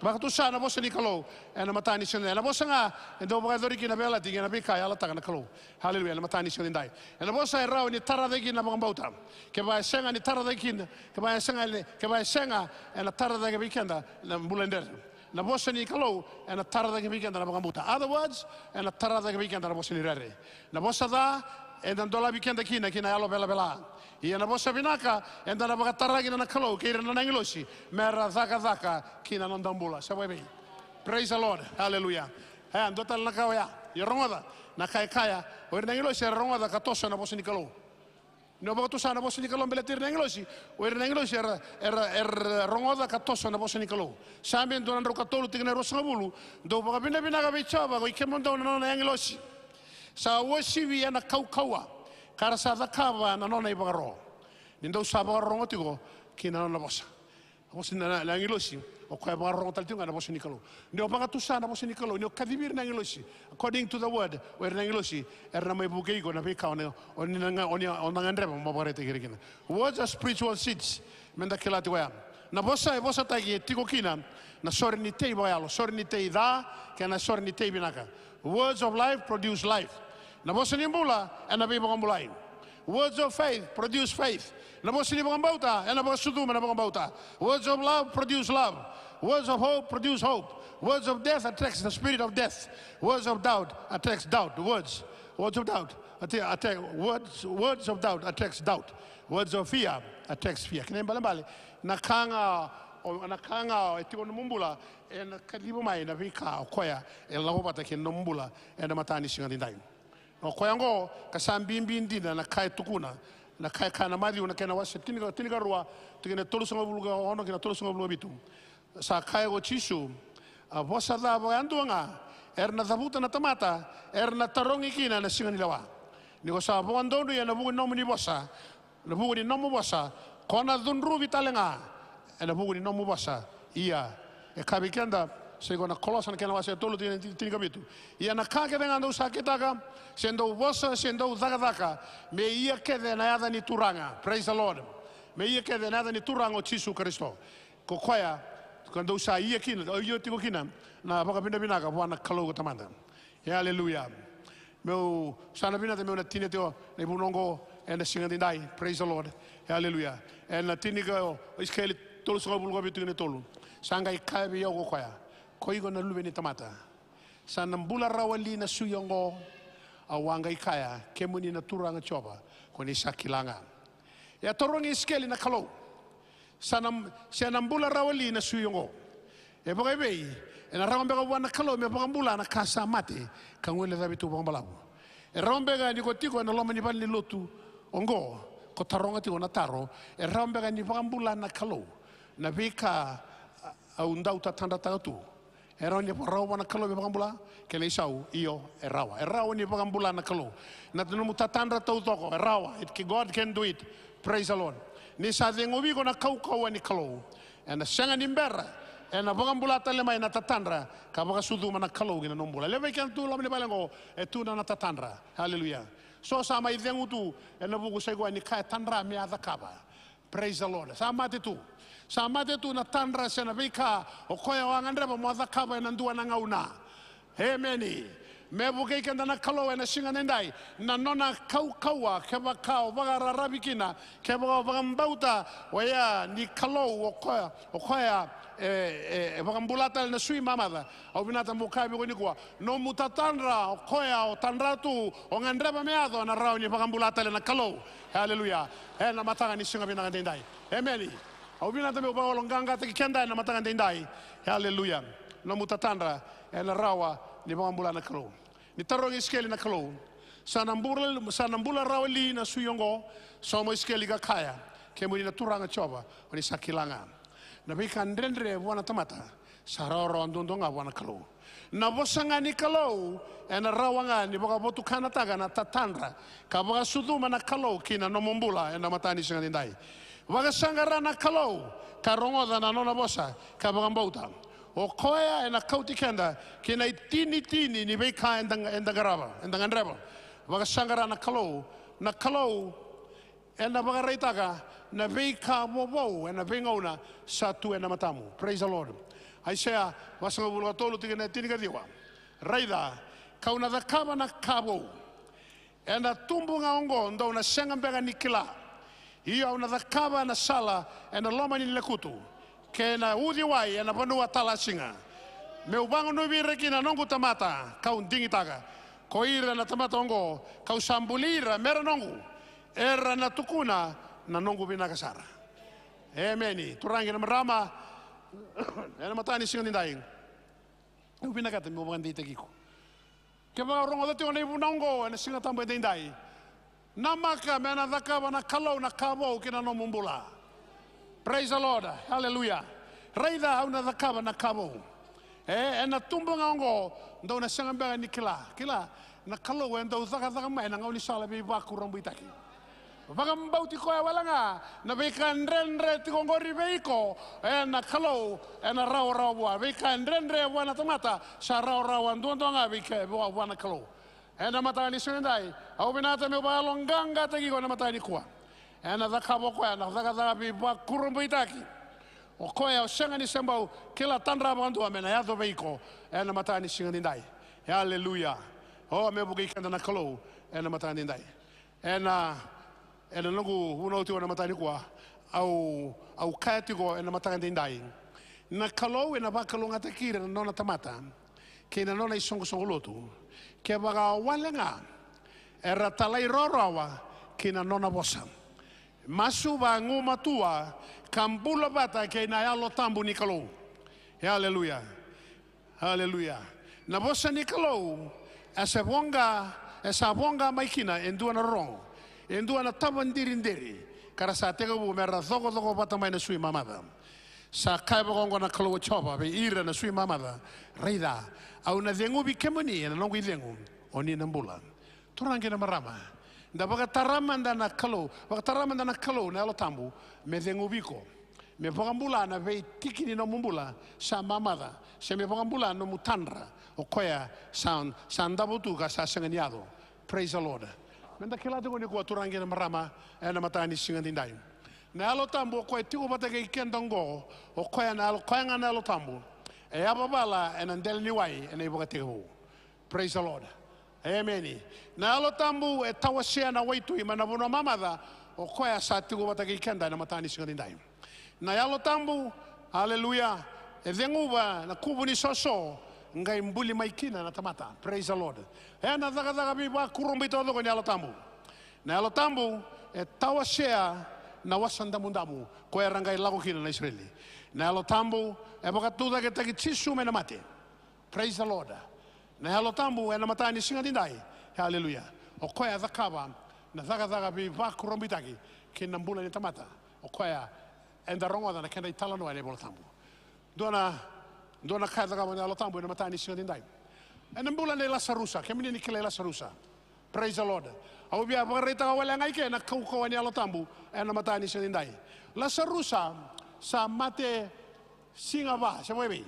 Vakatusa na vosa ni Kalou ena mataka ni siga nidai. Ena vosa ga e dau vakayacori kina na veiyalayalati kei na veika e yalataka na Kalou. Haleluya, ena mataka ni siga nidai. Ena vosa e rawa ni tara cake kina na vakabauta. Kevaka e sega ni tara cake kina, kevaka e sega, kevaka e sega, ena tara cake vei keda na bula dredre. Na vosa ni Kalou ena tara cake vei keda na vakabauta. Other words, ena tara cake vei keda na vosa ni rere. Na vosa ca ena dolavi keda kina ki na yalo velavela. Ia na vosa vinaka eda na vakatara kina na Kalou kei ira na nona agilosi me ra cakacaka ki na noda bula. Se vakaevei? Praise the Lord. Hallelujah. E, dua tale na ka oya. Ia rogoca na ka e kaya, o ira na agilosi era rogoca ka toso na vosa ni Kalou. Ni o vakatusa na vosa ni Kalou, baleti ira na agilosi, o ira na agilosi era, era, era rogoca ka toso na vosa ni Kalou. Same dua na drau ka tolu, tikina e ruasagavulu. Dou vakavinavinaka vei Jiova, koi kemudou na nona agilosi sa uasivi ena kaukauwa, ka ra sa cakava na nona ivakaro. Ni dou sa vakarorogo tiko ki na nona vosa. A vosa na, na, na agilosi, o koya e vakarorogo tale tiko ga na vosa ni Kalou. Ni o vakatusa na vosa ni Kalou, ni o kacivi ira na agilosi, according to the word, o ira na agilosi era na mai vukei iko na veika o na, o ni na ga, o ni, o na gadreva mo vakaraitaki ira kina. Words are spiritual seeds. Meda kila tiko ya. Na vosa e vosataki e tiko kina na sore ni tei vakayalo, sore ni tei ca kei na sore ni tei vinaka. Words of life produce life. Na vosa ni bula ena veivakabulai. Words of faith produce faith. Na vosa ni vakabauta ena vakasucuma na vakabauta. Words of love produce love. Words of hope produce hope. Words of death attracts the spirit of death. Words of doubt attracts doubt. Words, words of doubt attack, attack, words, words of doubt attracts doubt. Words of fear attracts fear. Kena ibalebale, na ka ga, o, na ka ga e tiko na nomu bula, ena kaciva mai na veika o koya e lako vata kei na nomu bula ena mataka ni siga daidai. O koya oqo ka sa bibi dina na ka e tukuna, na ka e kaya na Maciu na kena wase tinika, tinikarua, tikina e tolusagavulu ka ono kei na tolusagavulu ka vitu. Sa kaya ko Jisu, a vosa ca vakayadua ga era na cavuta na tamata, era na tarogi kina ena siga ni lewa. Ni ko sa vakadonui ena vuku ni nomuni vosa, na vuku ni nomu vosa, ko na cudruvi tale ga ena vuku ni nomu vosa. Ia, e kaya vei keda, sa iko na Kolosa na kena wase e tolu, tikina tinikavitu. Ia na ka kece ga dou sa kitaka, se dou vosa se dou cakacaka, me ia kece ena yaca ni Turaga. Praise the Lord. Me ia kece ena yaca ni Turaga o Jisu Karisito. Ko koya ka dou sa ia kina, o ia tiko kina na vakavinavinaka vua na Kalou ko Tamada. E, aleluya. Meu sa na vinata meu na tinia tiko na ivunau oqo ena siga daidai. Praise the Lord. E, aleluya. Ena tinika o Isikeli tolusagavulu ka vitu kei na tolu. Sa qai kaya vei au ko koya, ko iko na luve ni tamata, sa na bula rawa li na sui oqo? Au a qai kaya, kemuni na Turaga Jiova, ko ni sa kila ga. E a tarogi Isikeli na Kalou, sa na, se na bula rawa li na sui oqo? E vakaevei ena rawa beka vua na Kalou me vakabula na ka sa mate ka guilecavi tu vakabalavu? E rawa beka ni ko tiko ena loma ni valenilotu oqo, ko taroga tiko na taro, e rawa beka ni vakabula na Kalou na veika, a, au dau tatadrataka tu? E rawa ni vakarawa vua na Kalou me vakabula? Kena isau, io, e rawa. E rawa ni vakabula na Kalou na nomu tatadra taucoko. E rawa. It, God can do it. Praise the Lord. Ni sa ceguvi iko na kaukauwa ni Kalou, ena sega ni bera, ena vakabula tale mai na tatadra ka vakasucuma na Kalou ki na nomu bula. Levu vei keda tu loma ni vale oqo e tu na, na tatadra. Aleluya. So sa mai cegu tu ena vuku sa ikoya ni ka e tadra me a cakava. Praise the Lord. Sa mate tu. Sa mate tu na tadra se na veika o koya o a gadreva mo a cakava ena dua na gauna. Emeni. Me vukei keda na Kalou ena siga daidai, na nona kaukauwa, kevaka o vakararavi kina, kevaka o vakabauta oya ni Kalou o koya, o koya e, e, e vakabula tale na sui mamaca. Au vinata meu kaya vei iko nikua, nomu tatadra o koya o tadra tu, o gadreva me yaco, ena rawa ni vakabula tale na Kalou. Aleluya. Ena mataka ni siga vinaka daidai. Emeni. Au vinata meu vakayaloqaqataki keda ena mataka daidai. Aleluya. Nomu tatadra ena rawa ni vakabula na Kalou. Ni tarogi Isikeli na Kalou, sa na bula, sa na bula rawa li na sui oqo? Sauma o Isikeli ka kaya, kemuni na Turaga Jiova, o ni sa kila ga. Na veika dredre vua na tamata sa rawarawa duadua ga vua na Kalou. Na vosa ga ni Kalou ena rawa ga ni vakavotukanataka na tatadra ka vakasucuma na Kalou ki na nomu bula ena mataka ni siga daidai. Vakasaqara na Kalou ka rogoca na nona vosa ka vakabauta. O koya ena kauti keda ki na itinitini ni veika eda, eda qarava, eda gadreva. Vakasaqara na Kalou. Na Kalou ena vakaraitaka na veika vovou ena veigauna sa tu ena matamu. Praise the Lord. Aisea vasagavulu ka tolu, tikina e tinikaciwa. Raica, kau na cakava na ka vou. Ena tubu ga oqo dou na sega beka ni kila. Io, au na cakava na sala ena loma ni lekutu, kei na uciwai ena vanua talasiga, meu vagunuvi ira kina na noqu tamata, kau digitaka ko ira na tamata oqo, kau sa buli ira mera noqu, era na tukuna na noqu vinaka sara. Emeni. Turaga kei na marama, ena mataka ni siga nidai, au vinakata meu vakadeitaki iko. Kevaka o rogoca tiko na ivunau oqo ena Siga Tabu edaidai, namaka me na cakava na Kalou na ka vou ki na nomu bula. Praise the Lord. Hallelujah. Raica, au na cakava na ka vou. E, ena tubu ga oqo, dou na sega beka ni kila. Kila, na Kalou e dau cakacaka mai na gaunisala veivakurabuitaki. Vakabauti koya wale ga, na veika dredre tiko oqori vei iko, e na Kalou ena rawarawa vua. Veika dredre vua na tamata sa rawarawa duadua ga vei ke, vua, vua na Kalou. Ena mataka ni siga edai, au vinakata meu vakayaloqaqataki iko ena mataka nikua. Ena cakava o koya na cakacaka veivakurabuitaki. O koya o sega ni se bau kila tadra vakadua me na yaco vei iko ena mataka ni siga nidai. E aleluya. O, me vukei keda na Kalou ena mataka nidai. Ena, ena noqu vunau tiko ena mataka nikua, au, au kaya tiko ena mataka nidai, na Kalou ena vakalougatataki ira na nona tamata kei na nona isoqosoqo lotu, kevaka wale ga era talairawarawa ki na nona vosa, masu vagumatua, ka bula vata kei na Yalo Tabu ni Kalou. E aleluya. Aleluya. Na vosa ni Kalou e sa voqa, e sa voqa mai kina e dua na rorogo, e dua na tavadiridiri, ka ra sa tekivu me ra cokocokovata mai na sui mamaca. Sa kaya vaka oqo na Kalou o Jiova vei ira na sui mamaca, raica, au na ceguvi kemuni ena noqu icegu, o ni na bula. Turaga kei na marama, da vakatara mada na Kalou, vakatara mada na Kalou na Yalo Tabu me ceguvi iko, me vakabula na veitiki ni nomu bula sa mamaca, se me vakabula nomu tadra o koya sa, sa davo tu ka sa sega ni yaco. Praise the Lord. Meda kila tiko nikua, turaga kei na marama, ena mataka ni siga nidai, na Yalo Tabu o koya tiko vata kei keda oqo, o koya na Yalo, koya ga na Yalo Tabu e yavavala ena dela ni wai ena ivakatekivu. Praise the Lord. Emeni. Na Yalo Tabu e tawasea na waitui mai na vanua mamaca, o koya sa tiko vata kei keda ena mataka ni siga nidai. Na Yalo Tabu, aleluya, e ceguva na kuvu ni soso, qai buli mai kina na tamata. Praise the Lord. Ena cakacaka veivakurabuitaki taucoko ni Yalo Tabu. Na Yalo Tabu e tawasea na Wasa Damudamu, koya era qai lako kina na Isireli. Na Yalo Tabu e vakatucaketaki Jisu mai na mate. Praise the Lord. Na Yalo Tabu ena mataka ni siga nidai. Aleluya. O koya e cakava na cakacaka veivakurabuitaki kei na bula ni tamata. O koya eda rogoca na kena italanoa ena iVola Tabu. Dua na, dua na ka e cakava na Yalo Tabu ena mataka ni siga nidai. Ena bula nei Lasarusa, kemuni ni kilai Lasarusa. Praise the Lord. Au via vakaraitaka wale ga i ke na kaukauwa ni Yalo Tabu ena mataka ni siga nidai. Lasarusa sa mate siga va, se vakaevei?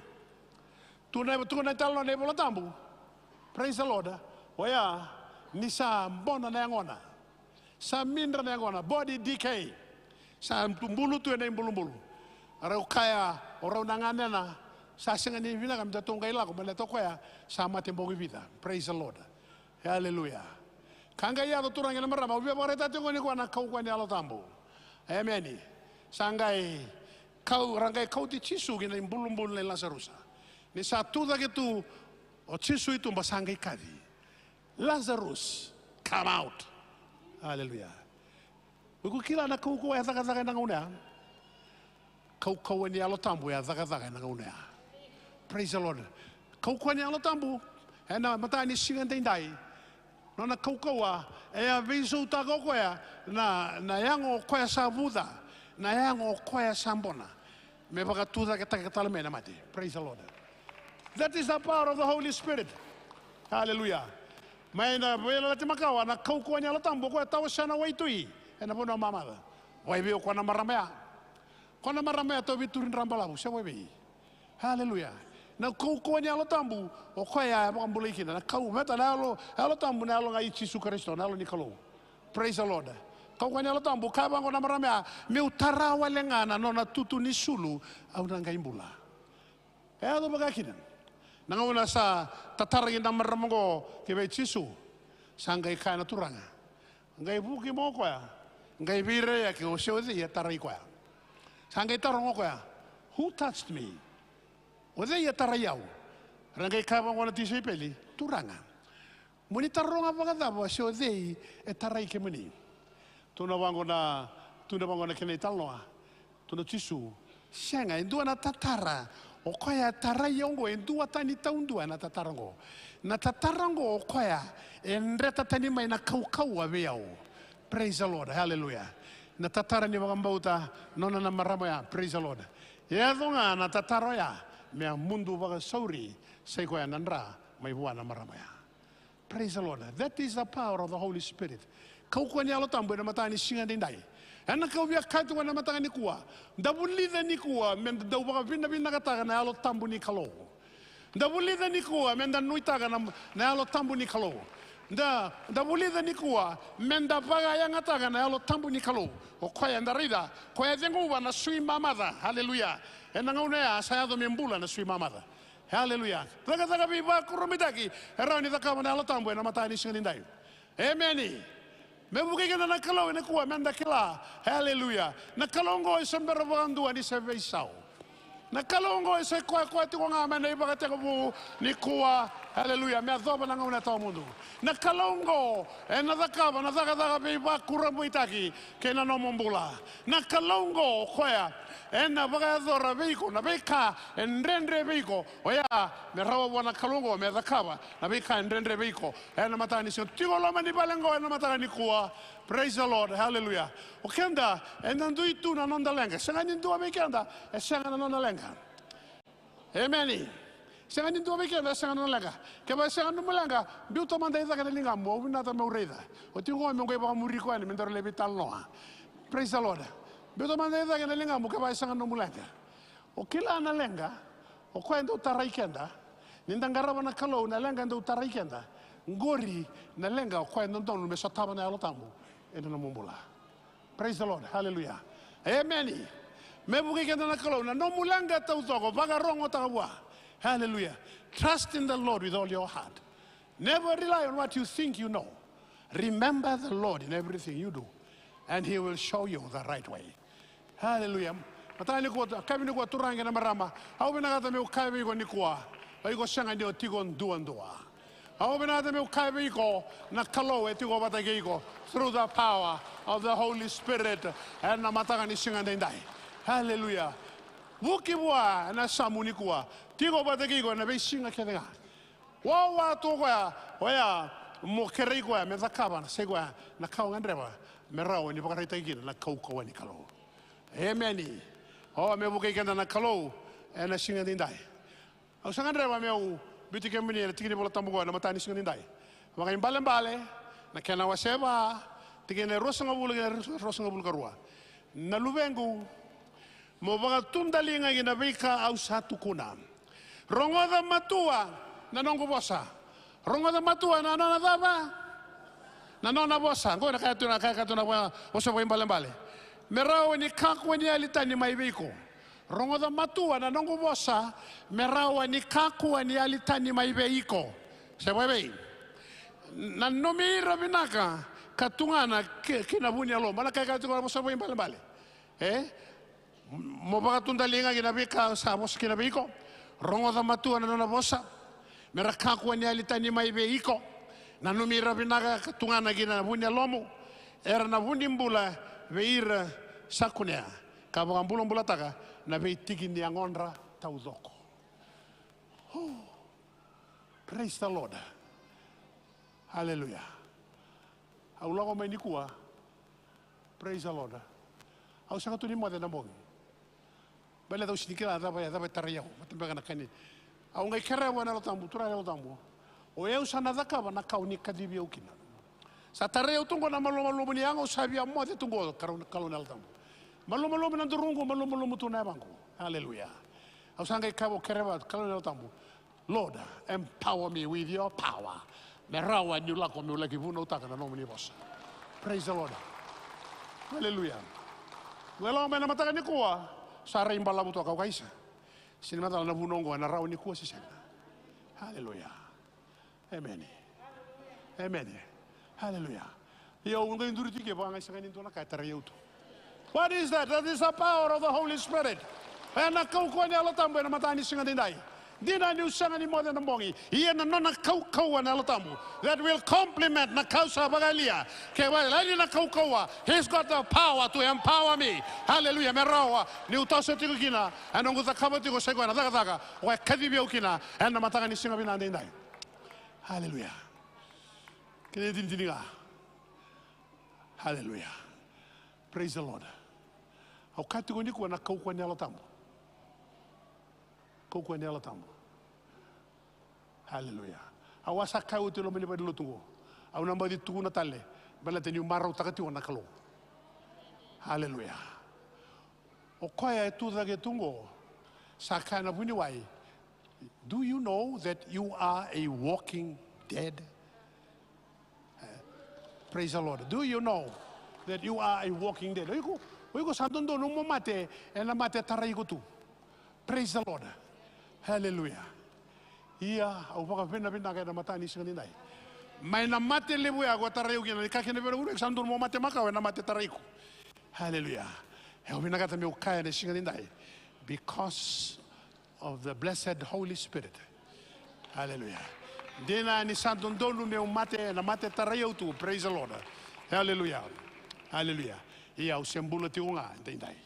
Tu na, tu na italanoa na iVola Tabu. Praise the Lord. Oya, ni sa bona na yagona. Sa midra na yagona, body decay. Sa tu bulu tu ena ibulubulu. Rau kaya, o rau na ganena, sa sega ni vinaka me datou qai lako, baleta o koya sa mate bogi vica. Praise the Lord. Aleluya. Ka qai yaco, turaga kei na marama, au via vakaraitaka tiko nikua na kaukauwa ni Yalo Tabu. Emeni. Sa qai kau, ra qai kauti Jisu ki na ibulubulu nei Lasarusa. Ni sa tucake tu o Jisu i tuba, sa qai kaci, "Lazarus, come out." Aleluya. Iko kila na kaukauwa e cakacaka ena gauna ya? Kaukauwa ni Yalo Tabu e cakacaka ena gauna ya. Praise the Lord. Kaukauwa ni Yalo Tabu ena mataka ni siga daidai. Nona kaukauwa e a veisautaka o koya na, na yago o koya sa vuca, na yago o koya sa bona, me vakatucaketaka tale mai na mate. Praise the Lord. That is the power of the Holy Spirit. Hallelujah. Mai na Veiyalayalati Makawa, na kaukauwa ni Yalo Tabu o koya tawasea na waitui ena vanua mamaca. Vakaevei o koya na marama ya? Koya na marama ya tauveituri drabalavu, se vakaevei? Hallelujah. Na kaukauwa ni Yalo Tabu o koya e vakabulai kina. Na kau, meta na Yalo, Yalo Tabu na yalo ga i Jisu Karisito, na Yalo ni Kalou. Praise the Lord. Kaukauwa ni Yalo Tabu, kaya vaqo na marama ya, "Meu tara wale ga na nona tutu ni sulu, au na qai bula." E yaco vaka kina. Na gauna sa tatara kina na marama oqo ki vei Jisu, sa qai kaya na Turaga, qai vuki mai o koya, qai veiraiyaki, o se o cei e tarai koya. Sa qai taroga o koya, "Who touched me?" O cei e tarai au? Ra qai kaya vaqo na tisaipeli, "Turaga, mo ni taroga vakacava se o cei e tarai kemuni?" Tukuna vaqo na, tukuna vaqo na kena italanoa. Tukuna o Jisu, "Sega, e dua na tatara. O koya e tarai au oqo, e duatani taudua ena tatara oqo. Na tatara oqo o koya e dreta tani mai na kaukauwa vei au." Praise the Lord. Hallelujah. Na tatara ni vakabauta, nona na marama oya. Praise the Lord. E yaco ga na tatara oya me a mudu vakasauri, sai koya na dra mai vua na marama oya. Praise the Lord. That is the power of the Holy Spirit. Kaukauwa ni Yalo Tabu ena mataka ni siga daidai. Ena ka au via kaya tiko ena mataka nikua, da vulica nikua me da dau vakavinavinakataka na Yalo Tabu ni Kalou. Da vulica nikua me da nuitaka na, na Yalo Tabu ni Kalou. Da, da vulica nikua me da vakayagataka na Yalo Tabu ni Kalou. O koya eda raica, koya e ceguva na sui mamaca. Haleluya. Ena gauna ya sa yaco me bula na sui mamaca. Haleluya. Cakacaka veivakurabuitaki e rawa ni cakava na Yalo Tabu ena mataka ni siga nidai. Emeni. Me vukei keda na Kalou ena kua me da kila. Haleluya. Na Kalou oqo e se bera vakadua ni se veisau. Na Kalou oqo e se koya, koya tiko ga mai na ivakatekivu nikua. Haleluya. Me yacova na gauna tawamudu. Na Kalou oqo ena cakava na cakacaka veivakurabuitaki kei na nomu bula. Na Kalou oqo o koya ena vakayacora vei iko na veika e dredre vei iko. Oya, me rawa vua na Kalou oqo me cakava na veika e dredre vei iko ena mataka ni siga. Tiko loma ni vale oqo ena mataka nikua. Praise the Lord. Hallelujah. O keda eda dui tu na noda leqa. Sega ni dua vei keda e sega na nona leqa. Emeni. Sega ni dua vei keda e sega na nona leqa. Kevaka e sega na nomu leqa, biuta mada i cake na ligamu, au vinata meu raica. O tiko qo meu qai vakamuri koya yani me daru lai veitalanoa. Praise the Lord. Biuta mada i cake na ligamu kevaka e sega na nomu leqa. O kila na leqa, o koya e dau tarai keda. Ni da qarava na Kalou, na leqa e dau tarai keda. Qori na leqa o koya e dodonu me sotava na Yalo Tabu ena nomu bula. Praise the Lord. Hallelujah. Emeni. Me vukei keda na Kalou, na nomu leqa taucoko, vakarogotaka vua. Hallelujah. Trust in the Lord with all your heart. Never rely on what you think you know. Remember the Lord in everything you do, and he will show you the right way. Haleluya. Mataka nikua, yakavi nikua, turaga kei na marama, au vinakata meu kaya vei iko nikua, o iko sega ni o tiko duadua. Au vinakata meu kaya vei iko, na Kalou e tiko vata kei iko through the power of the Holy Spirit. Ena mataka ni siga daidai. Haleluya. Vuki vua ena yasamu nikua, tiko vata kei iko ena veisiga kece ga. Wawa tu o koya, oya mo kerei koya me cakava na, sa i koya na ka o gadreva me rawa ni vakaraitaki kina na kaukauwa ni Kalou. Emeni. O, me vukei keda na Kalou ena siga daidai. Au sa gadreva meu biuti kemuni ena tiki ni Vola Tabu oqo ena mataka ni siga daidai. Vakaibalebale, na kena wase va, tikina e ruasagavulu kei na ruasagavulu ka rua. Na luvequ, mo vakatudaligaki na veika au sa tukuna. Rogoca matua na noqu vosa. Rogoca matua na nona cava? Na nona vosa. Qo na kaya tu, na kaya tu na vosa vakaibalebale. Me rawa ni kakua ni yali tani mai vei iko. Rogoca matua na noqu vosa, me rawa ni kakua ni yali tani mai vei iko. Se vei vei. Nanumi ira vinaka ka tugana ki, ki na vu ni yalomu. Na kaya, kaya tu na vosa vakaibalebale. E? Mo vakatudaligaki na veika sa vosa kina vei iko. Rogoca matua na nona vosa. Me ra kakua ni yali tani mai vei iko. Nanumi ira vinaka ka tugana ki na vu ni yalomu. Era na vu ni bula vei ira sa kunea, ka vakabulabulataka na veitiki ni yagodra taucoko. Oh, praise the Lord. Hallelujah. Au lako mai nikua. Praise the Lord. Au sega tu ni moce na bogi. Baleta au sega ni kila cava, cava e tarai au. Vata beka na ka ni. Au qai kerea vua na Yalo Tabu, Turaga Yalo Tabu. O yau sa na cakava na ka o ni kacivi au kina. Sa tarai au tu qo na malumalumu ni yago, au sa via moce tu qo, Kalou, Kalou na Yalo Tabu. Malumalumu na duruqu, malumalumu tu na yavaqu. Hallelujah. Au sa qai kaya, au kerea vua, Kalou na Yalo Tabu. Lord, empower me with your power. Me rawa niu lako, meu laki vunautaka na nomuni vosa. Praise the Lord. Hallelujah. Au lako mai na mataka nikua, sa rai balavu toka, au kaisa. Sega ni macala na vuna oqo ena rawa nikua se sega. Hallelujah. Emeni. Emeni. Hallelujah. Ia au qai duri tiko, vaka ga e sega ni dua na ka e tarai au tu. What is that? That is the power of the Holy Spirit. Ena kaukauwa ni Yalo Tabu ena mataka ni siga daidai. Dina niu sega ni moce na bogi, ia na nona kaukauwa na Yalo Tabu that will complement na ka au sa vakayalia. Ke vakayali na kaukauwa, he's got the power to empower me. Hallelujah. Me rawa niu toso tiko kina ena noqu cakava tiko, sa i koya na cakacaka o koya e kacivi au kina ena mataka ni siga vinaka daidai. Hallelujah. Kena itinitini ga. Hallelujah. Praise the Lord. Au kaya tiko nikua na kaukauwa ni Yalo Tabu. Kaukauwa ni Yalo Tabu. Hallelujah. Au a sa kaya oti e loma ni valenilotu qo. Au na baci tukuna tale. Baleta niu marautaka tiko na Kalou. Hallelujah. O koya e tu cake tu qo, sa kaya na vuniwai, "Do you know that you are a walking dead?" Praise the Lord. Do you know that you are a walking dead? O iko, o iko sa dodonu mo mate ena mate tarai iko tu. Praise the Lord. Hallelujah. Ia, au vakavinavinaka ena mataka ni siga nidai. Mai na mate levu ya ko tarai au kina, ni ka kina vei au, sa dodonu mo mate makawa ena mate tarai iko. Hallelujah. Au vinakata meu kaya ena siga nidai. Because of the blessed Holy Spirit. Hallelujah. Dina ni sa dodonu meu mate ena mate tarai au tu. Praise the Lord. Hallelujah. Hallelujah. Ia au se bula tiko ga daidai.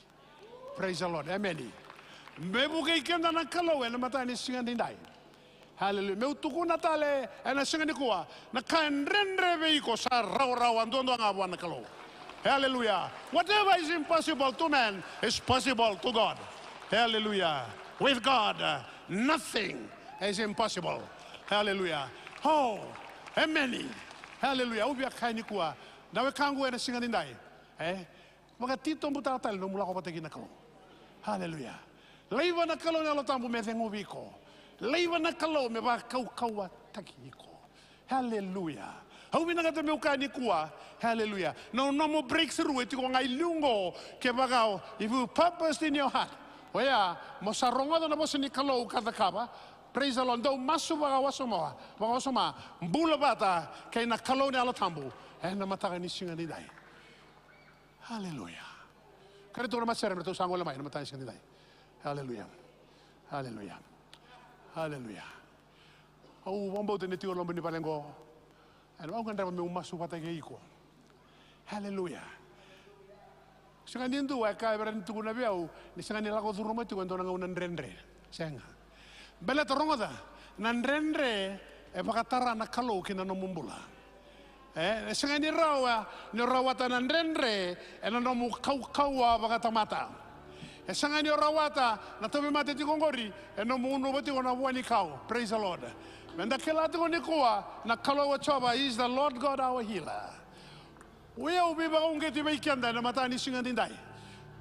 Praise the Lord. Amen. Me vukei keda na Kalou ena mataka ni siga daidai. Hallelujah. Meu tukuna tale ena siga nikua, na ka e dredre vei iko sa rawarawa duadua ga vua na Kalou. Hallelujah. Whatever is impossible to man is possible to God. Hallelujah. With God, uh, nothing is impossible. Hallelujah. Oh, amen. Hallelujah. Au via kaya nikua, na wekaqu ena siga nidai. E? Vakatitobutaka tale nomu lako vata kei na Kalou. Haleluya. Laiva na Kalou na Yalo Tabu me ceguvi iko. Laiva na Kalou me vakaukauwataki iko. Haleluya. Au vinakata meu kaya nikua. Haleluya. Na nomu breakthrough e tiko ga i liu oqo, kevaka o, if you purposed in your heart. Oya, mo sa rogoca na vosa ni Kalou ka cakava. Praise the Lord. Dou masu vakawasoma, vakawasoma. Bula vata kei na Kalou na Yalo Tabu ena mataka ni siga nidai. Haleluya. Kere tu na masere me ratou sa gole mai na mataka ni siga nidai. Haleluya. Haleluya. Haleluya. Au vakabauta ni tiko loma ni vale qo. Ena au gadreva meu masu vata kei iko. Haleluya. Sega ni dua e kaya vei ira ni tukuna vei au ni sega ni lako curuma tiko e dua na gauna dredre. Sega. Baleta rogoca, na dredre e vakatara na Kalou ki na nomu bula. E, e sega ni rawa ni o rawata na dredre ena nomu kaukauwa vakatamata. E sega ni o rawata na tauvimate tiko oqori ena nomu unuva tiko na vua ni kau. Praise the Lord. Meda kila tiko nikua na Kalou o Jiova is the Lord God our healer. Oi au veivakauqeti vei keda ena mataka ni siga nidai.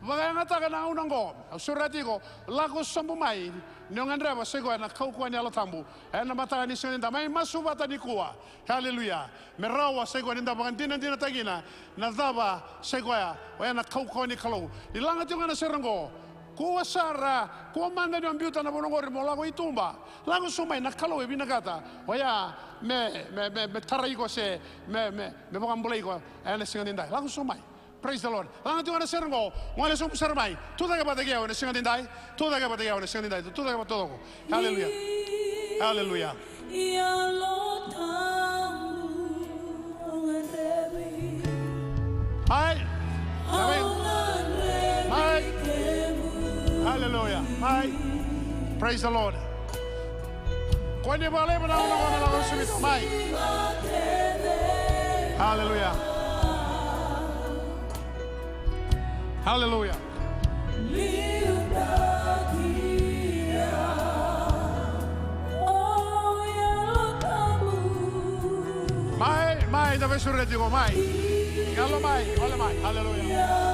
Vakayagataka na gauna oqo, au sureti iko, lako sobu mai, ni o gadreva sa i koya na kaukauwa ni Yalo Tabu ena mataka ni siga nidai. Mai masu vata nikua. Haleluya. Me rawa sa i koya ni da vakadinadinataka kina na cava sa i koya, oya na kaukauwa ni Kalou. Ni laga tiko ga na sere oqo, kua sara, kua mada ni o biuta na vanua oqori mo lako i tuba. Lako sobu mai, na Kalou e vinakata oya me, me, me, me tarai iko se me, me, me vakabulai iko ena siga nidai. Lako sobu mai. Praise the Lord. Laga tiko na sere oqo, gole sobu sara mai. Tucake vata kei au ena siga nidai. Tucake vata kei au ena siga nidai. Tucake vata taucoko. Haleluya. Haleluya. Mai. Mai. Mai. Haleluya. Mai. Praise the Lord. Kua ni vakalevu na gauna qo me lako sobu mai. Haleluya. Haleluya. Mai, mai, da veisureti tiko mai. Gole mai, gole mai. Haleluya.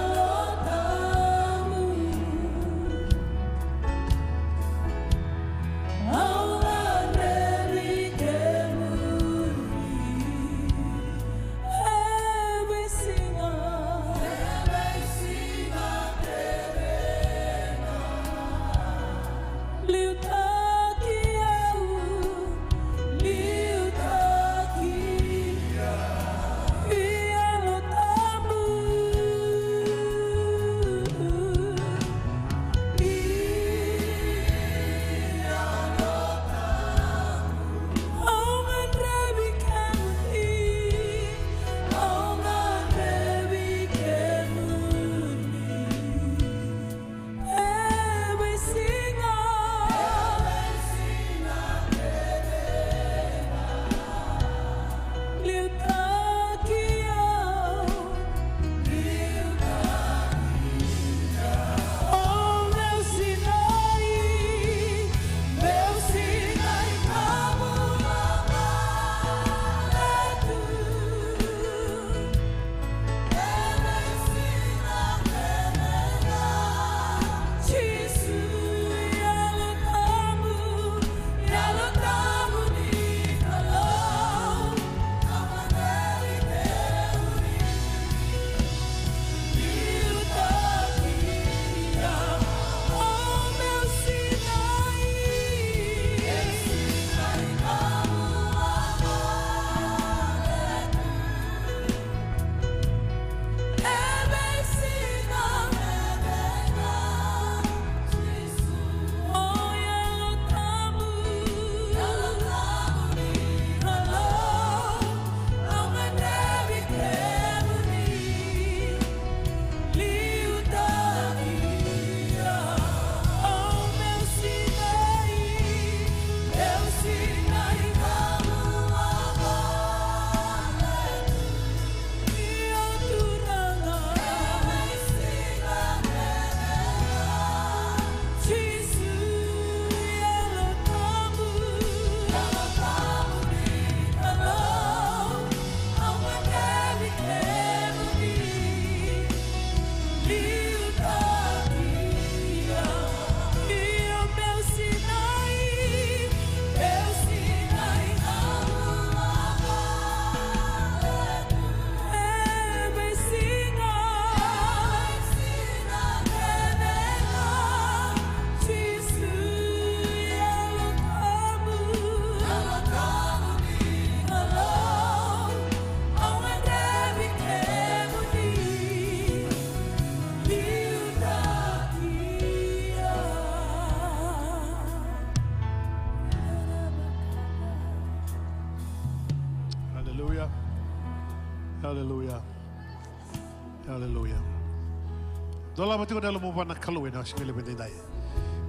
Dolava tiko na yalomu vua na Kalou ena siga levu edaidai.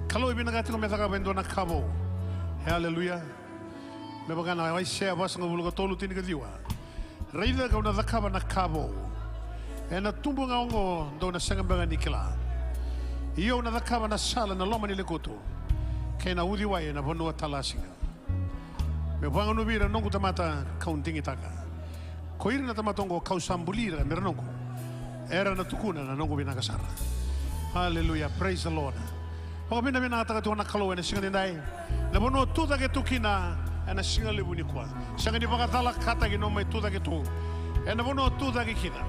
Kalou e vinakata tiko me cakava e dua na ka vou. Haleluya. Me vaka na Aisea vasagavulu ka tolu, tinikaciwa. Raica, kau na cakava na ka vou. Ena tubu ga oqo, dou na sega beka ni kila. Ia au na cakava na sala ena loma ni lekutu, kei na uciwai ena vanua talasiga. Meu vagunuvi ira na noqu tamata kau digitaka. Ko ira na tamata oqo kau sa buli ira me ra noqu, era na tukuna na noqu vinaka sara. Haleluya. Praise the Lord. Vakavinavinakataka tiko na Kalou ena siga nidai. Na vanua tu cake tu kina ena siga levu nikua. Sega ni vakacalakataki na nomu mai tu cake tu. Ena vanua tu cake kina.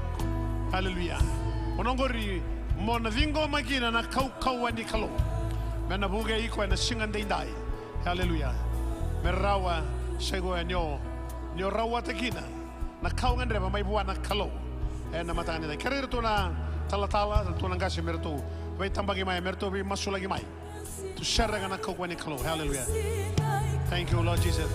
Haleluya. Vanua oqori mo na ciqoma kina na kaukauwa ni Kalou. Me na vukei iko ena siga daidai. Haleluya. Me rawa, sa ikoya ni o, ni o rawata kina na ka o gadreva mai vua na Kalou. Ena mataka nidai. Kerei iratou na talatala, iratou na qase me ratou veitabaki mai, me ratou veimasulaki mai. Tu sereka na kaukauwa ni Kalou. Haleluya. Thank you, Lord Jesus.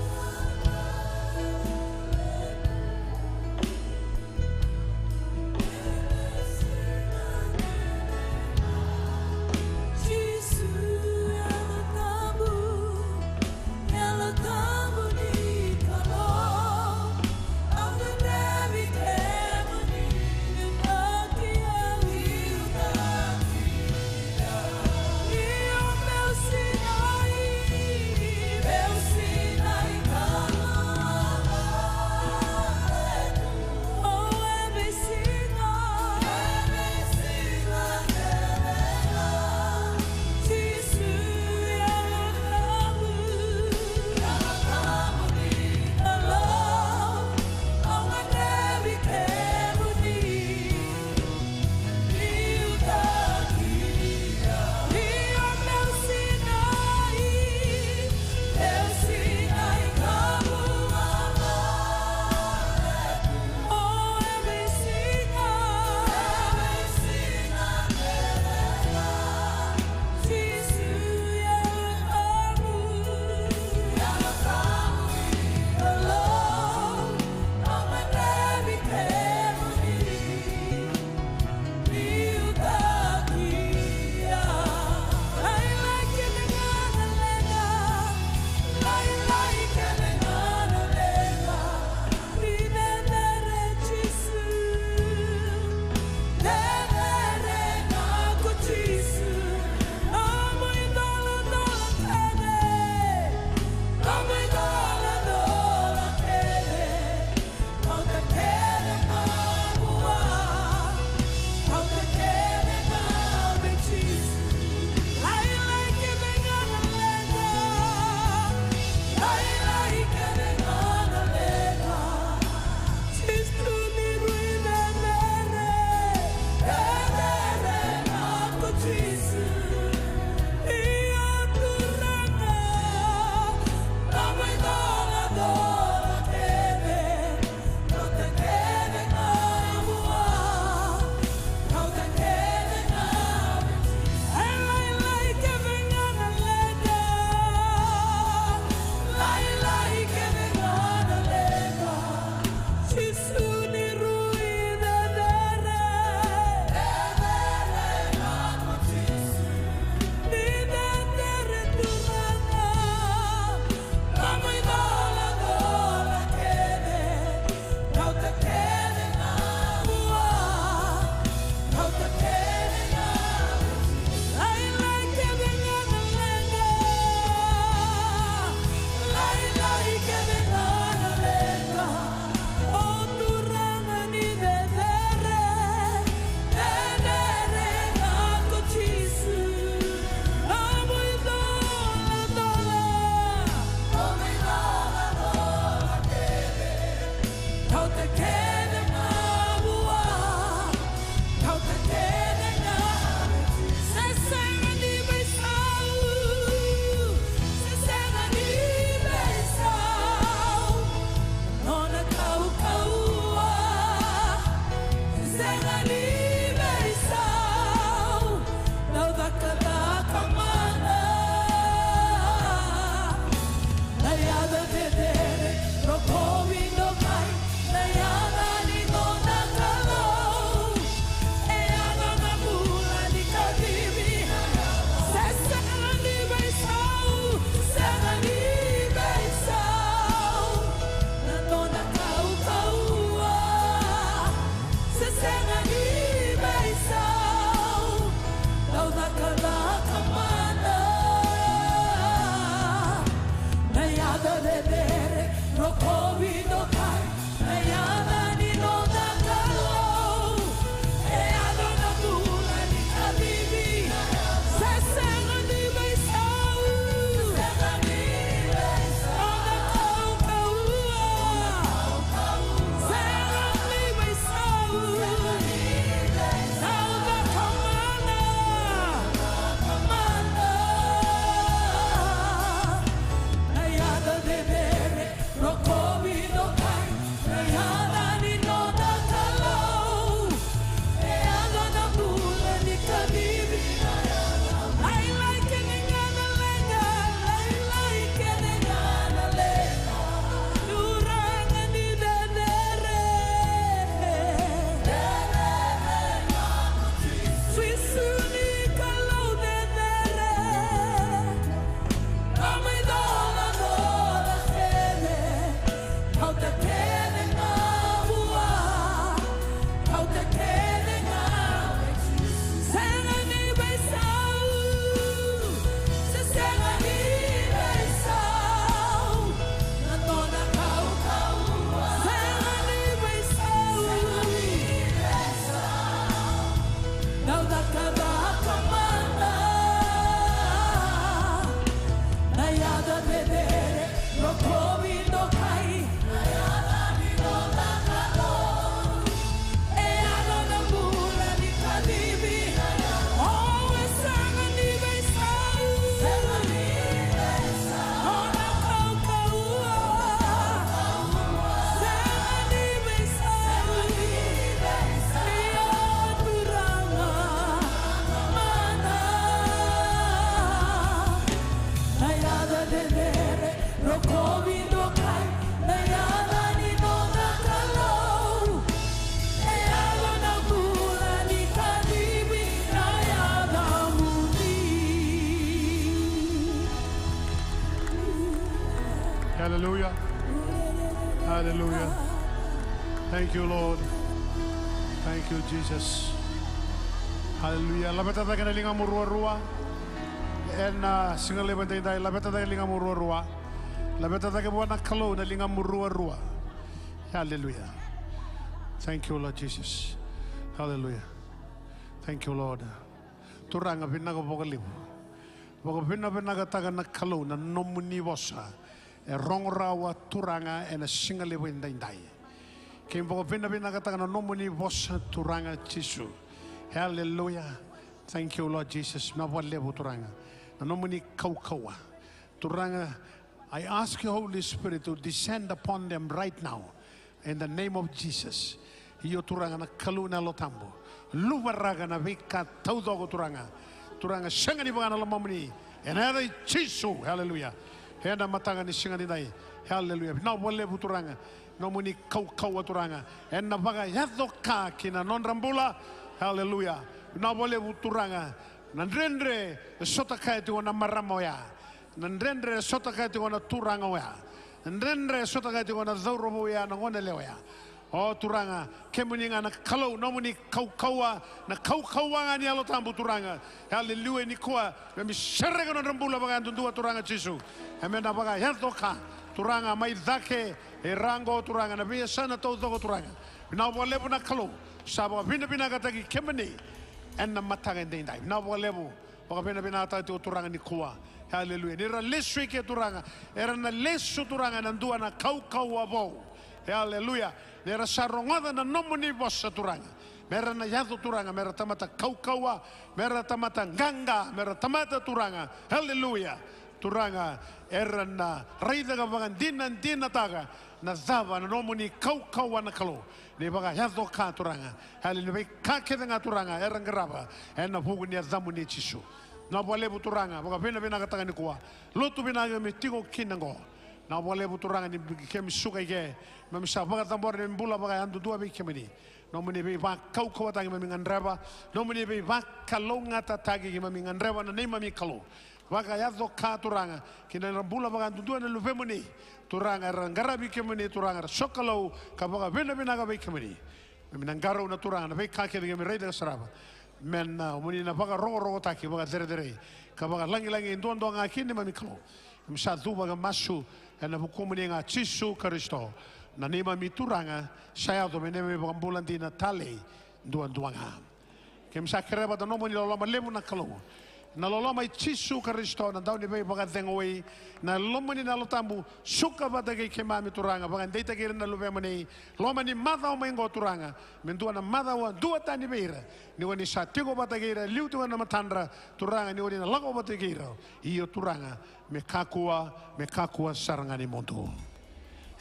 Hallelujah. Hallelujah. Thank you, Lord. Thank you, Jesus. Hallelujah. Laveta cake na ligamu ruarua. Ena, ah, siga levu edaidai, laveta cake na ligamu ruarua. Laveta cake vua na Kalou na ligamu ruarua. Hallelujah. Thank you, Lord Jesus. Hallelujah. Thank you, Lord. Turaga, vinaka vakalevu. Vakavinavinakataka na Kalou na nomuni vosa e rogo rawa, Turaga, ena siga levu edaidai. Keimami vakavinavinakataka na nomuni vosa, Turaga Jisu. Hallelujah. Thank you, Lord Jesus. Vinaka vakalevu, Turaga, na nomuni kaukauwa. Turaga, I ask you, Holy Spirit, to descend upon them right now. In the name of Jesus. Io, Turaga, na Kalou na Yalo Tabu, luvaraka na veika taucoko, Turaga. Turaga, sega ni vaka na lomamuni. Ena yaca i Jisu. Hallelujah. Ena mataka ni siga nidai. Hallelujah. Vinaka vakalevu, Turaga, nomuni kaukauwa, Turaga, ena vakayaco ka ki na nodra bula. Hallelujah. Vinaka vakalevu, Turaga, na dredre e sotakaya tiko na marama oya. Na dredre e sotakaya tiko na turaga oya. Na dredre e sotakaya tiko na cauravou oya, na goneyalewa oya. O Turaga, kemuni ga na Kalou, nomuni kaukauwa, na kaukauwa ga ni Yalo Tabu, Turaga. Hallelujah, nikua, keimami sereka na nodra bula vakayadudua, Turaga Jisu. E me na vakayaco ka, Turaga, mai cake, e ra qo, Turaga, na veiyasana taucoko, Turaga. Vinaka vakalevu na Kalou, sa vakavinavinakataki kemuni ena mataka edaidai. Vinaka vakalevu. Vakavinavinakataka tiko, Turaga, nikua. Hallelujah. Ni ra lesu i ke, Turaga, era na lesu, Turaga, ena dua na kaukauwa vou. Hallelujah. Ni ra sa rogoca na nomuni vosa, Turaga, me ra na yaco, Turaga, me ra tamata kaukauwa, me ra tamata qaqa, me ra tamata, Turaga. Hallelujah. Turaga, era na raica ka vakadinadinataka na cava na nomuni kaukauwa, na Kalou. Ni vakayaco ka, Turaga. Hallelujah. Ni veika kece ga, Turaga, era qarava ena vuku ni yacamuni, Jisu. Vinaka vakalevu, Turaga, vakavinavinakataka nikua. Lotu vinaka keimami tiko kina qo. Vinaka vakalevu, Turaga, ni keimami suka i ke, keimami sa vakacabora na neimami bula vakayadudua vei kemuni. Nomuni veivakaukauwataki keimami gadreva. Nomuni veivakalougatataki keimami gadreva, na neimami Kalou. Vakayaco ka, Turaga, ki na bula vakayadudua na luvemuni, Turaga, era qaravi kemuni, Turaga, era sokalou ka vakavinavinaka vei kemuni. Keimami na qarauna, Turaga, na veika kece keimami raica ka sarava. Me na, ah, moni na vakarokorokotaki, vakacerecerei ka vakalagilagi duadua ga kina, neimami Kalou. Keimami sa cuva ka masu ena vukumuni ga, Jisu Karisito, na neimami Turaga, sa yaco me neimami Vakabula dina talei duadua ga. Keimami sa kerea vata na nomuni loloma levu, na Kalou. Na loloma i Jisu Karisito, na Dauniveivakacegui, na lomani na Yalo Tabu, suka vata kei keimami, Turaga, vakadeitaki ira na luvemuni. Loma ni macawa mai qo, Turaga, me dua na macawa duatani vei ira. Ni oni sa tiko vata kei ira, liu tiko na matadra, Turaga, ni oni na lako vata kei ira. Io, Turaga, me kakua, me kakua sara ga ni mudu.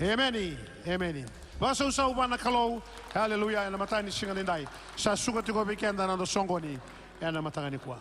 Emeni, emeni. Vakasausau vua na Kalou. Aleluya. Ena mataka ni siga nidai, sa suka tiko vei keda na noda soqoni ena mataka nikua.